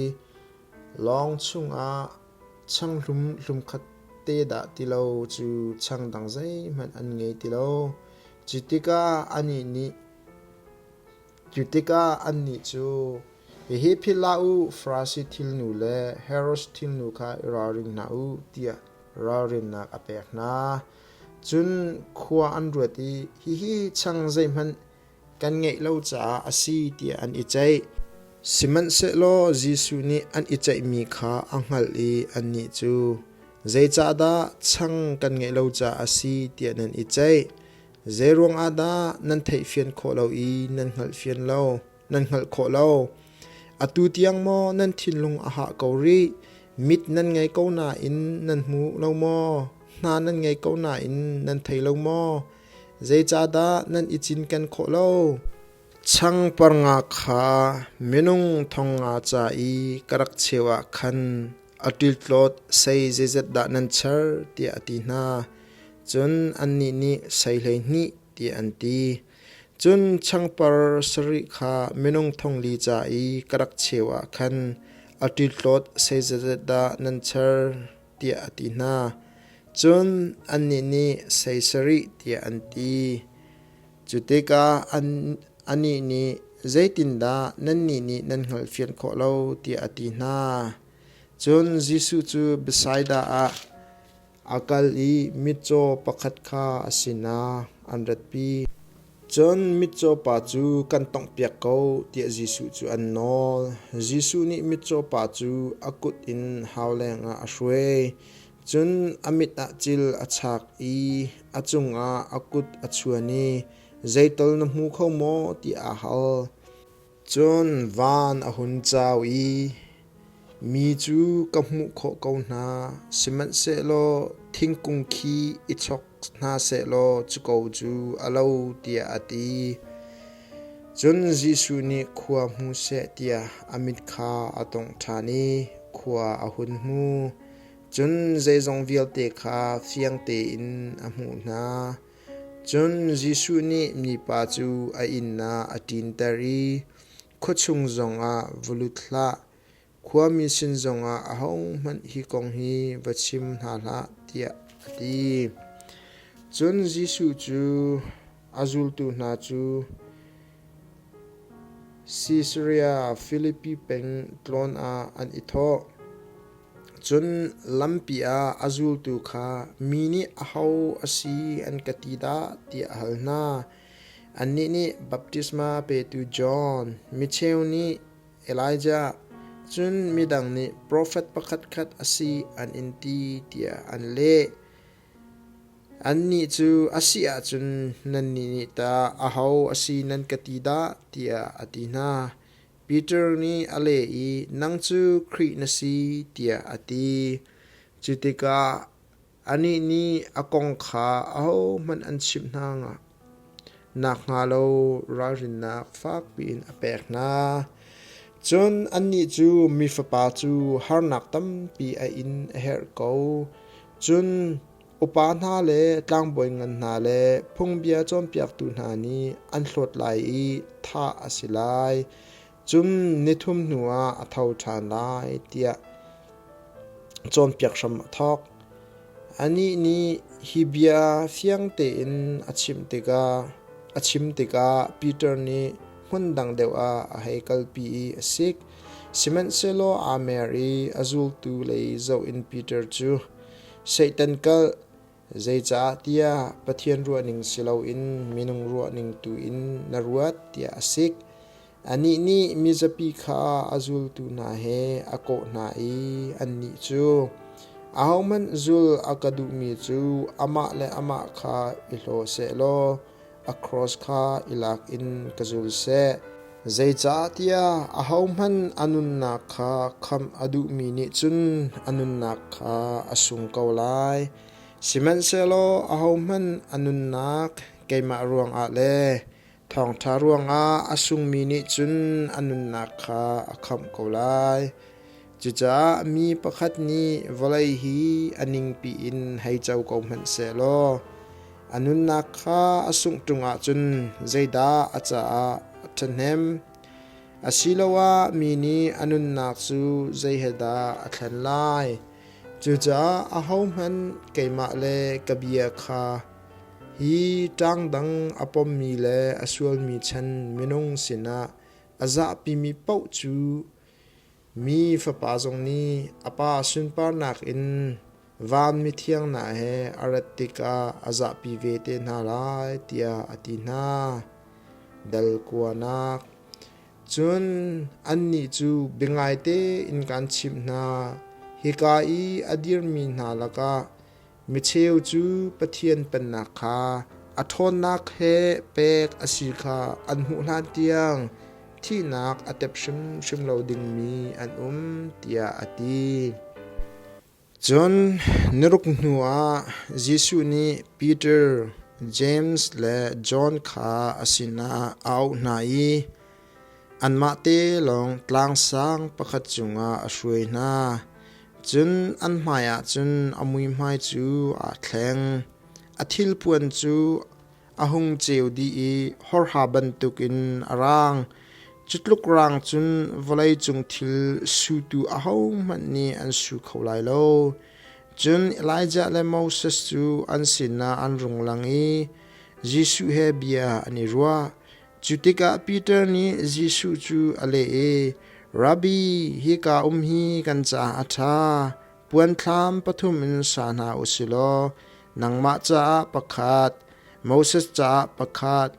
lawng chungah changhlum hlumkhat te dah ti lo cu chang dang zeihmanh an ngei ti lo. Cu tikah anih nih Cu tikah annih cu, Hihi philh hlah u, Farasi thilnu le Herod thilnu kha i ralring hna u, tiah ralrinnak a pek hna. Cun khua an ruat i, Hihi chang zeihmanh kan ngeih lo caah a si, tiah an i ceih. Sihmanhsehlaw Jesuh nih an i ceihmi kha a hngalh i annih cu, Zeicahdah chang kan ngeih lo caah a si, tiah nan i ceih? Zeiruang ah dah nan theihfian khawh lo i nan hngalhfian lo, nan hngalh khawh lo? Atu tiang maw nan thinlung a hah ko rih? Mit nan ngei ko nain nan hmu lo maw? Hna nan ngei ko nain nan thei lo maw? Zeicahdah nan i cinken khawh lo? Changpar nga kha minung thong nga ca i ka rak cheu ah khan a ṭiltlawt sei zeizat dah nan char tiah a ti hna. Cun annih nih sei 12 tiah an ti. Cun changpar sarih kha minung thong li ca i ka rak cheu ah khan a ṭiltlawt sei zeizat dah nan char tiah a ti hna. Cun annih nih sei sarih tiah an ti. Cu tikah anih nih, “Zeitindah nannih nih nan hngalhfian khawh lo?” tiah a ti hna. Cun Jesuh cu Bethsaida ah a kal i mitcaw pakhat kha a sinah an ratpi. Cun mitcaw pa cu, “Kan tawnghpiak ko,” tiah Jesuh cu an nawl. Jesuh nih mitcaw pa cu a kut in hau lengah a hruai. Cun a mit ah cil a chak i a cungah a kut a chuan i, “Zeital na hmu kho maw?” tiah a hal. Cun van a hun cau i, “Mi cu ka hmuh khawh ko hna, sihmanhsehlaw thingkung khi i chok hna sehlaw cu ko cu a lo,” tiah a ti. Cun Jesuh nih khua hmu seh tiah a mit kha a tawngh ṭhan i khua a hun hmu. Cun zeizong vialte kha fiang tein a hmuh hna. Cun Jesuh nih mipa cu a inn ah a ṭinter i khuachung zongah va lut hlah, khuami sin zongah ahohmanh hi kong hi va chim hna hlah, tiah a ti. Cun Jesuh cu a zultu hna cu Sisaria Filipi peng tlawn ah an i thawh. Cun lampi ah a zultu kha, “Mi nih aho a si an ka ti dah?” tiah a hal hna. Annih nih Baptisma petu John, micheu nih Elijah, cun midang nih profet pakhatkhat a si an in ti tiah an leh. Annih cu, “A si ahcun nannih nih tah aho a si nan ka ti dah?” tiah a ti hna. Peter nih a leh i, “Nang cu Khrih na si,” tiah a ti. Cu tikah anih nih a kong kha ahohmanh an chimh hna nakhnga lo ralrinnak fakpi in a pek hna. Cun annih cu Mi Fapa cu harnak tampi a in a herh ko. Cun upa hna le tlangbawi ngan hna le phungbia cawnpiaktu hna nih an hlawt lai i thah a si lai. Cun nithum hnuah a tho ṭhan lai tiah cawnpiak hram a thawk. Anih nih hi bia fiang tein a chim tikah Peter nih hmun dang deuh ah a hei kalpi i a sik. Sihmanhsehlaw aa mer i a zultu lei zoh in Peter cu, Satan kalh, zeicahtiah Pathian ruahning si loin minung ruahning tu in na ruat tiah a sik. Anih nih mizapi kha a zultu hna he a kawh hna i annih cu, Ahohmanh zul a ka duhmi cu amah le amah kha i hlaw sehlaw a cross kha i lak in ka zul seh. Zeicahtiah ahohmanh a nunnak kha khamh a duhmi nih cun a nunnak kha a sung ko lai. Sihmanhsehlaw ahohmanh a nunnak keimah ruangah le thawngṭha ruangah a sungmi nih cun a nunnak kha a khamh ko lai. Cucaah mi pakhat nih vawlei hi a ningpi in hei co ko hmanh sehlaw a nunnak kha a sungh ṭung ahcun zeidah a caah a ṭhahnem? Asiloah mi nih a nunnak cu zei he dah a thlen lai? Cucaah ahohmanh keimah le ka bia kha hi ṭangdang a pommi le a sualmi chan minung sinah a zahpimi paoh cu Mi Fapa zong nih a Pa sunparnak in van mithiang hna he a rat tikah a zahpi ve te hna lai, tiah a ti hna. Dal kuanak. Cun annih cu biangai tein kaan chimh hna, hika i a dirmi hna lakah micheu cu Pathian Pennak kha. a ṭhawnnak he pek a si kha an hmuh hlan tiang thihnak a tep hrimhrim lo dingmi an um, tiah a ti. Cun niruk hnuah Jesuh nih Peter, James le John kha a sinah a auh hna i anmah te lawng tlang sang pakhat cungah a hruai hna. Cun an hmaiah cun a muihmai cu aa thleng. A thilpuan cu a hung ceu dih i horha bantukin a raang. Cu tluk raang cun vawleicung thil sutu ahohmanh nih an su kho lai lo. Cun Elijah le Moses cu an sinah an rung lang i Jesuh he bia an i ruah. Cu tikah Peter nih Jesuh cu a leh i, Rabbi, hika um hi kan caah a ṭha. Puanthlam pathum in sa hna u si law nangmah caah pakhat, Moses caah pakhat,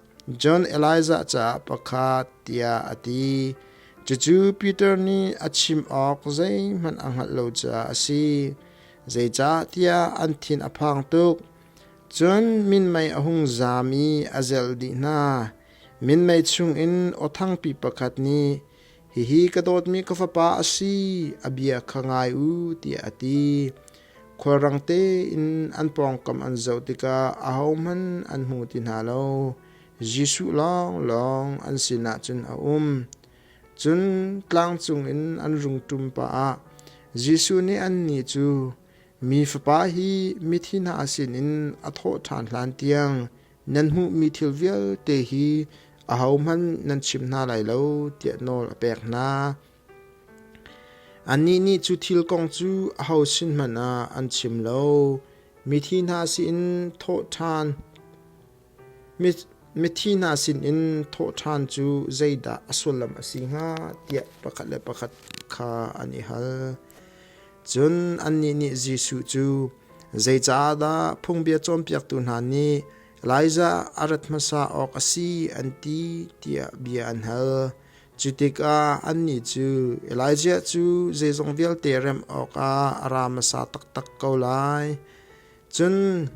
John Elijah caah pakhat, tiah a ti. Cucu Peter nih a chim awk zeihmanh a hngalh lo caah a si. Zeicahtiah an thin a phang tuk. Cun minmei a hung zaam i a zelh dih hna. Minmei chungin aw thangpi pakhat nih, Hihi ka dawtmi ka fapa a si, a bia kha ngai u, tiah a ti. Khualrang tein an pawngkam an zoh tikah ahohmanh an hmu ti hna lo. Jesuh lawnglawng an sinah cun a um. Cun tlang cungin an rung ṭum pah ah Jesuh nih annih cu, Mi Fapa hi mithi hna sinin a thawh ṭhan hlan tiang nan hmuhmi thil vialte hi ahohmanh nan chim hna lai lo tiah nawl a pek hna. Annih nih cu thil kong cu aho sin hmanh ah an chim lo. Mithi hna sinin thawhṭhan mithi hna sinin thawhṭhan cu zeidah a sullam a si hnga tiah pakhat le pakhat kha an i hal. Cun annih nih Jesuh cu Zeicahdah phungbia cawnpiaktu hna nih Elijah a rat hmasa awk a si an ti tiah bia an hal. Cu tikah annih cu Elijah cu zeizong vialte remh awkah a ra hmasa taktak ko lai. Cun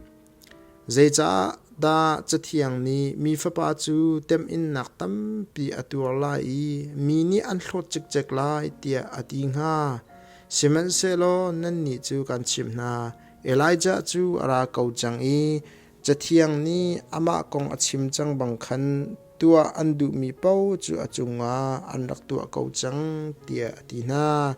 zeicahdah Cathiang nih mi Fapa cu temhinnak tampi a tuar lai i mi nih an hlawt cikcek lai tiah a ti hnga? Sihmanhsehlaw nannih cu kan chimh hna, Elijah cu a ra ko cang i Cathiang nih amah kong a chim cang bang khan tuah an duhmi paoh cu a cungah an rak tuah ko cang, tiah a ti hna.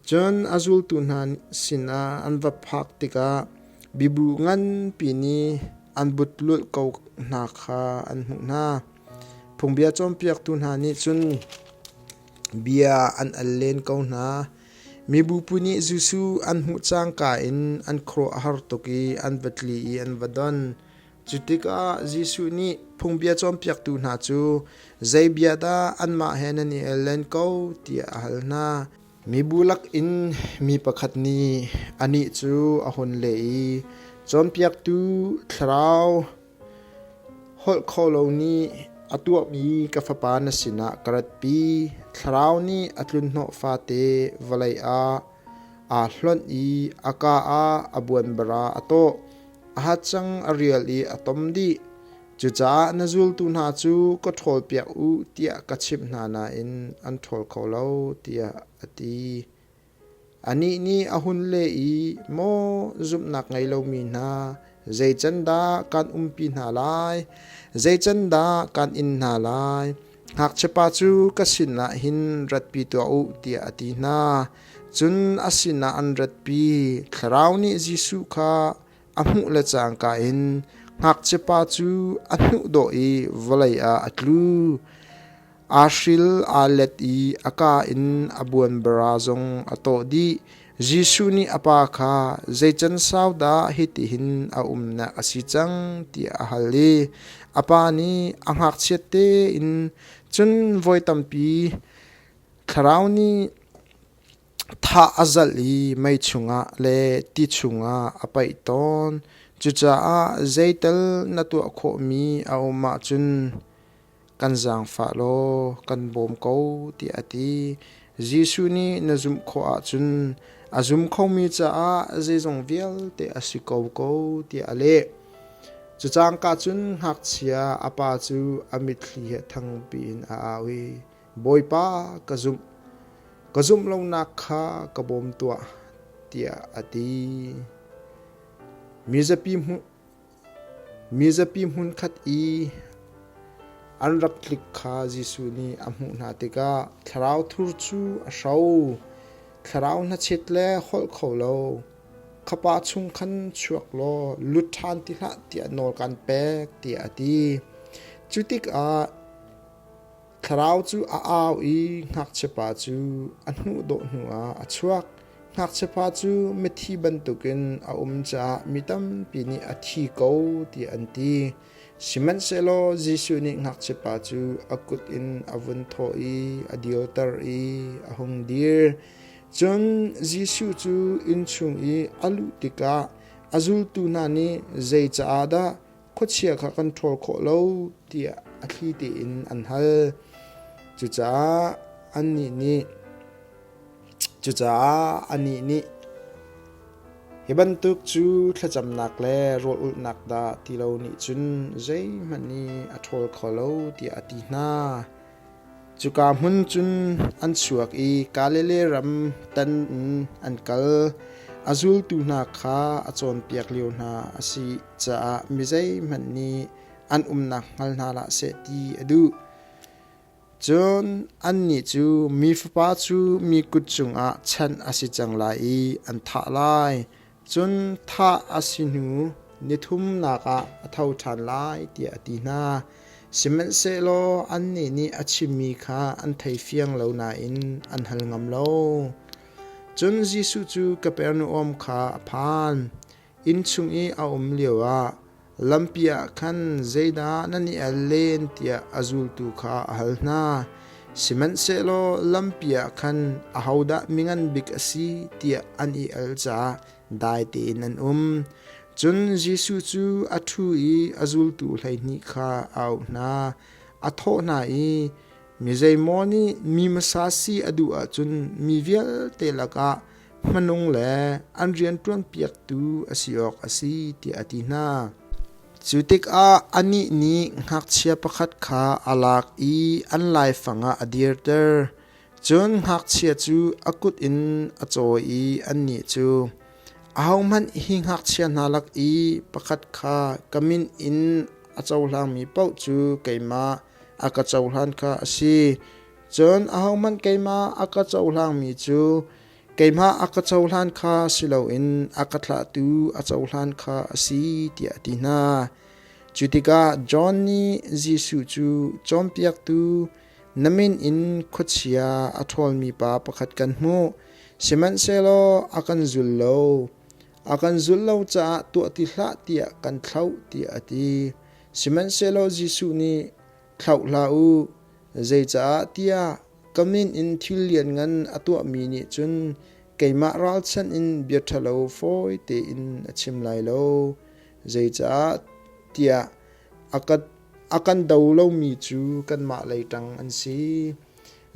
Cun a zultu hna sinah an va phak tikah mibu nganpi nih an butlulh ko hna kha an hmuh hna. Phungbia cawnpiaktu hna nih cun Bia an al len ko hna. Mibupi nih Jesuh an hmuh cangka in an khuaruah a har tuk i an va tli i an va don. Cu tikah Jesuh nih phungbia cawnpiaktu hna cu zei bia dah anmah he nan i el len ko tiah a hal hna. Mibu lakin mi pakhat nih anih cu a hun leh i cawnpiaktu thlarau Holh kho lo nih a tuahmi ka fapa na sinah ka ratpi. Thlarau nih a tlunhnawh fate vawlei ah aa hlonh i a kaa ah a buanbara a tawh. A hacang a rial i a tom dih. Cucaah na zultu hna cu ka ṭhawlpiak u tiah ka chimh hna nain an ṭhawl kho lo, tiah a ti. Anih nih a hun leh i, Maw zumhnak ngei lomi hna, zei can dah kan umpi hna lai? Zei can dah kan in hna lai? Ngakchiapa cu ka sinah hin ratpi tuah u, tiah a ti hna. Cun a sinah an ratpi. Thlarau nih Jesuh kha a hmuh le cangka in ngakchiapa cu a hnuhdawh i vawlei ah a tlu. Aa hril aa let i a kaa in a buanbara zong a tawh dih. Jesuh nih a pa kha zei can sau dah hitihin a umnak a si cang tiah a hal i a pa nih a ngakchiat tein cun voi tampi thlarau nih thah a zalh i mei chungah le ti chungah a paih tawn. Cucaah zeital na tuah khawhmi a um ahcun kan zaangfah law kan bawm ko tiah a ti. Jesuh nih na zumh khawh ahcun a zum khomi caah zeizong vialte a si ko ko tiah a leh. Cu cangka cun ngakchia a pa cu a mitthli he thangpi in a au i, Bawipa, ka zumh. Ka zumh lonak kha ka bawm tuah, tiah a ti. Mizapi hmunkhat i an rak tlik kha Jesuh nih a hmuh hna tikah thlarau thur cu a hro. Thlarau hnachet le holh kho lo, kha pa chung khan chuak law lut ṭhan ti hlah tiah nawl kan pek, tiah a ti. Cu tikah Thlarau cu a au i ngakchiapa cu a hnuhdawh hnuah a chuak. Ngakchiapa cu mithi bantukin a um caah mi tampi nih a thi ko tiah an ti. Sihmanhsehlaw Jesuh nih ngakchiapa cu a kut in a vun thawh i a dirter i a hung dir. Cun Jesuh cu innchung i a luh tikah a zultu hna nih zei caah dah khuachia kha kan ṭhawl khawh lo tiah a thli tein an hal. Cucaah annih nih cucaah anih nih hi bantuk cu thlacamnak le rawl ulhnak dah ti lo nih cun zeihmanh nih a ṭhawl kho lo tiah a ti hna. Cuka hmun cun an chuak i Galilee ram tan in an kal. A zultu hna kha a cawnpiak lio hna a si caah mi zeihmanh nih an umnak hngal hna hlah seh ti a duh. Cun annih cu mi Fapa cu mi kut cungah chanh a si cang lai i an thah lai. Cun thah a si hnu ni thumnak ah a tho ṭhan lai tiah a ti hna. Sihmanhsehlaw annih nih a chimmi kha an thei fiang lo nain an hal ngam lo. Cun Jesuh cu Kapernaum kha a phan. Inn chung i a um lioah lampi ah khan zeidah nan i al len tiah a zultu kha a hal hna. Sihmanhsehlaw lampi ah khan ahodah mingan bik a si tiah an i al caah dai tein an um. Cun Jesuh cu a ṭhu i a zultu 12 kha a auh hna. A thawh hna i, Mi zeimaw nih mi hmasa si a duh ahcun mi vialte lakah hmanung le an rianṭuanpiaktu a si awk a si tiah a ti hna. Cu tikah anih nih ngakchia pakhat kha a lak i an laifang ah a dirter. Cun ngakchia cu a kut in a cawi i annih cu, Ahohmanh hi ngakchia hna lak i pakhat kha ka min in a cohlangmi paoh cu keimah a ka cohlan kha a si. Cun ahohmanh keimah a ka cohlangmi cu keimah a ka cohlan kha si loin a ka thlahtu a cohlan kha a si, tiah a ti hna. Cu tikah John nih Jesuh cu cawnpiaktu na min in khuachia a ṭhawlmi pa pakhat kan hmuh, sihmanhsehlaw a kan zul lo. A kan zulh lo caah tuah ti hlah tiah kan thlauh, tiah a ti. Sihmanhsehlaw Jesuh nih Thlauh hlah u, zeicaah tiah ka min in thil lianngan a tuahmi nih cun keimah ralchanh in bia ṭhalo fawi tein a chim lai lo. Zeicah tiah a ka, a kan do lomi cu kanmah lei ṭang an si.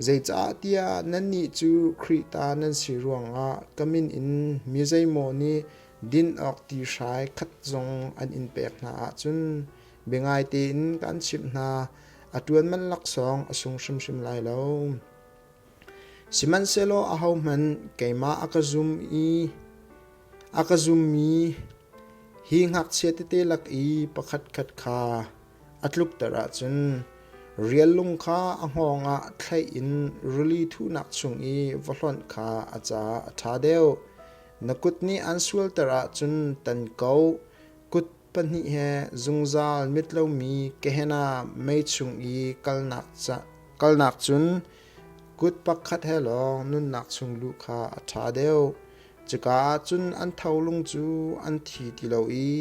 Zeicahtiah nannih cu Khrih ta nan si ruangah ka min in mi zeimaw nih din awk ti hrai khat zong an in pek hna ahcun Biangai tein kan chimh hna, a ṭuan man laksawng a sung hrimhrim lai lo. Sihmanhsehlaw ahohmanh keimah a ka zum i a ka zummi hi ngakchia tete lak i pakhatkhat kha a tlukter ahcun riallung kha a hngawng ah thlaih in rili thuhnak chung i va hlonh kha a caah a ṭha deuh. Na kut nih aan sualter ahcun tan ko, kut pahnih he zungzal mit lomi Gehenna mei chung i kalnak cun kut pakhat he lawng nunnak chung luh kha a ṭha deuh. Cuka ah cun an tholung cu an thi ti lo i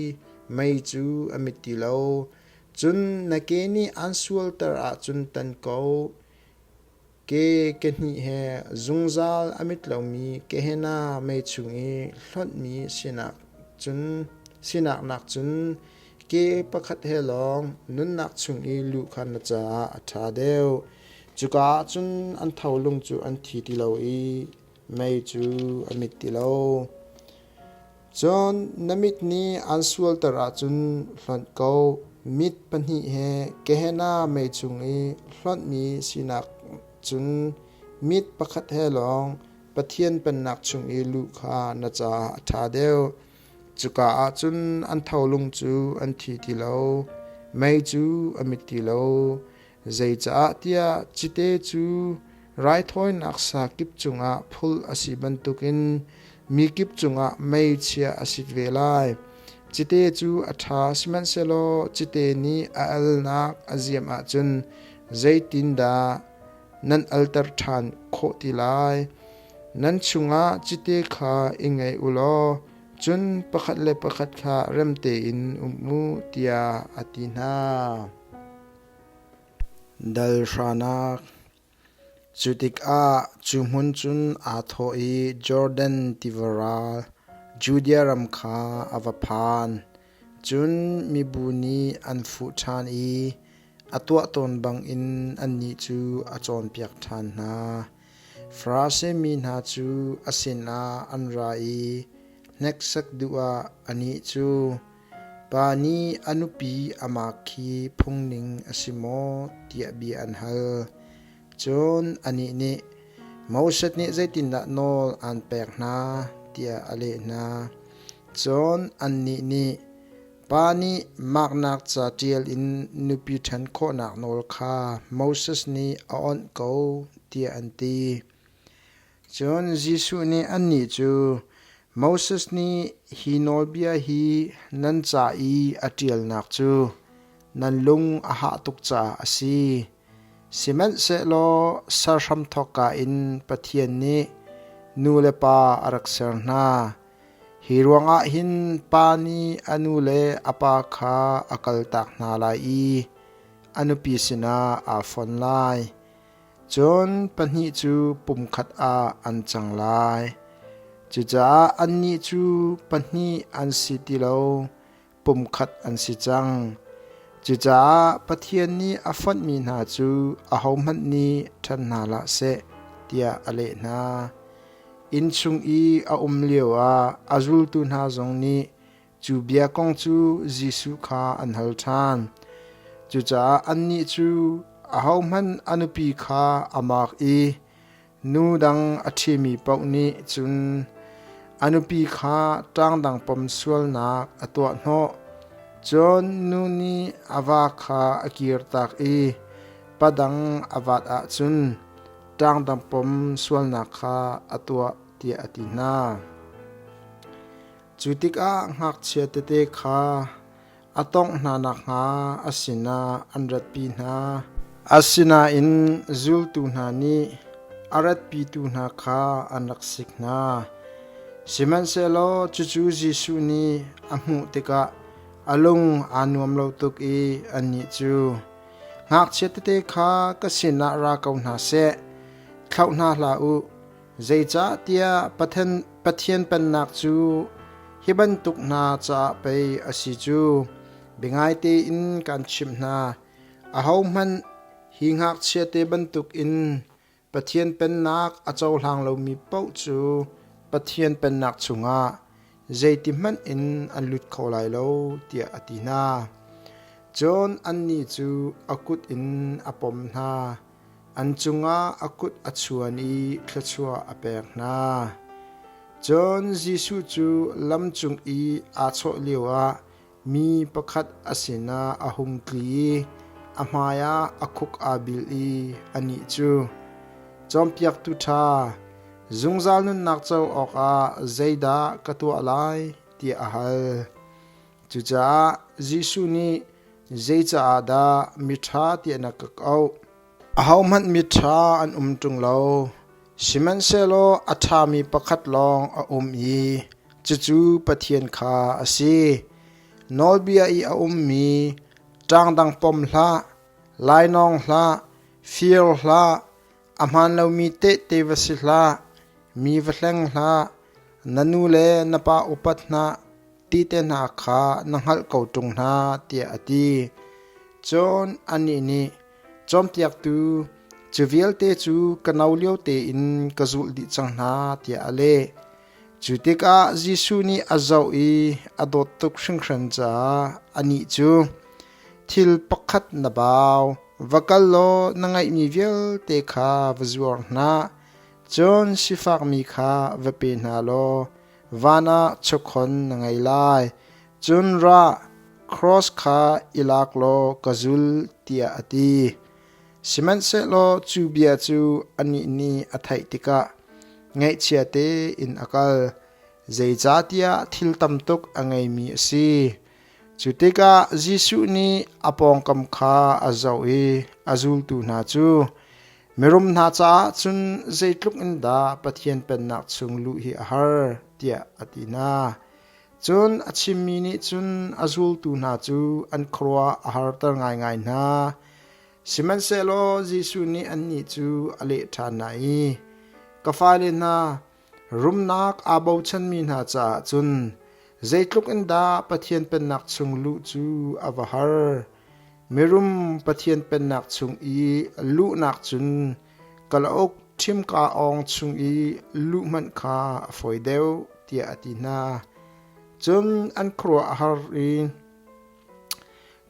mei cu a mit ti lo. Cun na ke nih aan sualter ahcun tan ko. Ke kehnih he zungzal a mit lomi Gehenna mei chung i hlonhmi sinak nakcun ke pakhat he lawng nunnak chung i luh kha na caah a ṭha deuh. Cuka ah cun an tholung cu an thi ti lo i mei cu a mit ti lo. Cun na mit nih aan sualter ahcun hlonh ko. Mit pahnih he Gehenna mei chung i hlonhmi sinak cun mit pakhat he lawng Pathian Pennak chung i luh kha na caah a ṭha deuh. Cuka ah cun an tholung cu an thi ti lo, mei cu a mit ti lo. Zeicaah tiah cite cu raithawinak sa kip cungah phulh a si bantukin mi kip cungah mei chiah a si ve lai. Cite cu a ṭha, sihmanhsehlaw cite nih a alnak a ziam ahcun zeitindah nan alter ṭhan khawh ti lai? Nan chungah cite kha i ngei u law cun pakhat le pakhat kha rem tein um u, tiah a ti hna. Dal hranak Cu tikah cu hmun cun aa thawh i Jordan tiva ral Judea ram kha a va phan. Cun mibu nih an fuh ṭhan i a tuah tawn bangin annih cu a cawnpiak ṭhan hna. Farasi mi hna cu a sinah an ra i hneksak duh ah anih cu, Pa nih a nupi a maak khi phungning a si maw tiah bia an hal. Cun anih nih, Moses nih zeitindah nawl aan pek hna tiah a leh hna. Cun annih nih, Pa nih maknak ca ṭial in nupi ṭhen khawhnak nawl kha Moses nih a awnh ko tiah an ti. Cun Jesuh nih annih cu, Moses nih hi nawlbia hi nan ca i a ṭialnak cu nan lung a hah tuk caah a si. Sihmanhsehlaw ser hramthawkka in Pathian nih nu le pa a rak ser hna. Hi ruangah hin pa nih a nu le a pa kha a kaltak hna lai i a nupi sinah aa fon lai. Cun pahnih cu pumkhat ah an cang lai. Cucaah annih cu pahnih an si ti lo, pumkhat an si cang. Cucaah Pathian nih a fonhmi hna cu ahohmanh nih ṭhen hna hlah seh, tiah a leh hna. Inn chung i a um lioah a zultu hna zong nih cu bia kong cu Jesuh kha an hal ṭhan. Cucaah annih cu ahohmanh a nupi kha a maak i Nu dang a ṭhimi paoh nih cun a nupi kha ṭangdang pom sualnak a tuah hnawh. Cun nu nih a va kha a kirtak i pa dang a vat ahcun ṭangdang pom sualnak kha a tuah tiah a ti hna. Cu tikah ngakchia tete kha a tawngh hna nakhnga a sinah an ratpi hna. Asinain zultu hna nih a ratpitu hna kha an rak sik hna. Sihmanhsehlaw cucu Jesuh nih a hmuh tikah a lung aa nuam lo tuk i annih cu, Ngakchia tete kha ka sinah ra ko hna seh, thlauh hna hlah u, Zeicahtiah Pathian Pennak cu hi bantuk hna caah pei a si cu. Biangai tein kaan chimh hna, ahohmanh hi ngakchiate bantukin Pathian Pennak a cohlang lomi paoh cu Pathian Pennak chungah zeitihmanh in an lut kho lai lo tiah a ti hna. Cun annih cu a kut in a pom hna. An cungah a kut a chuan i thluachuah a pek hna. Cun Jesuh cu lam cung i aa chawh lioah mi pakhat a sinah a hung tli i a hmaiah a khuk aa bil i anih cu, Cawnpiaktu ṭha, zungzal nunnak co awkah zeidah ka tuah lai? tiah a hal. Cucaah Jesuh nih Zeicaah dah miṭha tiah na ka auh? Ahohmanh miṭha an um ṭung lo. Sihmanhsehlaw a ṭhami pakhat lawng a um i cucu Pathian kha a si. Nawlbia i a ummi ṭangdang pom hlah, lainawng hlah, fir hlah, a hmaan lomi tehte va si hlah, mi va hleng hlah, na nu le na pa upat hna, ti te hna kha na hngalh ko ṭung hna tiah a ti. Cun anih nih, Cawnpiaktu, cu vialte cu ka no lio tein ka zulh dih cang hna tiah a leh. Cu tikah Jesuh nih a zoh i a dawt tuk hringhran caah anih cu, Thil pakhat na bau, va kal law na ngeihmi vialte kha va zuar hna, cun sifakmi kha va pe hna law van ah chawkhon na ngei lai. Cun ra, cross kha i lak law ka zul, tiah a ti. Sihmanhsehlaw cu bia cu anih nih a theih tikah ngaihchia tein a kal, zeicahtiah thil tam tuk a ngeimi a si. Cu tikah Jesuh nih a pawngkam kha a zoh i a zultu hna cu, Mirum hna caah cun zeitluk in dah Pathian Pennak chung luh hi a har, tiah a ti hna. Cun a chimmi nih cun a zultu hna cu an khuaruah a harter ngaingai hna. Sihmanhsehlaw Jesuh nih annih cu a leh ṭhan hna i, Ka fale hna, rumnak aa bochanmi hna caah cun zeitluk in dah Pathian Pennak chung luh cu a va har! Mirum Pathian Pennak chung i luhnak cun kalauk ṭhimka awng chung i luh hmanh kha a fawi deuh, tiah a ti hna. Cun an khuaruah a har i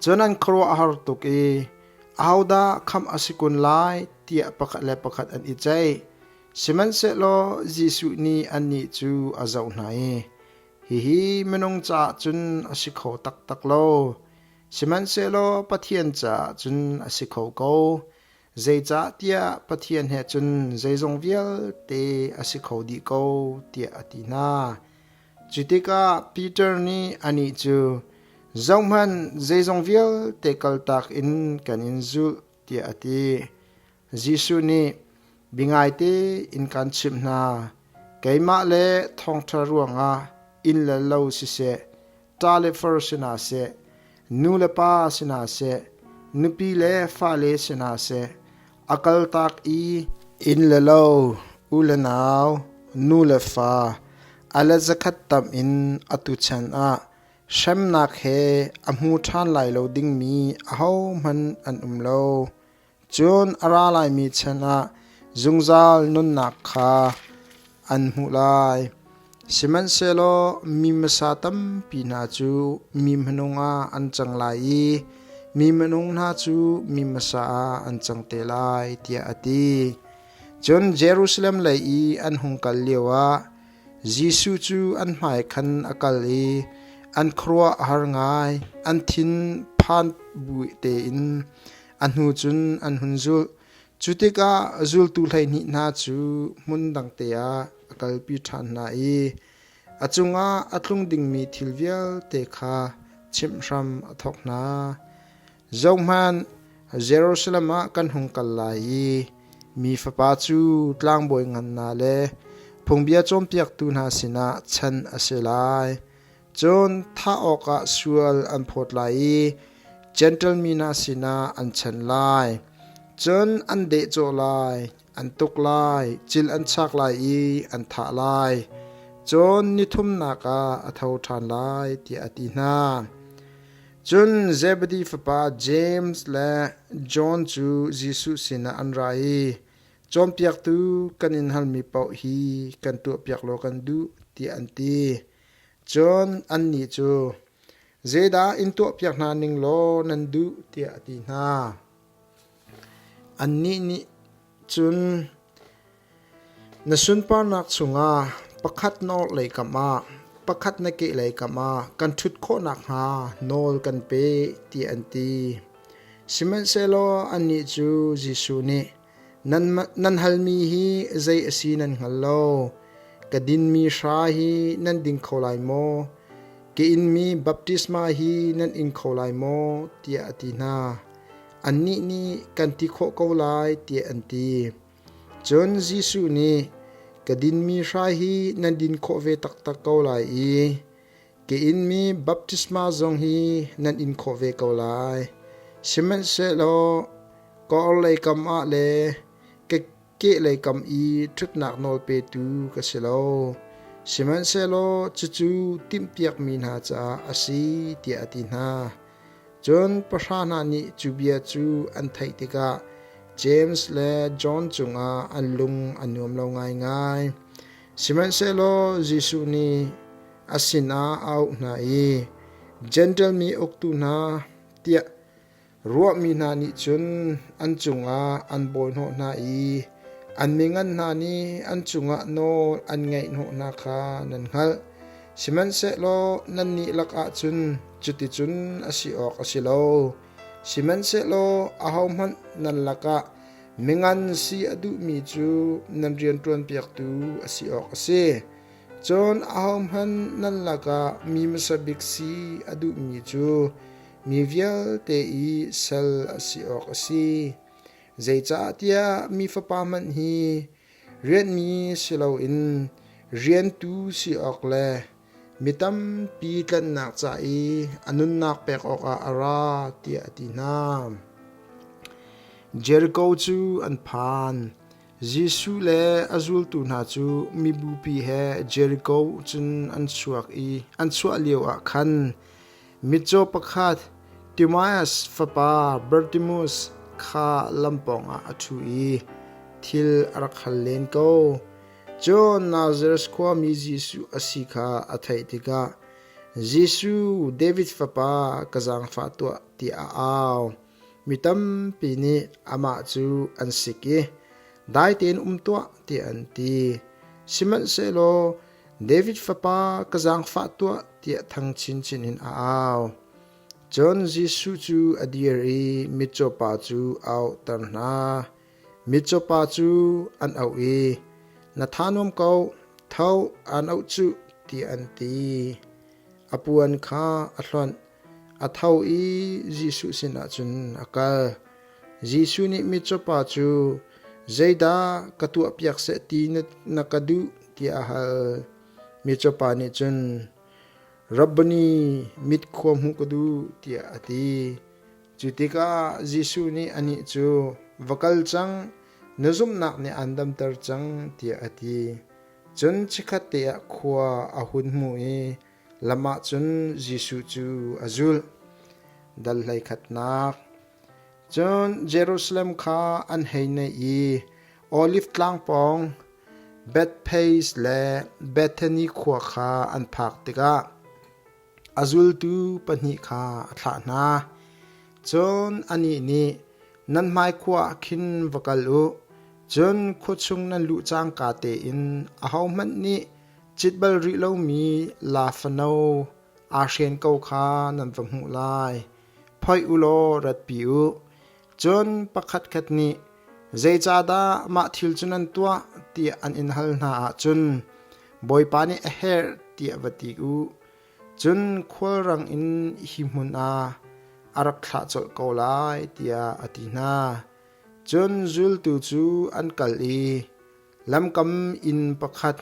Cun an khuaruah a har tuk i, Ahodah khamh a si kun lai? tiah pakhat le pakhat an i ceih. Sihmanhsehlaw Jesuh nih annih cu a zoh hna i, Hihi minung caah cun a si kho taktak lo, sihmanhsehlaw Pathian caah cun a si kho ko. Zeicahtiah Pathian he cun zeizong vialte a si kho dih ko, tiah a ti hna. Cu tikah Peter nih anih cu, Zohhmanh, zeizong vialte kaltak in kan in zulh, tiah a ti. Jesuh nih, Biangaite in kaan chimh hna, keimah le thawngṭha ruangah inn le lo siseh, ṭa le far si hna seh, nu le pa si hna seh, nupi le fale si hna seh, a kaltak i inn le lo, u le nau, nu le fa, a let zakhat tam in atu chan ah hremnak he a hmu ṭhan lai lo dingmi ahohmanh an um lo. Cun a ra laimi chan ah zungzal nunnak kha an hmuh lai. Sihmanhsehlaw mi hmasa tampi hna cu mi hmanung ah an cang lai i mi hmanung hna cu mi hmasa ah an cang te lai, tiah a ti. Cun Jerusalem lei i an hung kal lioah Jesuh cu an hmai khan a kal i an khuaruah a har ngai, an thin phan bu tein a hnu cun an hun zulh. Cu tikah zultu 12 hna cu hmun dangte ah a kalpi ṭhan hna i a cungah a tlung dingmi thil vialte kha chimh hram a thawk hna. Zohhmanh, Jerusalem ah kan hung kal lai i mi Fapa cu tlangbawi ngan hna le phungbia cawnpiaktu hna sinah chan a si lai. Cun thah awkah sual an phawt lai i Jentail mi hna sinah an chanh lai. Cun an dehcawh lai, an tuk lai, cil an chak lai i an thah lai. Cun ni thumnak ah a tho ṭhan lai, tiah a ti hna. Cun Zebedi fapa James le John cu Jesuh sinah an ra i, Cawnpiaktu, kan in halmi paoh hi kan tuahpiak law kan duh, tiah an ti. Cun annih cu, Zeidah in tuahpiak hna ning law nan duh, tiah a ti hna. Annih nih cun, Na sunparnak chungah pakhat na orhlei kam ah, pakhat na kehlei kam ah kan ṭhut khawh nakhnga nawl kan pe, tiah an ti. Sihmanhsehlaw annih cu Jesuh nih, Nan halmi hi zei a si nan hngal lo. Ka dinmi hra hi nan ding kho lai maw? Ka inmi baptisma hi nan ing kho lai maw? tiah a ti hna. Annih nih kan ti khawh ko lai tiah an ti. Cun Jesuh nih, Ka dinmi hrai hi nan din khawh ve taktak ko lai i ka inmi baptisma zong hi nan in khawh ve ko lai. Sihmanhsehlaw ka orhlei kam ah le ka kehlei kam i ṭhutnak nawl petu ka si lo. Sihmanhsehlaw cucu timhpiakmi hna caah a si, tiah a ti hna. Cun pahra hna nih cu bia cu an theih tikah James le John cungah an lung a nuam lo ngaingai. Sihmanhsehlaw Jesuh nih a sinah a auh hna i, Jentail mi uktu hna tiah ruahmi hna nih cun an cungah an bawihnawh hna i an mingan hna nih an cungah nawl an ngeihhnawh hna kha nan hngalh. Sihmanhsehlaw nannih lakah cun cuticun a si awk a si lo. Sihmanhsehlaw ahohmanh nan lakah mingan si a duhmi cu nan rianṭuanpiaktu a si awk a si. Cun ahohmanh nan lakah mi hmasa bik si a duhmi cu mi vialte i sal a si awk a si. Zeicahtiah mi Fapa hmanh hi rianhmi si loin riantu si awk le mi tampi tlanhnak ca i a nunnak pek awkah a ra tiah a ti hna. Jeriko cu an phan. Jesuh le a zultu hna cu mibupi he Jeriko cun an chuak i an chuah lioah khan mitcaw pakhat Timaeus fapa Bartimaeus kha lam pawngah a ṭhu i thil a rak hal len ko. Cun Nazareth khuami Jesuh a si kha a theih tikah Jesuh, David fapa, ka zaangfah tuah tiah a au. Mi tampi nih amah cu an sik i dai tein um tuah tiah an ti. Sihmanhsehlaw David fapa, ka zaangfah tuah tiah thang chinchin in a au. Cun Jesuh cu a dir i mitcaw pa cu a auhter hna. Mitcaw pa cu an auh i, Na tha nuam ko, tho, aan auh cuh, tiah an ti. A puan kha a hlonh, a tho i Jesuh sinah cun a kal. Jesuh nih mitcaw pa cu, Zeidah ka tuahpiak seh ti na ka duh? tiah a hal. Mitcaw pa nih cun, Rabboni, mit khua hmuh ka duh, tiah a ti. Cu tikah Jesuh nih anih cu, Va kal cang, na zumhnak nih aan damter cang, tiah a ti. Cun chikkhatte ah khua a hun hmu i lam ah cun Jesuh cu a zulh. Dal hleikhatnak. Cun Jerusalem kha an hei naih i Oliv tlang pawng Bethphage le Bethany khua kha an phak tikah A zultu pahnih kha a thlah hna. Cun anih nih, Nan hmaikhua ah khin va kal u, cun khua chung nan luh cangka tein ahohmanh nih cit bal rih lomi laa fano aa hren ko kha nan va hmuh lai. Phoih u law ratpi u. Cun pakhatkhat nih, Zeicahdah mah thil cu nan tuah? tiah an in hal hna ahcun, Bawipa nih a herh tiah va ti u. Cun khualrang in hi hmun ah a rak thlah colh ko lai tiah a ti hna. Cun zultu cu an kal i lamkam inn pakhat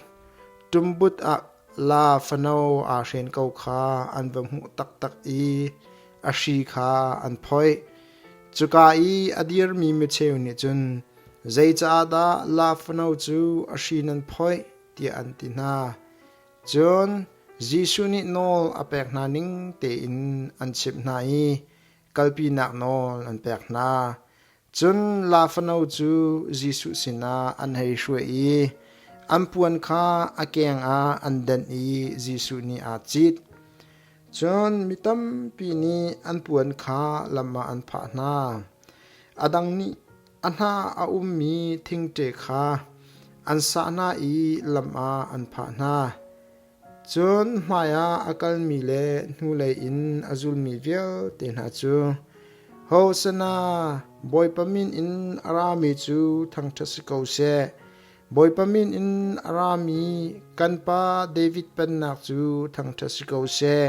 ṭumbut ah laa fano aa hren ko kha an va hmuh taktak i a hri kha an phoih. Cuka i a dirmi micheu nih cun, Zeicahdah laa fano cu a hri nan phoih? tiah an ti hna. Cun Jesuh nih nawl a pek hna ning tein an chimh hna i kalpinak nawl an pek hna. Cun laa fano cu Jesuh sinah an hei hruai i an puan kha a keng ah an denh i Jesuh nih aa cit. Cun mi tampi nih an puan kha lam ah an phah hna. A dang nih A hna a ummi thingṭe kha an sah hna i lam ah an phah hna. Cun hmaiah a kalmi le hnulei in a zulmi vialte hna cu, Hosanna! Bawipa min in a rami cu thangṭhat si ko seh! Bawipa min in a rami kan pa David pennak cu thangṭhat si ko seh!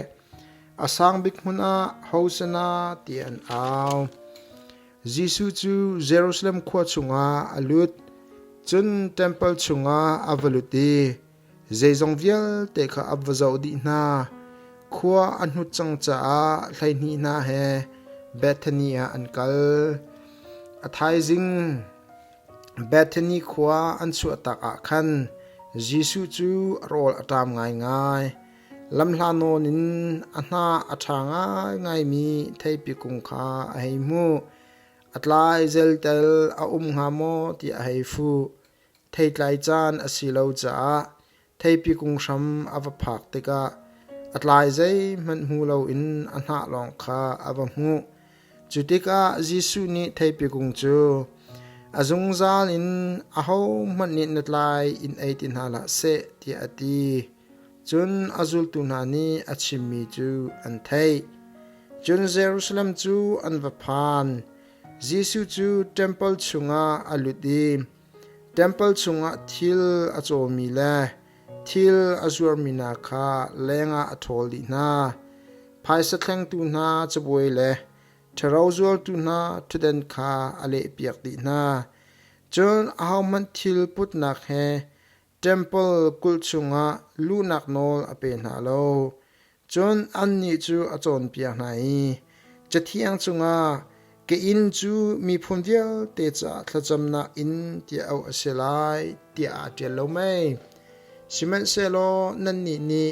A sang bik hmun ah Hosanna tiah an au. Jesuh cu Jerusalem khua chungah a lut, cun ṭempal chungah a va lut i zeizong vialte kha a va zoh dih hna. Khua a hnut cang caah 12 hna he Bethany ah an kal. A thaizing Bethany khua an chuahtak ah khan Jesuh cu a rawl a ṭam ngaingai. Lamhla nawn in a hna a ṭha ngaingaimi theipi kung kha a hei hmuh. A tlai zeltel a um hnga maw ti a hei fuh. Theitlai caan a si lo caah. Theipi kung hram a va phak tikah a tlai zeihmanh hmu loin a hnah lawng kha a va hmuh. Cu tikah Jesuh nih theipi kung cu, A zungzal in ahohmanh nih na tlai in ei ti hna hlah seh, tiah a ti. Cun a zultu hna nih a chimmi cu an theih. Cun Jerusalem cu an va phan. Jesuh cu ṭempal chungah a lut i ṭempal chungah thil a cawmi le thil a zuarmi hna kha lengah a ṭhawl dih hna. Phaisa thlengtu hna cabuai le ṭhero zualtu hna ṭhutdan kha a lehpiak dih hna. Cun ahohmanh thil putnak he ṭempal kulh chungah luhnak nawl a pe hna lo. Cun annih cu a cawnpiak hna i Cathiang chungah ka inn cu miphun vialte caah thlacamnak inn tiah auh a si lai tiah aa ṭial lo mei? Sihmanhsehlaw nannih nih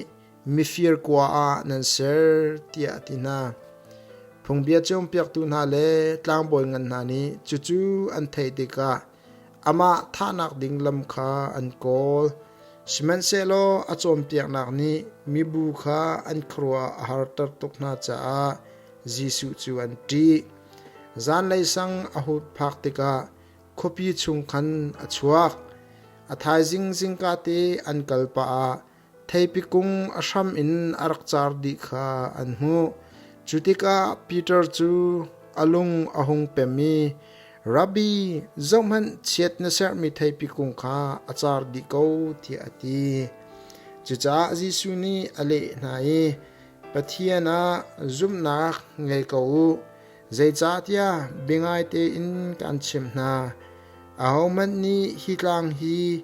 mifir kua ah nan ser tiah a ti hna. Phungbia cawnpiaktu hna le tlangbawi ngan hna nih cucu an theih tikah amah thahnak ding lam kha an kawl. Sihmanhsehlaw a cawnpiaknak nih mibu kha an khuaruah a harter tuk hna caah Jesuh cu an ṭih. Zanlei sang a hun phak tikah khuapi chung khan a chuak. A thaizing zingkate an kal pah ah Theipi kung a hram in a rak car dih kha an hmuh. Cu tikah Peter cu a lung a hung pem i, Rabbi, zohhmanh chiat na serhmi theipi kung kha a car dih ko, tiah a ti. Cucaah Jesuh nih a leh hna i, Pathian ah zumhnak ngei ko u. Zeicahtiah biangai tein kaan chimh hna, ahohmanh nih hi tlang hi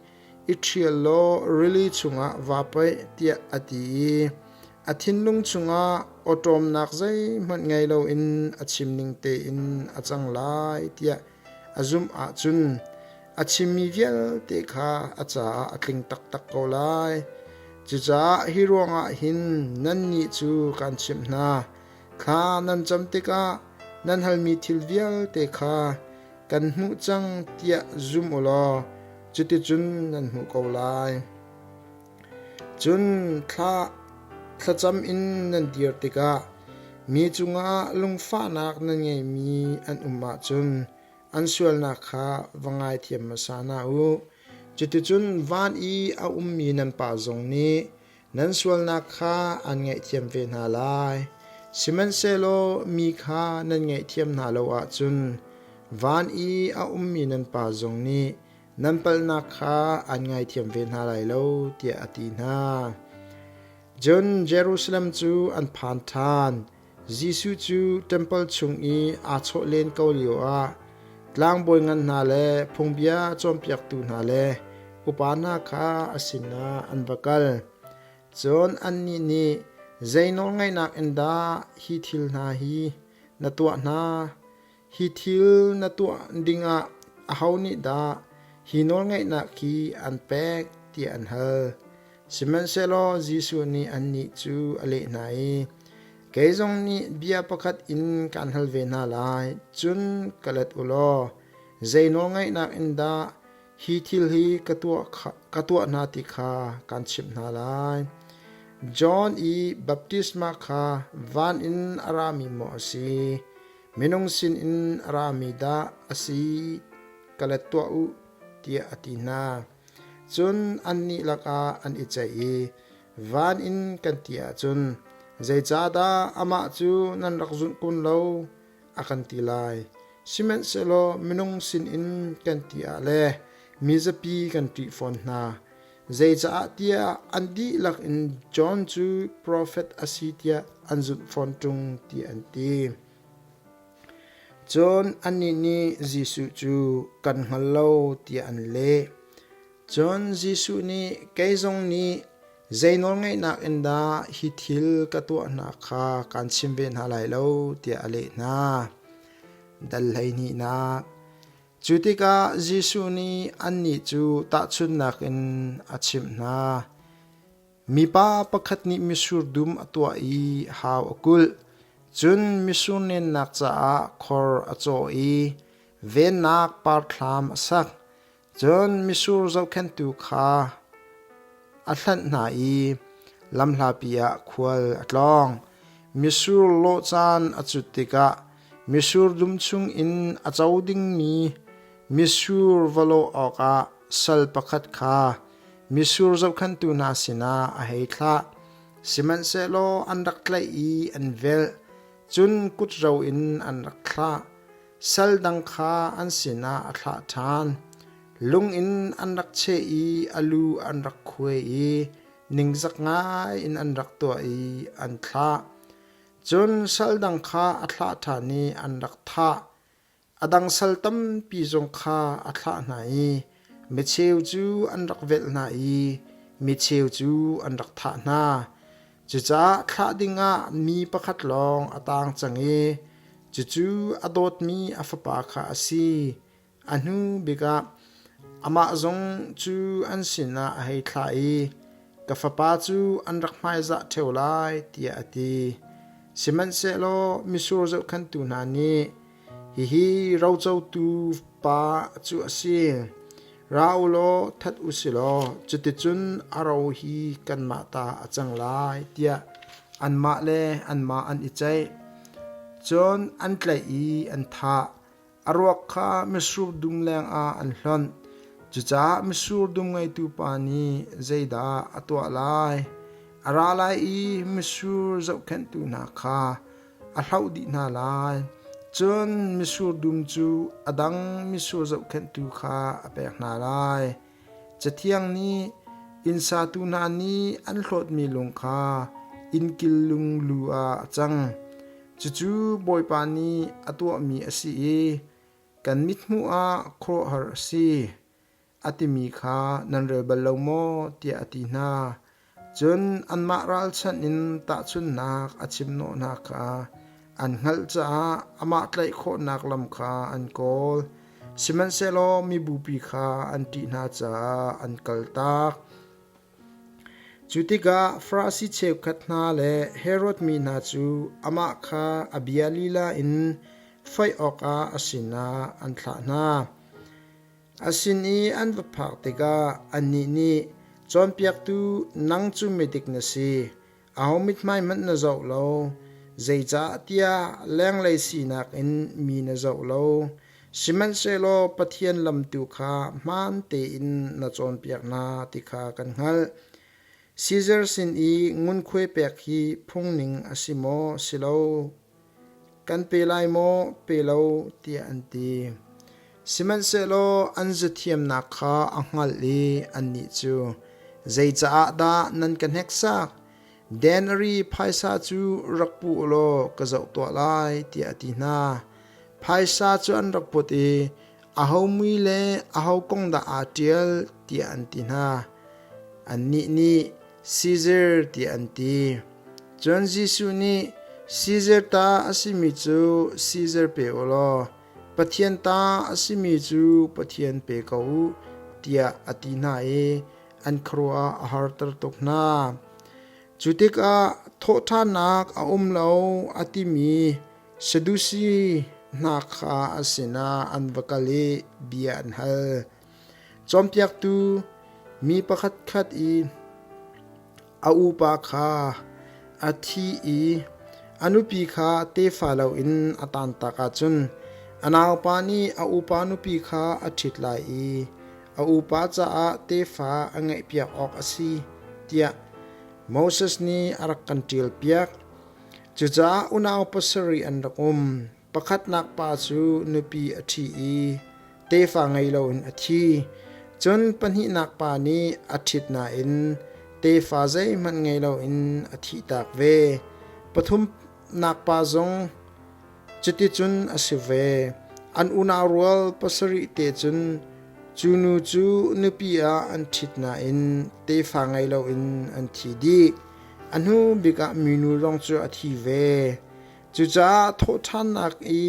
i ṭhial law rili chungah vaa paih tiah a ti i a thinlung chungah awṭawmnak zeihmanh ngei loin a chim ning tein a cang lai tiah a zumh ahcun a chimmi vialte kha a caah a tling taktak ko lai. Cucaah hi ruangah hin nannih cu kaan chimh hna, thla nan cam tikah nan halmi thil vialte kha kan hmuh cang tiah zum u law cuticun nan hmuh ko lai. Cun thla thlacam in nan dir tikah mi cungah lungfahnak nan ngeihmi an um ahcun an sualnak kha va ngaithiam hmasa hna u. Cuticun van i a ummi nan Pa zong nih nan sualnak kha an ngaihthiam ve hna lai. Sihmanhsehlaw mi kha nan ngaihthiam hna lo ahcun van i a ummi nan Pa zong nih nan palhnak kha an ngaithiam ve hna lai lo, tiah a ti hna. Cun Jerusalem cu an phan ṭhan. Jesuh cu ṭempal chung i aa chawh len ko lioah tlangbawi ngan hna le phungbia cawnpiaktu hna le upa hna kha a sinah an va kal. Cun annih nih, Zei nawlngaihnak in dah hi thil hna hi na tuah hna? Hi thil na tuah dingah aho nih dah hi nawlngeihnak hi an pek tiah an hal. Sihmanhsehlaw Jesuh nih annih cu a leh hna i, Kei zong nih bia pakhat in kaan hal ve hna lai, cun ka let u law, zei nawlngeihnak in dah hi thil hi ka tuah hna ti kha kaan chimh hna lai. John i baptisma kha van in a rami maw a si? Minung sinin a rami dah a si ka let tuah u tiah a ti hna. Cun annih lakah an i ceih i van in kan ti ahcun zeicahdah amah cu nan rak zumh kun lo a kan ti lai. Sihmanhsehlaw minung sinin kan ti ah le mi zapi kan ṭih fawn hna. Zeicaah tiah an dihlak in John cu profet a si tiah an zumh fawn ṭung ti an ti. Cun annih nih Jesuh cu kan hngal lo tiah an leh. Cun Jesuh nih kei zong nih zei nawlngeihnak in dah hi thil ka tuah hna kha kaan chim ve hna lai lo tiah a leh hna. Dal hleihnihnak Cu tikah Jesuh nih annih cu tahchunhnak in a chimh hna. Mipa pakhat nih mitsur dum a tuah i hau a kulh. Cun mitsur nennak caah khor a cawh i vennak parthlam a sak. Cun mitsur zohkhenhtu kha a hlanh hna i lamhlapi ah khual a tlawng. Mitsur lawh caan a cut tikah mitsur dum chungin a co dingmi mitsur va lawh awkah sal pakhat kha mitsur zohkhenhtu hna sinah a hei thlah. Sihmanhsehlaw an rak tlaih i an velh, cun kutro in an rak thlah. Sal dang kha an sinah a thlah ṭhan. Lung in an rak cheh i a lu an rak khuai i ningzak ngai in an rak tuah i an thlah. Cun sal dang kha a thlah ṭhan i an rak thah. A dang sal tampi zong kha a thlah hna i micheu cu an rak velh hna i micheu cu an rak thah hna. Cucaah thlah dingah mi pakhat lawng a taang cang i cucu a dawtmi a fapa kha a si. A hnu bik ah amah zong cu an sinah a hei thlah i ka fapa cu an rak hmaizah ṭheo lai tiah a ti. Sihmanhsehlaw mitsur zohkhenhtu hna nih hihi rocotu pa cu a si. Ra u law that u si law cuticun a ro hi kanmah ta a cang lai tiah anmah le anmah an i ceih. Cun an tlaih i an thah. A ruak kha mitsur dum lengah an hlonh. Cucaah mitsur dum ngeitu pa nih zeidah a tuah lai? A ra lai i mitsur zohkhenhtu hna kha a hloh dih hna lai. Cun mitsur dum cu a dang mitsur zohkhenhtu kha a pek hna lai. Cathiang nih inn satu hna nih an hlawtmi lung kha innkil lung lu ah a cang. Cucu Bawipa nih a tuahmi a si i kan mithmuh ah khuaruahhar a si, a timi kha nan rel bal lo maw? tiah a ti hna. Cun anmah ralchanh in tahchunhnak a chimhnawh hna kha an hngalh caah amah tlaih khawhnak lam kha an kawl. Sihmanhsehlaw mibupi kha an ṭih hna caah an kaltak. Cu tikah Farasi cheukhat hna le Herod mi hna cu amah kha a bia lila in foih awkah a sinah an thlah hna. A sin i an va phak tikah annih nih, Cawnpiaktu, nang cu midik na si. Aho mithmai hmanh na zoh lo, zeicahtiah lenglei sinak in mi na zoh lo. Sihmanhsehlaw Pathian lam tu kha hmaan tein na cawnpiak hna ti kha kan hngalh. Caesar sin i ngunkhuai pek hi phungning a si maw, si lo? Kan pe lai maw, pe lo, tiah an ti. Sihmanhsehlaw an zathiamnak kha a hngalh i annih cu, Zei caah dah nan ka hneksak? Denari phaisa cu rak pu u law ka zoh tuah lai, tiah a ti hna. Phaisa cu an rak put i, Aho mui le aho kong dah aa ṭial, tiah an ti hna. Annih nih, Caesar, tiah an ti. Cun Jesuh nih, Caesar ta a simi cu Caesar pe u law Pathian ta a simi cu Pathian pe ko u, tiah a ti hna i an khuaruah a harter tuk hna. Cu tikah thawhṭhannak a um lo a timi Sadusi hna kha a sinah an va kal i bia an hal. Cawnpiaktu mi pakhatkhat i A upa kha a thi i a nupi kha tefa loin a taantak ahcun a naupa nih a upa nupi kha a ṭhit lai i a upa caah tefa a ngeihpiak awk a si tiah Moses nih a rak kan ṭialpiak. Cucaah unau pasarih an rak um. Pakhatnak pa cu nupi a ṭhi i tefa ngei loin a thi. Cun pahnihnak pa nih a ṭhit nain tefa zeihmanh ngei loin a thihtak ve. Pathumnak pa zong cuticun a si ve. An unau rual pasarih te cun cu nu cu nupi ah an ṭhit nain tefa ngei loin an thi dih. A hnu bik ah minu zong cu a thi ve. Cucaah thawhṭhannak i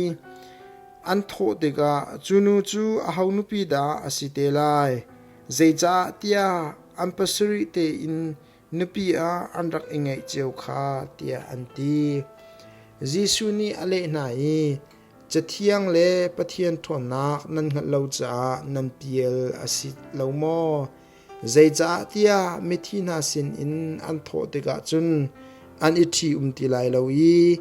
an thawh tikah cu nu cu aho nupi dah a si te lai? Zeicah tiah an pasarih tein nupi ah an rak i ngeih cio kha tiah an ti. Jesuh nih a leh hna i, Cathiang le Pathian ṭhawnnak nan hngalh lo caah nan pial a si lo maw? Zeicahtiah mithi hna sinin an thawh tikah cun an i ṭhi-um ti lai lo i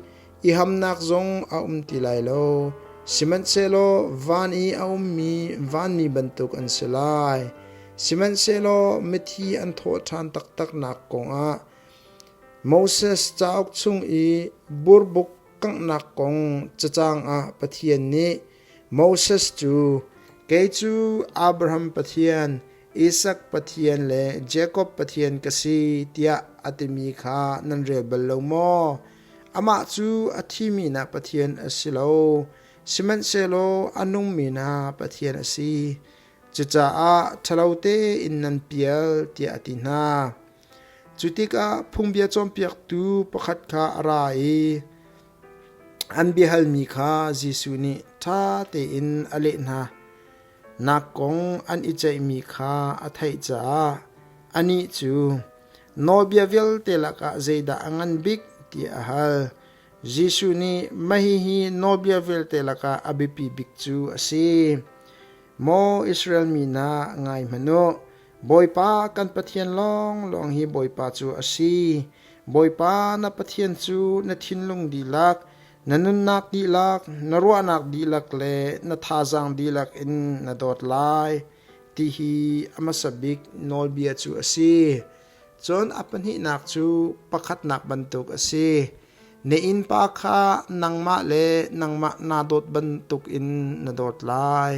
i hamnak zong a um ti lai lo. Sihmanhsehlaw van i a ummi vanmi bantuk an si lai. Sihmanhsehlaw mithi an thawh ṭhan taktaknak kongah Moses cauk chung i burbuk kanghnak kong cacang ah Pathian nih Moses cu, Kei cu Abraham Pathian, Isak Pathian le Jakob Pathian ka si, tiah a timi kha nan rel bal lo maw? Amah cu a thimi hna Pathian a si lo, sihmanhsehlaw a nungmi hna Pathian a si. Cucaah ṭhalo tein nan pial, tiah a ti hna. Cu tikah phungbia cawnpiaktu pakhat kha a ra i an biahalmi kha Jesuh nih ṭha tein a leh hna. Nak kong an i ceihmi kha a theih caah anih cu nawlbia vialte lakah zeidah a ngan bik tiah a hal. Jesuh nih mah hihi nawlbia vialte lakah a biapi bik cu a si. Maw Israel mi hna, ngai hmanh u! Bawipa kan Pathian lawnglawng hi Bawipa cu a si. Bawipa na Pathian cu na thinlung dihlak, na nunnak dihlak, na ruahnak dihlak le na thazaang dihlak in na dawt lai, ti hi a hmasa bik nawlbia cu a si. Cun a pahnihnak cu pakhatnak bantuk a si. Na innpa kha nangmah le nangmah naa dawt bantukin na dawt lai.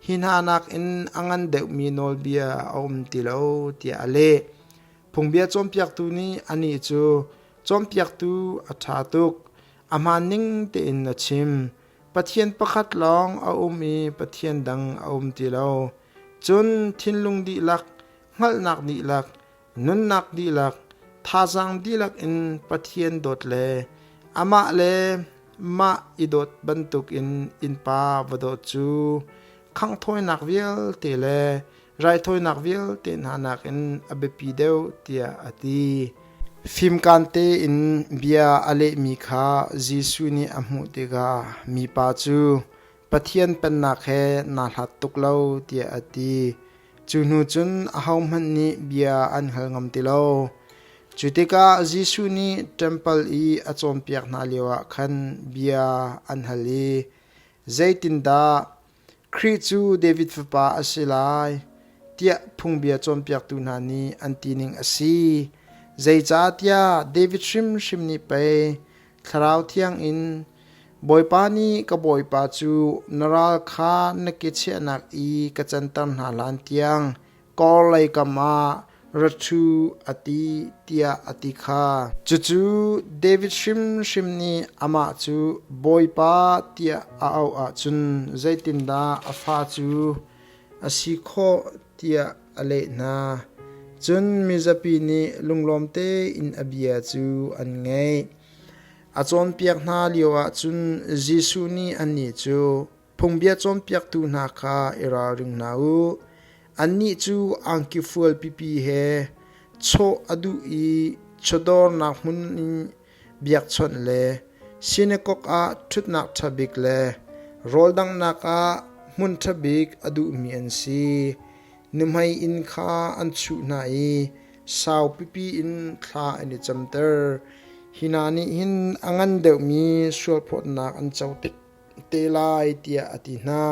Hi hna nakin a ngan deuhmi nawlbia a um ti lo, tiah a leh. Phungbia cawnpiaktu nih anih cu, Cawnpiaktu a ṭha tuk, a hmaan ning tein na chim. Pathian pakhat lawng a um i Pathian dang a um ti lo. Cun thinlung dihlak, hngalhnak dihlak, nunnak dihlak, thazaang dihlak in Pathian dawt le amah le mah i dawt bantukin innpa va dawt cu khanghthawinak vialte le raithawinak vialte hna nakin a biapi deuh tiah a ti. Fimkaan tein bia a lehmi kha Jesuh nih a hmuh tikah mipa cu Pathian Pennak he naa hlat tuk lo tiah a ti. Cu hnu cun ahohmanh nih bia an hngal ngam ti lo. Cu tikah Jesuh nih ṭempal i a cawnpiak hna lioah khan bia an hal i, Zeitindah Khrih cu David fapa a si lai, tiah phungbia cawnpiaktu hna nih an tining a si. Zeicahtiah David hrimhrim nih pei Thlarau Thiang in Bawipa nih ka Bawipa cu na ral kha na ke chiahnak i ka canter hna hlan tiang kawrlei kam ah ra ṭhu a ti tiah a ti kha. Cucu David hrimhrim nih amah cu Bawipa tiah a auh ahcun zeitindah a fa cu a si khawh tiah a leh hna. Cun mizapi nih lunglawm tein a bia cu an ngaih. A cawnpiak hna lioah cun Jesuh nih annih cu, Phungbia cawnpiaktu hna kha i ralring hna u. Annih cu angki fual pipi he chawh a duh i chawdawrnak hmun in biakchawnh le sinakok ah ṭhutnak ṭha bik le rawldanghnak ah hmun ṭha bik a duhmi an si. Nuhmei inn kha an chuh hna i sau pipi in thla an i camter. Hi hna nih hin a ngan deuhmi sualphawtnak an co te lai tiah a ti hna.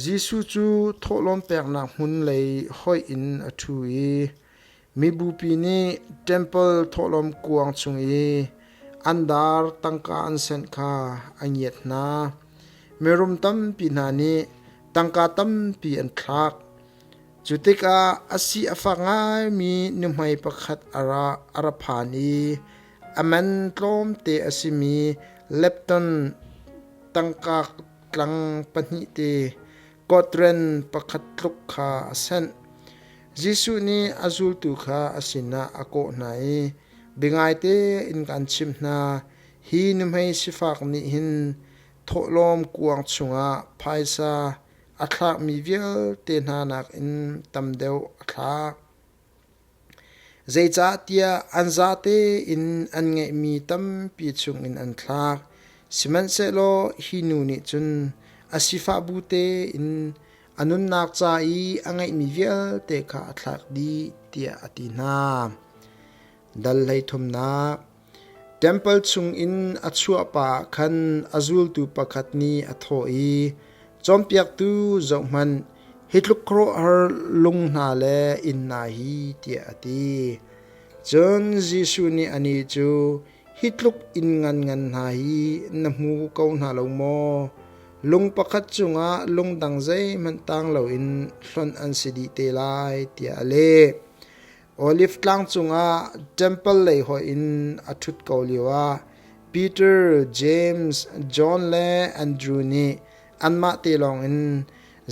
Jesuh cu thawhlawm peknak hmun lei hoih in a ṭhu i mibupi nih ṭempal thawhlawm kuang chung i an dar tangka an senh kha a ngiat hna. Mirum tampi hna nih tangka tampi an thlak. Cu tikah a si a fak ngaimi nuhmei pakhat a ra phan i a man tlawmte a simi lepton tangka tlang pahnih te kawtren pakhat tluk kha a senh. Jesuh nih a zultu kha a sinah a kawh hna i, Biangaite in kaan chimh hna, hi nuhmei sifak nih hin thawhlawm kuang chungah phaisa a thlakmi vialte hna nakin tam deuh a thlak. Zeicahtiah an zate in an ngeihmi tampi chungin an thlak. Sihmanhsehlaw hi nu nih cun a sifah bu tein A nunnak ca i a ngeihmi vialte kha a thlak dih, tiah a ti hna. Dal 13nak Ṭempal chungin a chuahpah ah khan a zultu pakhat nih a thawh i, Cawnpiaktu, zohhmanh, hi tluk khuaruahhar lung hna le inn hna hi, tiah a ti. Cun Jesuh nih anih cu, Hi tluk inn nganngan hna hi na hmu ko hna lo maw? Lung pakhat cungah lung dang zeihmanh tang loin hlonh an si dih te lai, tiah a leh. Oliv tlang cungah ṭempal lei hoih in a ṭhut ko lioah Peter, James, John le Andrew nih anmah te lawngin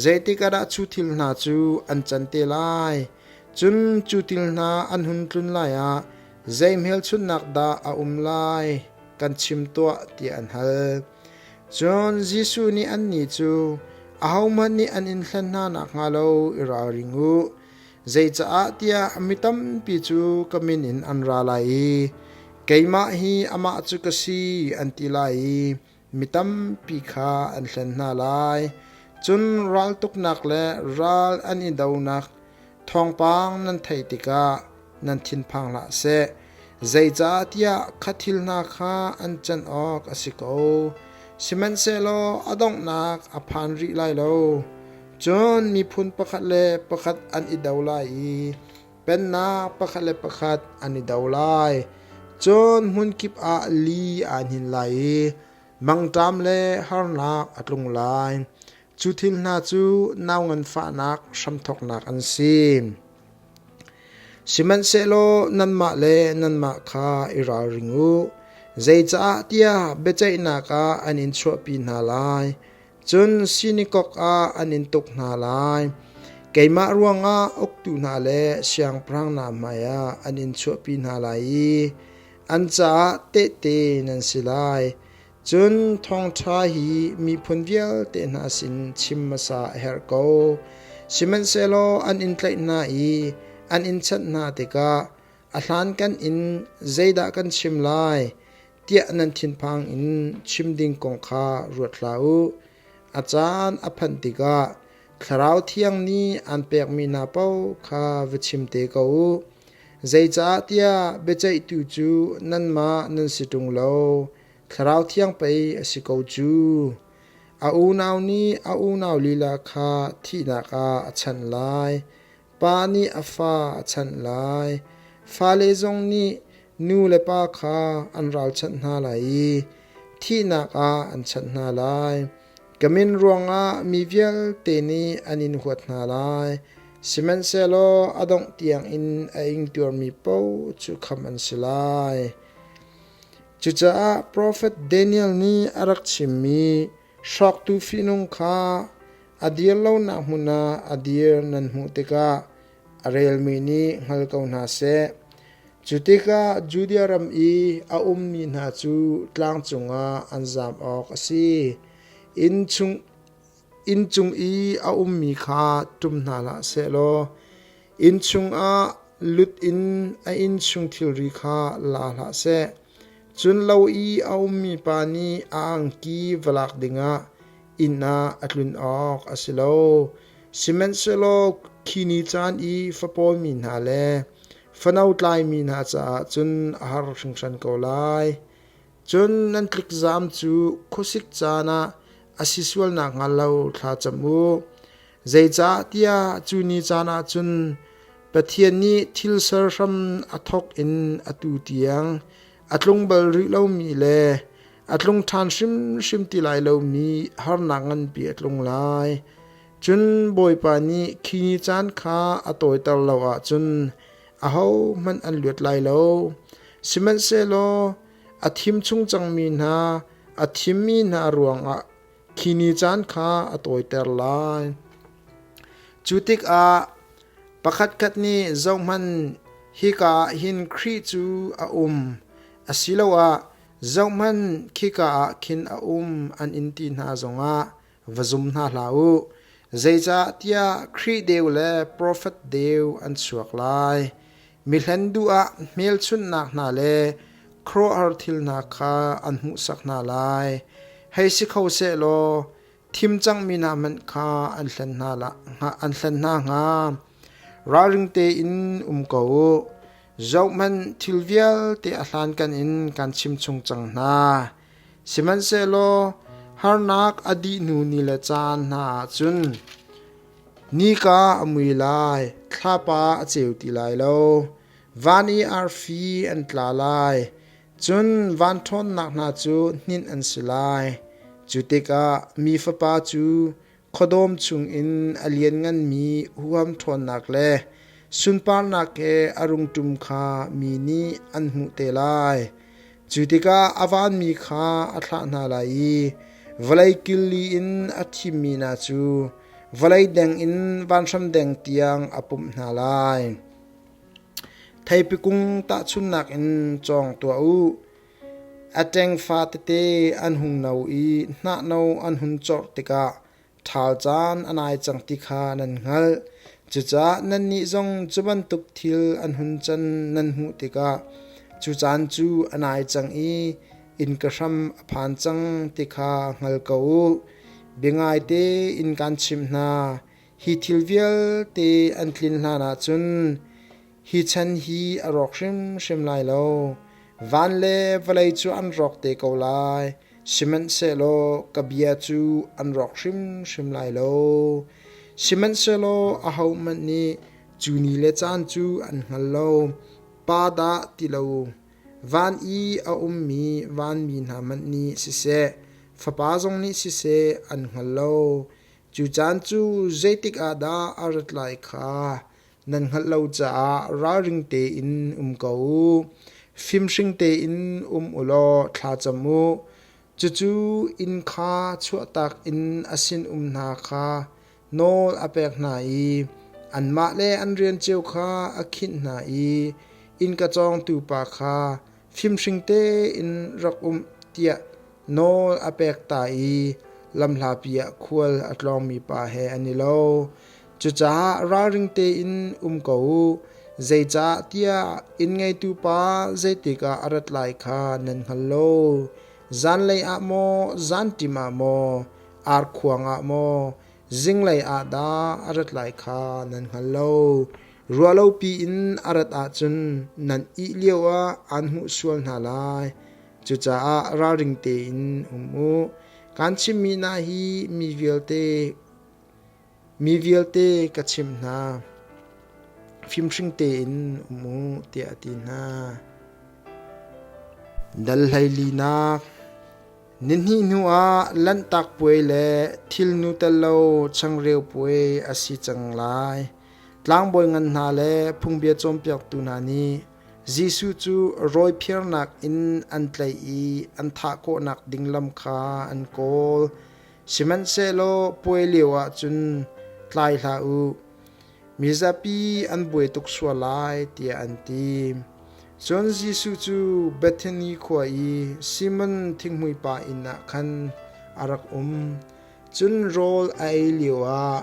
zeitik ah dah cu thil hna cu an can te lai? Cun cu thil hna an hun tlun lai ah zei hmelchunhnak dah a um lai? Kan chim tuah tiah an hal. Cun Jesuh nih annih cu, Ahohmanh nih an in hlen hna nakhnga lo i ralring u. Zeicaah tiah mi tampi cu ka min in an ra lai i keimah hi amah cu ka si an ti lai i mi tampi kha an hlen hna lai. Cun raltuknak le ral an i donak thawngpang nan theih tikah nan thinphang hlah seh. Zeicahtiah kha thil hna kha an can awk a si ko. Sihmanhsehlaw a donghnak a phan rih lai lo. Cun miphun pakhat le pakhat an i do lai i pennak pakhat le pakhat an i do lai. Cun hmunkip ah li aa hnin lai i mangṭam le harnak a tlung lai. Cu thil hna cu nau nganfahnak hramthawknak an si. Sihmanhsehlaw nanmah le nanmah kha i ralring u, zeicaah tiah biaceihnak ah an in chuahpi hna lai, cun sinikok ah an in tuk hna lai. Keimah ruangah uktu hna le siangpahrang hna hmaiah an in chuahpi hna lai i an caah tehte nan si lai. Cun thawngṭha hi miphun vialte hna sin chim hmasa a herh ko. Sihmanhsehlaw an in tlaih hna i an in chanh hna tikah a hlankan in zeidah kan chim lai tiah nan thinphang in chim ding kong kha ruat hlah u. A caan a phanh tikah Thlarau Thiang nih aan pekmi hna paoh kha va chim te ko u. Zeicahtiah biaceihtu cu nanmah nan si ṭung lo, Thlarau Thiang pei a si ko cu. A unau nih a unau lila kha thihnak ah a chanh lai. Pa nih a fa a chanh lai. Fale zong nih nu le pa kha an ralchanh hna lai i thihnak ah an chanh hna lai. Ka min ruangah mi vialte nih an in huat hna lai. Sihmanhsehlaw a dongh tiangin a ingtuarmi paoh cu khamh an si lai. Cucaah profet Daniel nih a rak chimmi hrawktu fihnung kha a dir lonak hmun ah a dir nan hmuh tikah a relmi nih hngal ko hna seh. Cu tikah Judea ram i a ummi hna cu tlang cungah an zam awk a si. Inn cung i a ummi kha ṭum hna hlah sehlaw inn chungah lut in a inn chung thilri kha la hlah seh. Cun lo i a ummi pa nih a angki va lak dingah inn ah a tlun awk a si lo. Sihmanhsehlaw khi ni caan i fapawimi hna le fano tlaimi hna caah cun a har hringhran ko lai. Cun nan tlikzaam cu khuasik caan ah a si sual nakhnga lo thla cam u. Zeicahtiah cu ni caan ah cun Pathian nih thil ser hram a thawk in atu tiang a tlung bal rih lomi le a tlung ṭhan hrimhrim ti lai lomi harnak nganpi a tlung lai. Cun Bawipa nih khi ni caan kha a tawiter lo ahcun ahohmanh an luat lai lo. Sihmanhsehlaw a thim chung cangmi hna, a thimmi hna ruangah khi ni caan kha a tawiter lai. Cu tikah pakhatkhat nih zohhmanh hika ah hin Khrih cu a um asiloah zohhmanh khika ah khin a um an in ti hna zongah va zum hna hlah u. Zeicahtiah Khrih deu le profet deu an chuak lai. Mi hlen duh ah hmelchunhnak hna le khuaruahhar thil hna kha an hmuhsak hna lai. Hei si kho sehlaw. Thim cangmi hna hmanh kha an hlen hna hnga. Ralring tein um ko u. Zohhmanh, thil vialte a hlankan in kan chimchung cang hna. Sihmanhsehlaw harnak a dih hnu ni le caan hna ah cun nika a mui lai, thlapa a ceu ti lai lo, van i arfi an tla lai, cun van ṭhawnnak hna cu hninh an si lai. Cu tikah mi Fapa cu khuadawm chungin a liannganmi huham ṭhawnnak le sunparnak he a rung ṭum kha mi nih an hmuh te lai. Cu tikah a vanmi kha a thlah hna lai i vawlei kil li in a thimmi hna cu vawlei deng in vanhram deng tiang a pumh hna lai. Theipi kung tahchunhnak in cawng tuah u. A ṭengfa tete an hung no i hnahno an hun corh tikah ṭhal caan a nai cang ti kha nan hngalh. Cucaah nannih zong cu bantuk thil an hun can nan hmuh tikah cu caan cu a nai cang i innka hram a phan cang ti kha hngal ko u. Biangaite in kaan chimh hna, hi thil vialte an tlin hlan ah cun Hi chan hi a rawk hrimhrim lai lo. Van le vawlei cu an rawk te ko lai, sihmanhsehlaw ka bia cu an rawk hrimhrim lai lo. Sihmanhsehlaw ahohmanh nih cu ni le caan cu an hngal lo, Pa dah ti lo, van i a ummi vanmi hna hmanh nih siseh, Fapa zong nih siseh an hngal lo. Cu caan cu zeitik ah dah a rat lai kha nan hngalh lo caah ralring tein um ko u. Fimhring tein um u law thla cam u. Cucu inn kha chuahtak in a sinum hna kha nawl a pek hna i anmah le an rian cio kha a khinh hna i innka cawngtu pa kha fimhring tein rak um tiah nawl a pek ta i lamhlapi ah khual a tlawngmi pa he an i lo. Cucaah ralring tein um ko u, zeicah tiah inn-ngeitu pa zeitik ah a rat lai kha nan hngal lo. Zanlei ah maw, zanṭim ah maw, arkhuang ah maw, zinglei ah dah a rat lai kha nan hngal lo. Ruahlopi in a rat ahcun nan ih lioah aan hmuh sual hna lai. Cucaah ralring tein um u. Kaan chimmi hna hi mi vialte Mi vialte ka chimh hna, fimhring tein um u, tiah a ti hna. Dal hleilinak Nihnih hnuah Lanhtak Puai le thilnu tel lo changreu puai a si cang lai. Tlangbawi ngan hna le phungbia cawnpiaktu hna nih Jesuh cu rawiphiarnak in an tlaih i an thah khawhnak ding lam kha an kawl. Sihmanhsehlaw puai lioah cun tlai hlah u, mizapi an buai tuk sual lai, tiah an ti. Cun Jesuh cu Bethany khua i Simon thinghmuipa inn ah khan a rak um. Cun rawl a ei lioah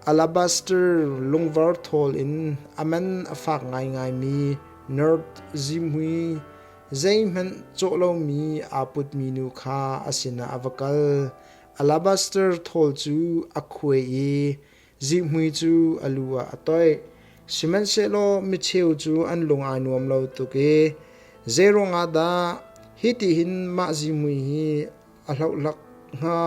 alabaster lungvar thawl in a man a fak ngaingaimi nard zihmui Zeihmanh cawh lomi aa putmi nu kha a sinah a va kal. Alabaster thawl cu a khuai i zihmui cu a lu ah a toih. Sihmanhsehlaw micheu cu an lung aa nuam lo tuk i, Zeiruang ah dah hitihin mah zihmui hi a hlohhlak hnga?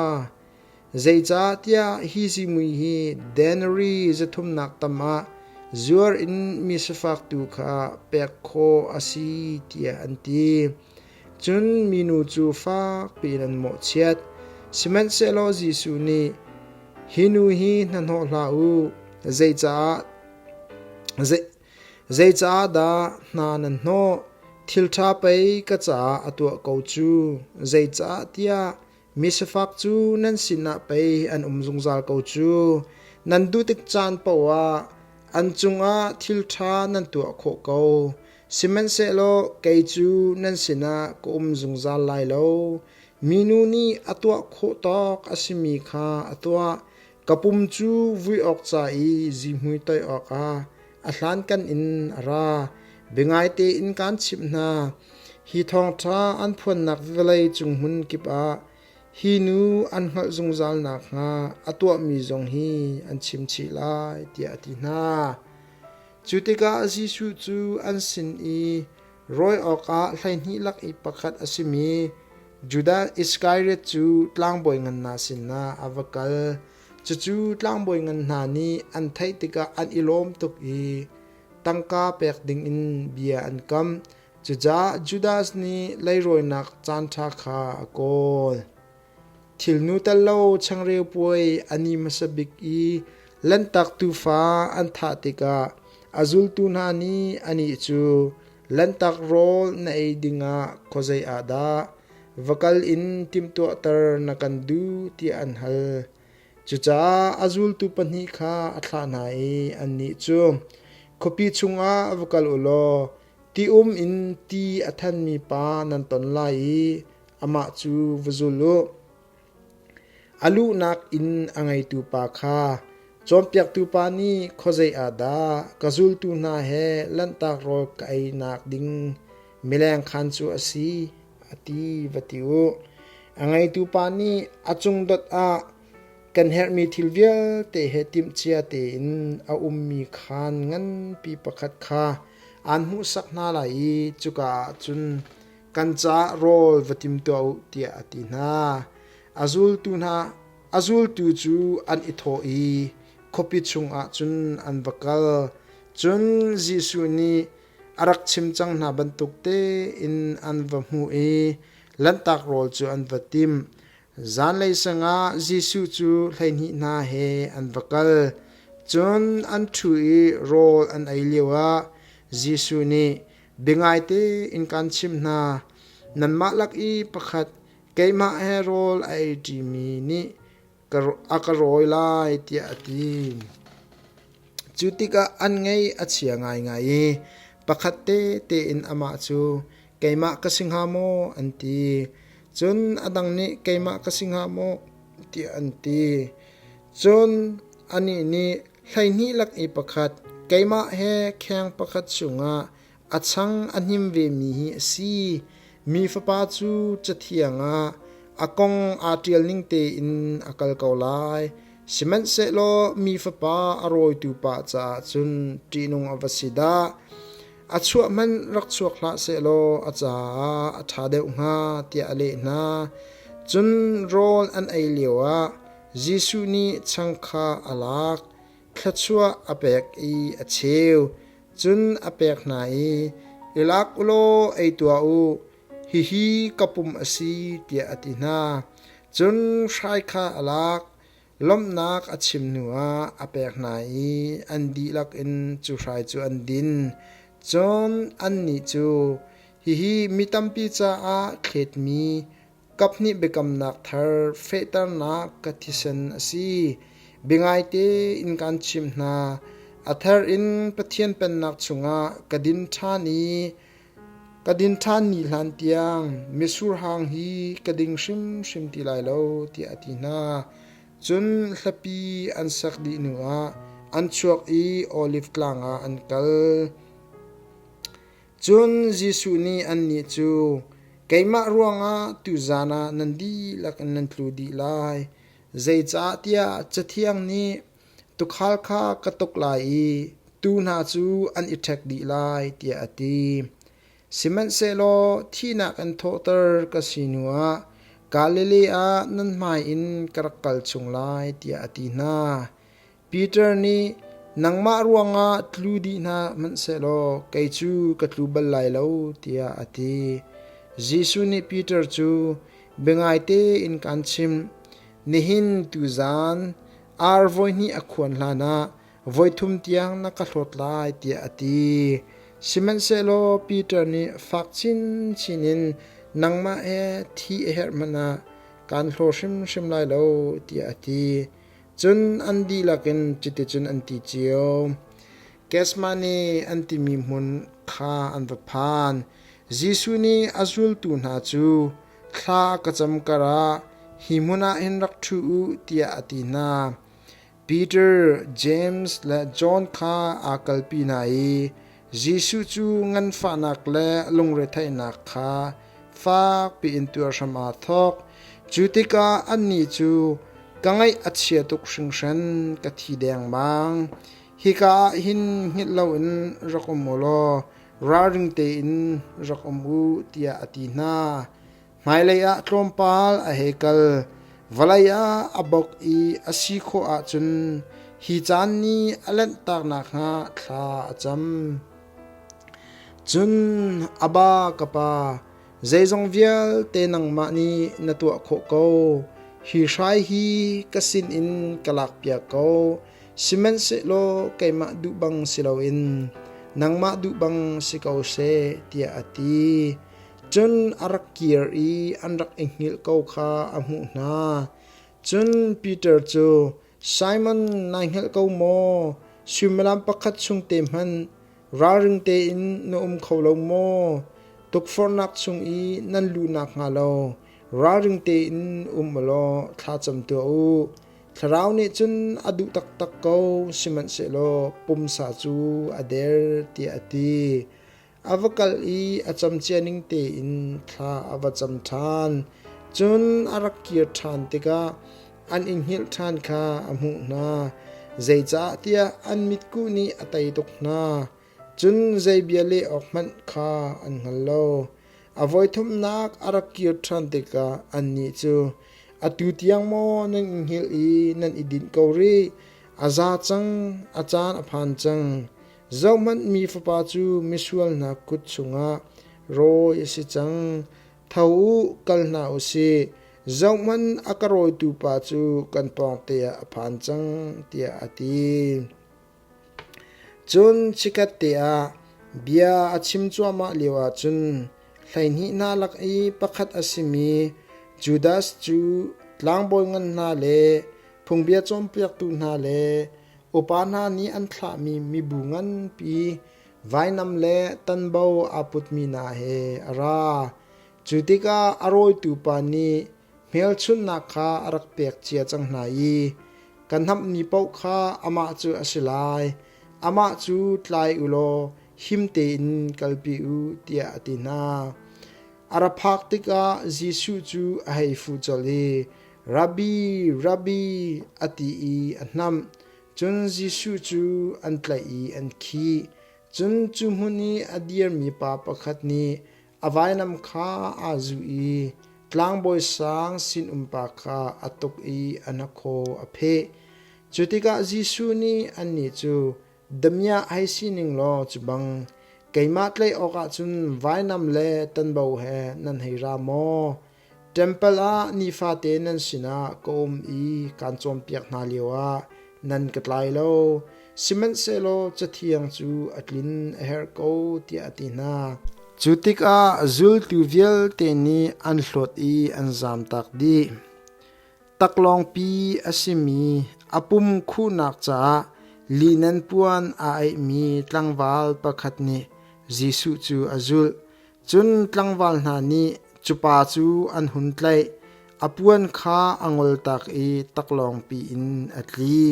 Zeicahtiah hi zihmui hi denarii zathumnak tam ah zuar in mi sifak tu kha pek khawh a si tiah an ti. Cun minu cu fak piin an mawhchiat. Sihmanhsehlaw Jesuh nih, Hi nu hi hnahnawh hlah u, zeicah dah hna nan hnawh? Thil ṭha pei ka caah a tuah ko cu. Zeicahtiah Misifak cu nan sinah pei an um zungzal ko cu. Nan duh tik caan paoh ah an cungah thil ṭha nan tuah khawh ko. Sihmanhsehlaw kei cu nan sinah ka um zungzal lai lo. Minu nih a tuah khawh tawk a simi kha a tuah. Ka pum cu vui awk ca i zihmui toih awkah a hlankan in a ra. Biangai tein kaan chimh hna, hi thawngṭha an phuannak vawlei cung hmun kip ah. Hi nu an hngalh zungzal nakhnga a tuahmi zong hi an chim chih lai, tiah a ti hna. Cu tikah Jesuh cu an sin i rawi awkah 12 lak i pakhat a simi Judas Iskariot cu tlangbawi ngan hna sinah a va kal. Cucu tlangbawi ngan hna nih an theih tikah an i lawm tuk i tangka pek dingin bia an kam. Cucaah Judas nih leirawinak caanṭha kha a kawl. Thilnu tel lo changreu puai a ni hmasa bik i Lanhtak tuufa an thah tikah a zultu hna nih anih cu Lanhtak rawl na ei dingah khuazei ah dah va kal in timhtuahter na kan duh tiah an hal. Cucaah a zultu pahnih kha a thlah hna i annih cu khuapi chungah va kal u law ti-um in ti a thanmi pa nan ton lai i amah cu va zul u. A luhnak inn a ngeitu pa kha cawnpiaktu pa nih khuazei ah dah ka zultu hna he lanhtak rawl ka einak ding mileng khaan cu a si, a ti va ti u. A ngeitu pa nih a cungdot ah kan herhmi thil vialte he timhcia tein a ummi khaan nganpi pakhat kha aan hmuhsak hna lai i cuka ah cun kan caah rawl va tim tuah u tiah a ti hna. A zultu hna a zultu cu an i thawh i khuapi chungah cun an va kal. Cun Jesuh nih a rak chim cang hna bantuk tein an va hmuh i lanhtak rawl cu an va timh. Zanlei sang ah Jesuh cu 12 hna he an va kal. Cun an ṭhu i rawl an ei lioah Jesuh nih, Biangaite in kaan chimh hna, nanmah lak i pakhat keimah he rawl a ei ṭimi nih a ka rawi lai, tiah a ti. Cu tikah an ngaih a chia ngaingai i pakhat tete in amah cu, Keimah ka si hnga maw? an ti. Cun a dang nih, Keimah ka si hnga maw? tiah an ti. Cun anih nih, 12 lak i pakhat, keimah he kheng pakhat chungah a chang a hnim vemi hi a si. Mi Fapa cu Cathiang ah a kong aa ṭial ning tein a kal ko lai. Sihmanhsehlaw mi Fapa a rawitu pa caah cun ṭihnung a va si dah! A chuah hmanh rak chuak hlah sehlaw a caah a ṭha deuh hnga, tiah a leh hna. Cun rawl an ei lioah Jesuh nih chang kha a lak, thluachuah a pek i a cheu. Cun a pek hna i, I lak u law ei tuah u, hihi ka pum a si, tiah a ti hna. Cun hrai kha a lak, lawmhnak a chim hnuah a pek hna i an dihlak in cu hrai cu an din. Cun annih cu, Hihi mi tampi caah thletmi Kaphnih biakamnak thar fehternak ka thisen a si. Biangaite in kaan chimh hna, a thar in Pathian Pennak chungah ka din ṭhan i ka din ṭhan ni hlan tiang mitsur hang hi ka ding hrimhrim ti lai lo, tiah a ti hna. Cun hlapi an sak dih hnuah an chuak i Oliv Tlang ah an kal. Cun Jesuh nih annih cu, Keimah ruangah tuzan ah nan dihlak in nan tlu dih lai. Zeicahtiah Cathiang nih, Tuukhal kha ka tuk lai i tuu hna cu an i ṭhek dih lai, tiah a ti. Sihmanhsehlaw thihnak in thawhter ka si hnuah Galilee ah nan hmai in ka rak kal chung lai, tiah a ti hna. Peter nih nangmah ruangah tlu dih hna hmanhsehlaw kei cu ka tlu bal lai lo tiah a ti. Jesuh nih Peter cu biangaite in kaan chimh, nihin tuzaan ar voihnih a khuan hlanah voithum tiang na ka hlawt lai tiah a ti. Sihmanhsehlaw Peter nih fak chinchin in nangmah he thi a herh hmanh ah kaan hlaw hrimhrim lai lo tiah a ti. Cun an dihlak in cuticun an ti cio. Gethsemane an timi hmun kha an va phan. Jesuh nih a zultu hna cu thla ka cam karah hi hmun ah hin rak ṭhu u tiah a ti hna. Peter, James le John kha aa kalpi hna i Jesuh cu nganfahnak le lungretheihnak kha fakpi in tuar hram aa thawk. Cu tikah annih cu, Ka ngaih a chia tuk hringhran, ka thi dengmang. Hika ah hin hngilh loin rak um u law ralring tein rak um u, tiah a ti hna. Hmailei ah tlawmpal a hei kal, vawlei ah a bok i a si khawh ahcun hi caan nih a lanhtak nakhnga thla a cam. Cun Abba ka pa, zeizong vialte nangmah nih na tuah khawh ko. Hi hrai hi ka sinin ka lakpiak ko. Sihmanhsehlaw keimah duh bang si loin nangmah duh bang si ko seh, tiah a ti. Cun a rak kir i an rak i hngilh ko kha a hmuh hna. Cun Peter cu, Simon, nai hngalh ko maw? Suimilam pakhat chung te hmanh ralring tein na um kho lo maw? Tukforhnak chung i nan luh nakhnga lo ralring tein um u law thlacam tuah u. Thlarau nih cun a duh taktak ko, sihmanhsehlaw pumsa cu a der, tiah a ti. A va kal i a camcia ning tein thla a va cam ṭhan. Cun a rak kir ṭhan tikah an i hngilh ṭhan kha a hmuh hna, zeicahtiah an mitkuh nih a tei tuk hna. Cun zei bia leh awk hmanh kha an hngal lo. A voithumnak a rak kir ṭhan tikah annih cu, Atu tiang maw nan i hngilh i nan i dinh ko rih? A za cang, a caan a phan cang. Zohhmanh mi fapa cu misual hna kut chungah rawi a si cang. Tho u, kal hna u sih. Zohhmanh a ka rawitu pa cu kan pawngte ah a phan cang, tiah a ti. Cun chikkhat te ah bia a chim cuahmah lioah cun 12 hna lak i pakhat a simi Judas cu tlangbawi ngan hna le phungbia cawnpiaktu hna le upa hna nih an thlahmi mibu nganpi vainam le tanbo aa putmi hna he a ra. Cu tikah a rawitu pa nih hmelchunhnak kha a rak pek cia cang hna i ka hnamhmi paoh kha amah cu a si lai, amah cu tlai u law him tein kalpi u, tiah a ti hna. A ra phak tikah Jesuh cu a hei fuh colh i, Rabbi, Rabbi, a ti i a hnamh. Cun Jesuh cu an tlaih i an khih. Cun cu hmun i a dirmi pa pakhat nih a vainam kha aa zuh i tlangbawi sang sinumpa kha a tuk i a hnakhaw a pheh. Cu tikah Jesuh nih annih cu, Damiah hei si ning law cu bang, keimah tlaih awkah cun vainam le tanbo he nan hei ra maw? Ṭempal ah nifate nan sinah ka um i kaan cawnpiak hna lioah nan ka tlai lo. Sihmanhsehlaw Cathiang cu a tlin a herh ko, tiah a ti hna. Cu tikah zultu vialte nih an hlawt i an zamtak dih. Taklawngpi a simi a pum khuhnak caah linen puan aa aihmi tlangval pakhat nih Jesuh cu a zulh. Cun tlangval hna nih cu pa cu an hun tlaih, a puan kha a ngoltak i taklawngpi in a tli.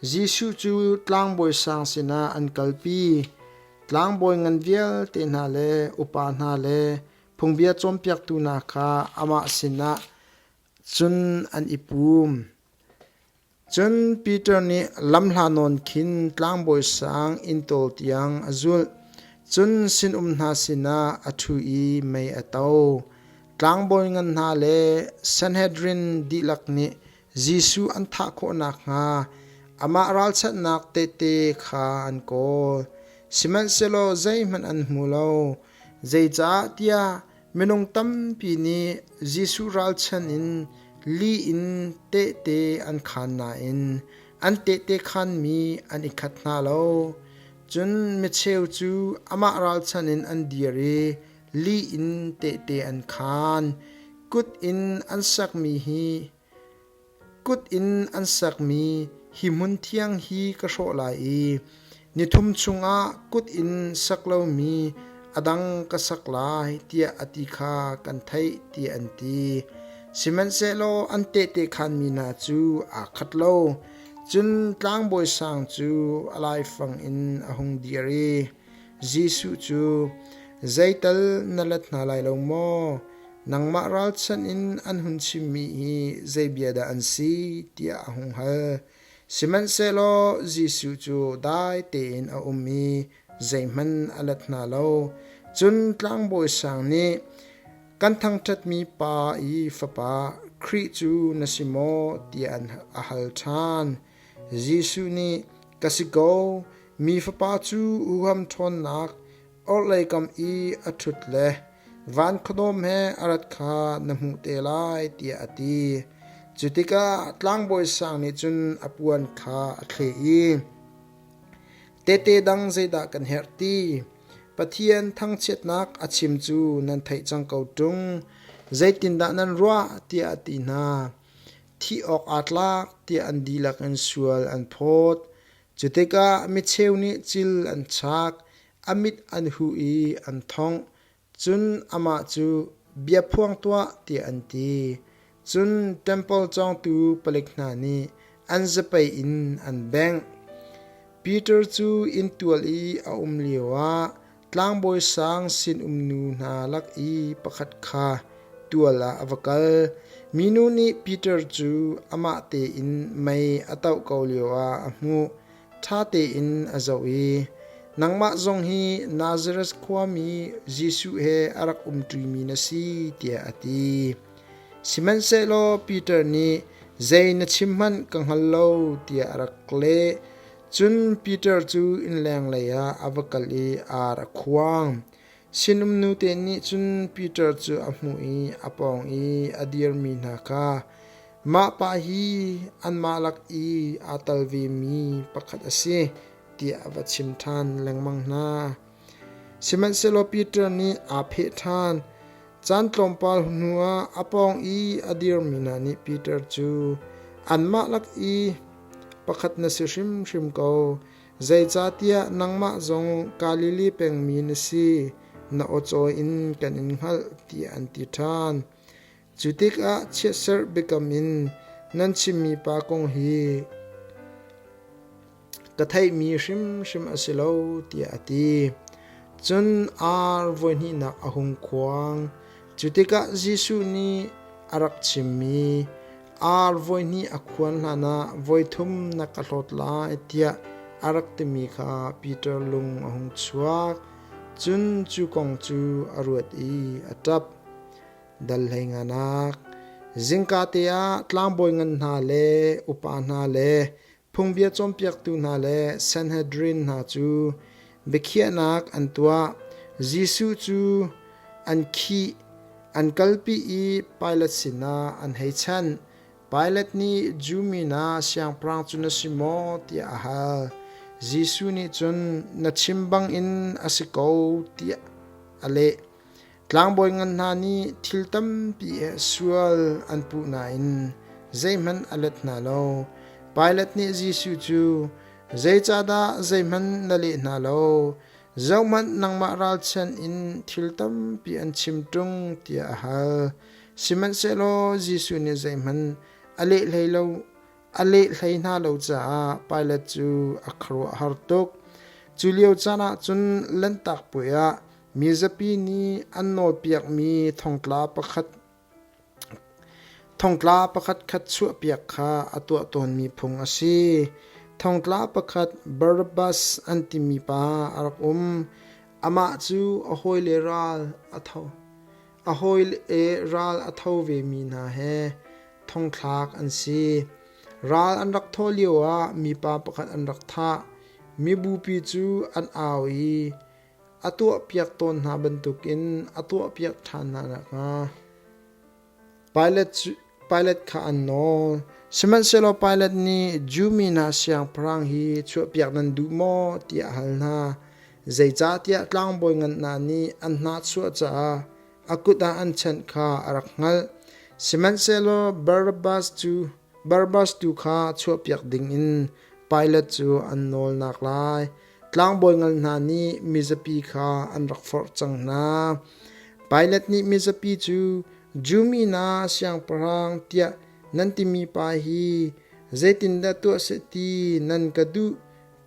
Jesuh cu tlangbawi sang sinah an kalpi. Tlangbawi ngan vialte hna le upa hna le phungbia cawnpiaktu hna kha amah sinah cun an i pum. Cun Peter nih lamhla nawn khin tlangbawi sang inntawl tiang a zulh. Cun sinum hna sinah a ṭhu i mei a to. Tlangbawi ngan hna le Sanhedrin dihlak nih Jesuh an thah khawh nakhnga amah ralchanhnak tehte kha an kawl. Sihmanhsehlaw zeihmanh an hmu lo, zeicahtiah Minung tampi nih Jesuh ralchan in lih in tehte an khaan nain an tehte khaanmi an i khat hna lo. Cun micheu cu amah ralchan in an dir i lih in tehte an khaan. Kut in an sakmi hi Kut in an sakmi hi hmun thiang hi ka hrawh lai i nithum chungah kut in sak lomi a dang ka sak lai, tiah a ti kha kan theih, tiah an ti. Sihmanhsehlaw an tehte khaanmi hna cu aa khat lo. Cun tlangbawi sang cu a laifang in a hung dir i Jesuh cu, Zeital na let hna lai lo maw? Nangmah ralchanh in an hun chimmi hi zei bia dah an si? tiah a hung hal. Sihmanhsehlaw Jesuh cu dai tein a um i zeihmanh a let hna lo. Cun tlangbawi sang nih, Kan thangṭhatmi pa i fapa Khrih cu na si maw? tiah a hal ṭhan. Jesuh nih, Ka si ko, mi fapa cu huham ṭhawnnak orhlei kam i a ṭhut le van khuadawm he a rat kha na hmuh te lai, tiah a ti. Cu tikah tlangbawi sang nih cun a puan kha a thleh i, Tehte dang zeidah kan herh ti? Pathian thangchiatnak a chim cu nan theih cang ko ṭung. Zeitindah nan ruah? tiah a ti hna. Thih awk aa tlak tiah an dihlak in sual an phawt. Cu tikah micheu nih cil an chak, a mit an huh i an thongh. Cun amah cu, Bia phuang tuah, tiah an ti. Cun ṭempal cawngtu palik hna nih an zapei in an bengh. Peter cu inntual i a um lioah tlangbawi sang sinum nu hna lak i pakhat kha tual ah a va kal. Minu nih Peter cu amah tein mei a toh ko lioah a hmuh. Ṭha tein a zoh i, Nangmah zong hi Nazareth khuami Jesuh he a rak umṭimi na si, tiah a ti. Sihmanhsehlaw Peter nih, Zei na chim hmanh ka hngal lo, tiah a rak leh. Cun Peter cu innleng leiah a va kal i ar a khuang. Sinum nute nih cun Peter cu a hmuh i a pawng i a dirmi hna kha, Mah pa hi anmah lak i aa tal vemi pakhat a si, tiah a va chim ṭhan lengmang hna. Sihmanhsehlaw Peter nih aa pheh ṭhan. Caan tlawmpal hnuah a pawng i a dirmi hna nih Peter cu, Anmah lak i pakhat na si hrimhrim ko, zeicahtiah nangmah zong Galilee pengmi na si, na awcawi in kan in hngalh, tiah an ti ṭhan. Cu tikah chiatserh biakam in nan chimmi pa kong hi ka theihmi hrimhrim a si lo, tiah a ti. Cun ar voihnihnak a hung khuang. Cu tikah Jesuh nih a rak chimmi, Ar voihnih a khuan hlanah voithum na ka hlawt lai, tiah a rak timi kha Peter lung a hung chuak. Cun cu kong cu a ruat i a ṭap. Dal hlei nganak. Zingka te ah tlangbawi ngan hna le upa hna le phungbia cawnpiaktu hna le Sanhedrin hna cu biakhiahnak an tuah. Jesuh cu an khih, an kalpi i Pilat sinah an hei chanh. Pilat nih Jew mi hna siangpahrang cu na si maw tiah a hal. Jesuh nih cun na chim bangin a si ko tiah a leh. Tlangbawi ngan hna nih thil tampi he sual an puh nain zeihmanh a let hna lo. Pilat nih Jesuh cu, Zeicahdah zeihmanh na leh hna lo? Zohhmanh nangmah ralchanh in thil tampi an chim ṭung, tiah a hal. Sihmanhsehlaw Jesuh nih zeihmanh a leh hlei lo. A leh hlei hna lo caah Pilat cu a khuaruahhar tuk. Cu lio caan ah cun Lanhtak Puai ah mizapi nih an nawlpiakmi thongtla pakhat thongtla pakhatkhat chuahpiak kha a tuah tawnmi phung a si. Thongtla pakhat Barabbas an timi pa a rak um. Amah cu a hawile ral a tho. A hawile ral a tho vemi hna he thongthlak an si. Ral an rak thawh lioah mipa pakhat an rak thah. Mibupi cu an au i a tuahpiak tawn hna bantukin a tuahpiak ṭhan hna nakhnga Pilat kha an nawl. Sihmanhsehlaw Pilat nih Jew mi hna siangpahrang hi chuahpiak nan duh maw tiah a hal hna. Zeicahtiah tlangbawi ngan hna nih an hnahchuah caah a kut ah an chanh kha a rak hngalh. Sihmanhsehlaw Barabbas cu Barabbas tu kha chuahpiak dingin Pilat cu an nawlnak lai. Tlangbawi ngal hna nih mizapi kha an rak forh cang hna. Pilat nih mizapi cu Jew mi hna siangpahrang tiah nan timi pa hi zeitindah tuah seh ti nan ka duh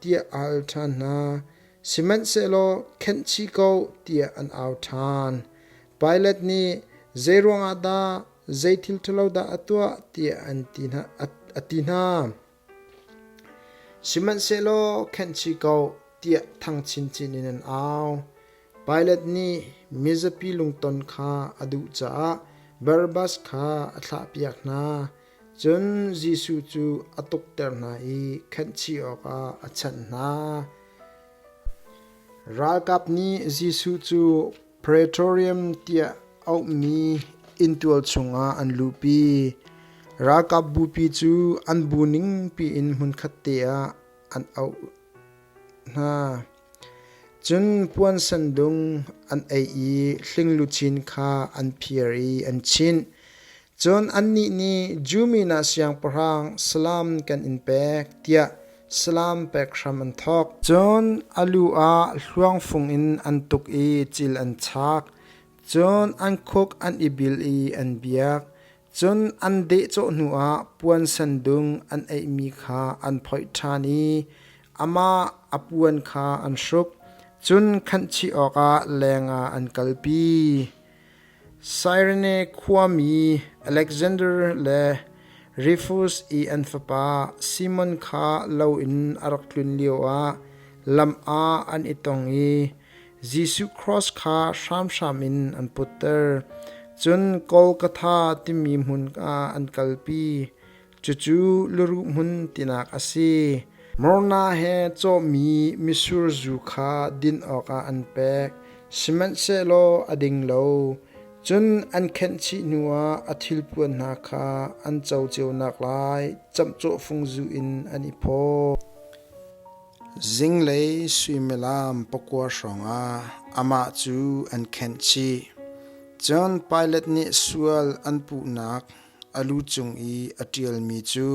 tiah a hal ṭhan hna. Sihmanhsehlaw khenh chih ko tiah an au ṭhan. Pilat nih. Zeiruang ah dah zei thil ṭhalo dah a tuah tiah a ti hna. Sihmanhsehlaw khenhchih ko tiah thang chinchin in an au. Pilat nih mizapi lungton kha a duh caah Barabbas kha a thlahpiak hna. Cun Jesuh cu a tukter hna i khenhchih awkah a chanh hna. Ralkap nih Jesuh cu Praetorium tiah auhmi inntual chungah an luhpi. Ralkap bupi cu an bu ningpi in hmunkhat te ah an auh hna. Cun puan sandung an ei i hling luchin kha an phiar i an chinh. Cun annih nih Jew mi hna siangpahrang salam kan in pek tiah salam pek hram an thawk. Cun a lu ah hluangfung in an tuk i cil an chak. Cun an khuk an i bil i an biak. Cun an dehcawh hnuah puan sandung an eihmi kha an phoih ṭhan i amah a puan kha an hruk. Cun khanhchih awkah lengah an kalpi. Cyrene khuami Alexander le Rufus i an fapa Simon kha lo in a rak tlun lioah lam ah an i tong i Jesuh cross kha hramhram in an putter. Cun Golgotha timi hmun ah an kalpi. Cucu luruh hmun tinak a si. Morna he cawhmi mitsur zu kha din awkah an pek, sihmanhsehlaw a ding lo. Cun an khenhchih hnuah a thilpuan hna kha an co cio naklai camcawh fung zu in an i phaw. Zinglei suimilam pakua hrawngah amah cu an khenhchih. Cun Pilat nih sual an puhnak a lu cung i a ṭialmi cu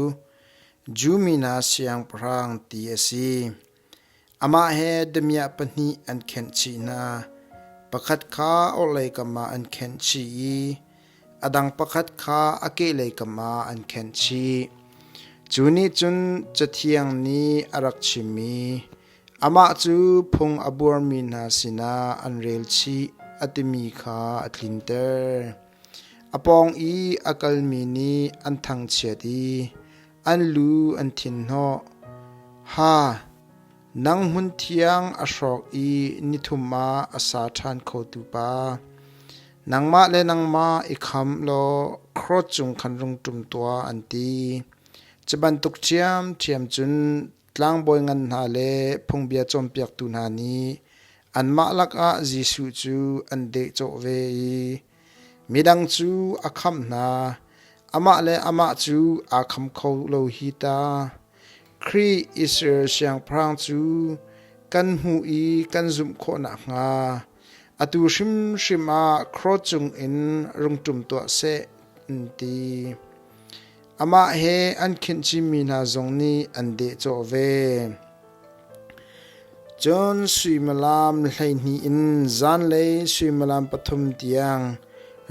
Jew mi hna siangpahrang ti a si. Amah he damiah pahnih an khenhchih hna. Pakhat kha orhlei kam ah an khenhchih i a dang pakhat kha a kehlei kam ah an khenhchih. Cu nih cun Cathiang nih a rak chimmi amah cu phung a buarmi hna sinah an rel chih a timi kha a tlinter. A pawng i a kalmi nih an thangchiat i an lu an thinhnawh. Ha! Nang hmunthiang a hrawk i nithum ah a sa ṭhan khotu pa, nangmah le nangmah i khamh law cross cung khan rung ṭum tuah, an ti. Cu bantuk ṭhiamṭhiam cun tlangbawi ngan hna le phungbia cawnpiaktu hna nih anmah lakah Jesuh cu an dehcawh ve i midang cu a khamh hna, amah le amah cu aa kham kho lo hi ta. Khrih Israel siangpahrang cu kan hmuh i kan zumh khawh nakhnga atu hrimhrim ah cross cungin rung ṭum tuah seh, an ti. Amah he an khinh chinmi hna zong nih an dehcawh ve. Cun suimilam 12 in zanlei suimilam 3 tiang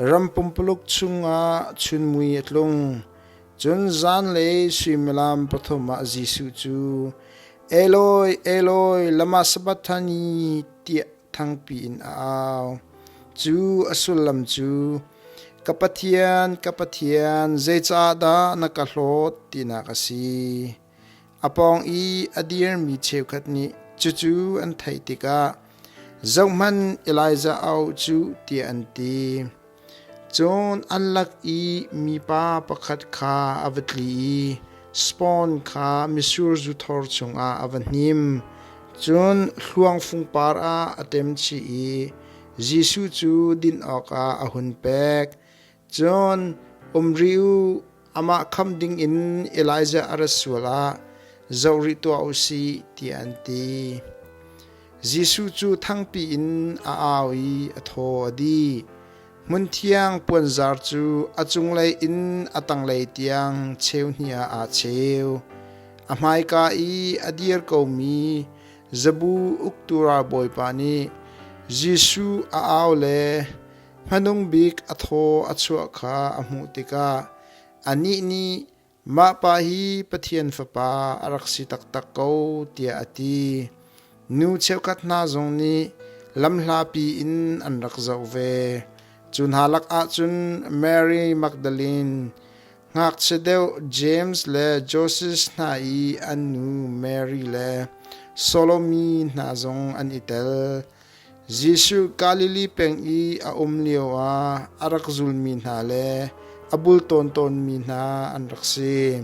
ram pumpuluk chungah chunmui a tlung. Cun zanlei suimilam 3 ah Jesuh cu Eloi, Eloi, lama sabachthani tiah thangpi in a au. Cu a sullam cu Ka Pathian, ka Pathian, zeicahdah na ka hlawt tinak a si. A pawng i a dirmi cheukhat nih cucu an theih tikah zohhmanh Elijah a auh cu tiah an ti. Cun an lak i mipa pakhat kha a va tli i spawn kha mitsur zu thor chungah a va hnim. Cun hluang fungpar ah a ṭem chih i Jesuh cu din awkah a hun pek. Cun um rih u, amah khamh dingin Elijah a rat sual ah zoh rih tuah u sih, tiah an ti. Jesuh cu thangpi in a au i a thaw a dih. Hmunthiang puanzar cu a cunglei in a tanglei tiang cheu hnih ah aa cheu. A hmaika i a dir komi zabu uktu ralbawipa nih Jesuh a au le hmanung bik a thaw a chuah kha a hmuh tikah anih nih Mah pa hi Pathian Fapa a rak si taktak ko tiah a ti. Nu cheukhat hna zong nih lamhlapi in an rak zoh ve. Cu hna lakah cun Mary Magdalene, ngakchia deuh James le Joses hna i an nu Mary le Salome hna zong an i tel. Jesuh Galilee peng i a um lioah a rak zulmi hna le a bultawn tawnmi hna an rak si.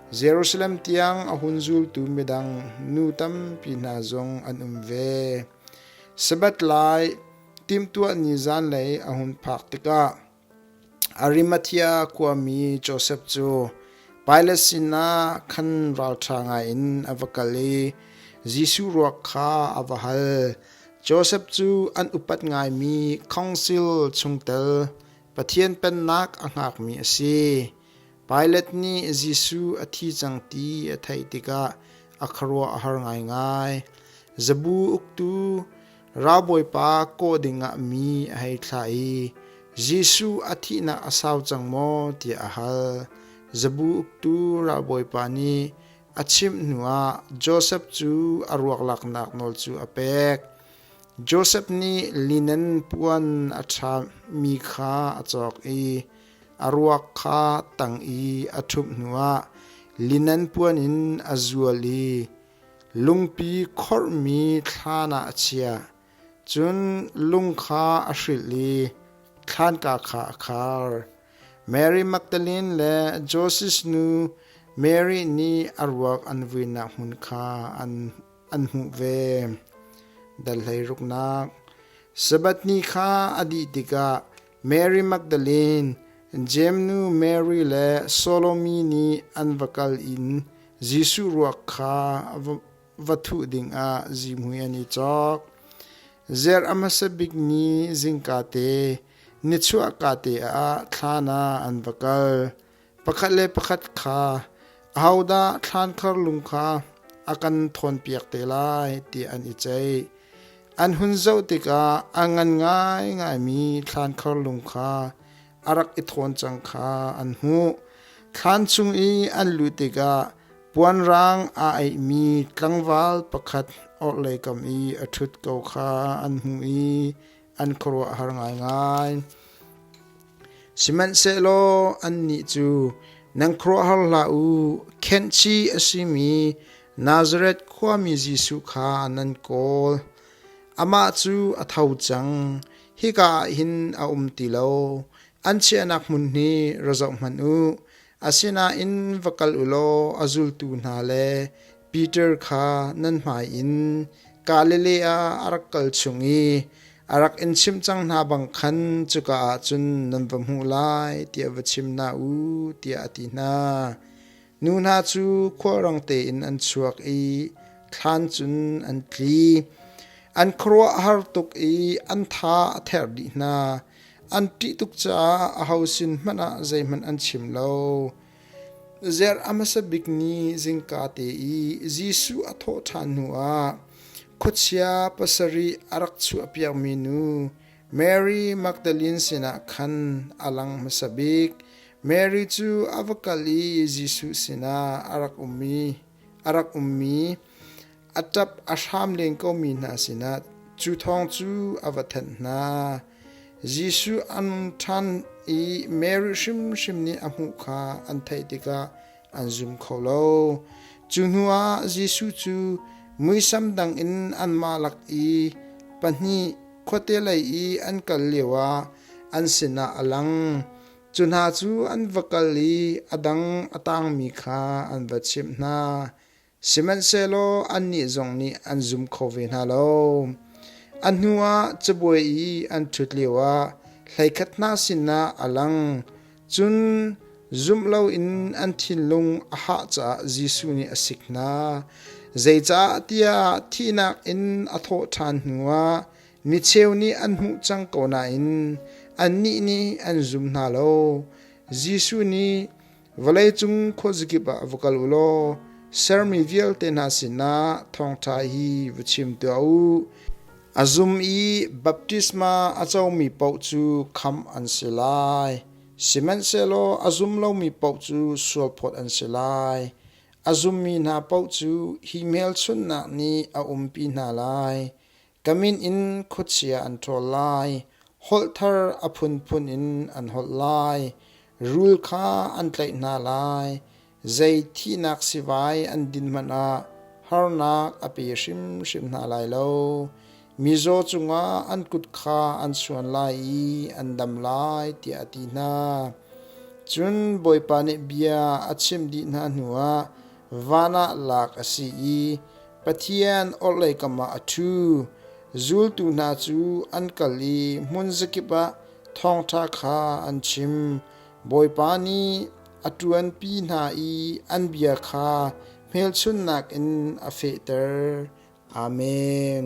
Jerusalem tiang a hun zultu midang nu tampi hna zong an um ve. Sabbath lai timhtuah ni zanlei a hun phak tikah Arimathea khuami Josef cu Pilat sinah khan ralṭha ngaiin a va kal i Jesuh ruak kha a va hal. Josef cu an upat ngaimi khawngsil chungtel, Pathian Pennak a hngakmi a si. Pilat nih Jesuh a thi cang ti a theih tikah a khuaruah a har ngaingai. Zabu uktu Ralbawipa kawh dingah mi a hei thlah i Jesuh a thihnak a sau cang maw tiah a hal. Zabu uktu ralbawipa nih a chimh hnuah Josef cu a ruak laknak nawl cu a pek. Josef nih linen puan a ṭhami kha a cawk i a ruak kha tang i a ṭhumh hnuah linen puan in a zual i Lungpi khorhmi thlan ah a chiah, cun lung kha a hrilh i thlanka kha a khar. Mary Magdalene le Josef nu Mary nih a ruak an vuinak hmun kha an hmuh ve. Dal hleiruknak Sabbath ni kha a dih tikah Mary Magdalene, Jeim nu Mary le Salome nih an va kal in Jesuh ruak kha va thuh dingah zihmui an i cawk. Zer a hmasa bik ni zingka te, nichuahka te ah thlan ah an va kal. Pakhat le pakhat kha, ahodah thlankhar lung kha a kan thawnpiak te lai tiah an i ceih. An hun zoh tikah a ngan ngaingaimi thlankhar lung kha a rak i thawn cang kha an hmuh. Thlan chung i an luh tikah puanrang aa aihmi tlangval pakhat orhlei kam i a ṭhut ko kha an hmuh i an khuaruah a har ngaingai. Sihmanhsehlaw annih cu nan khuaruahhar hlah u, khenhchih a simi Nazareth khuami Jesuh kha nan kawl. Amah cu a tho cang, hika ah hin a um ti lo. An chiahnak hmun hi ra zoh hmanh u. Asinain va kal u law a zultu hna le Peter kha nan hmai in Galilee ah a rak kal chung i a rak in chimh cang hna bang khan cuka ah cun nan va hmuh lai tiah va chim hna u tiah a ti hna. Nu hna cu khualrang tein an chuak i thlan cun an tli. An khuaruahhar tuk i an tha a therh dih hna. An ṭih tuk caah aho sin hmanh ah zeihmanh an chim lo. Zer a hmasa bik ni zingka te i Jesuh a thawh ṭhan hnuah khuachia pasarih a rak chuahpiakmi nu Mary Magdalene sinah khan a lang hmasa bik. Mary cu a va kal i Jesuh sinah a rak ummi a ṭap a hram len komi hna sinah cu thawng cu a va thanh hna. Jesuh an ṭhan i Mary hrimhrim nih a hmuh kha an theih tikah an zum kho lo. Cu hnuah Jesuh cu muisam dang in anmah lak i pahnih khuate lei i an kal lioah an sinah a lang. Cu hna cu an va kal i a dang a tangmi kha an va chimh hna. Sihmanhsehlaw annih zong nih an zum kho ve hna lo. A hnuah cabuai i an ṭhut lioah 11 hna sinah a lang. Cun zumh loin an thinlung a hah caah Jesuh nih a sik hna. Zeicah tiah thihnak in a thawh ṭhan hnuah micheu nih an hmuh cang ko nain annih nih an zum hna lo. Jesuh nih Vawleicung khuazakip ah va kal u law sermi vialte hna sinah thawngṭha hi va chim tuah u. A zum i baptisma a comi paoh cu khamh an si lai. Sihmanhsehlaw a zum lomi paoh cu sualphawt an si lai. A zummi hna paoh cu hi hmelchunhnak nih a umpi hna lai. Ka min in khuachia an ṭhawl lai. Holh thar a phunphun in an holh lai. Rul kha an tlaih hna lai. Zei thihnak sivai an din hmanh ah harnak a pe hrimhrim hna lai lo. Mizaw cungah an kut kha an suan lai i an dam lai, tiah a ti hna. Cun Bawipa nih bia a chimh dih hna hnuah van ah lak a si i Pathian orhlei kam ah a ṭhu. Zultu hna cu an kal i hmun zakip ah thawngṭha kha an chim. Bawipa nih a ṭuanpi hna i an bia kha hmelchunhnak in a fehter. Amen.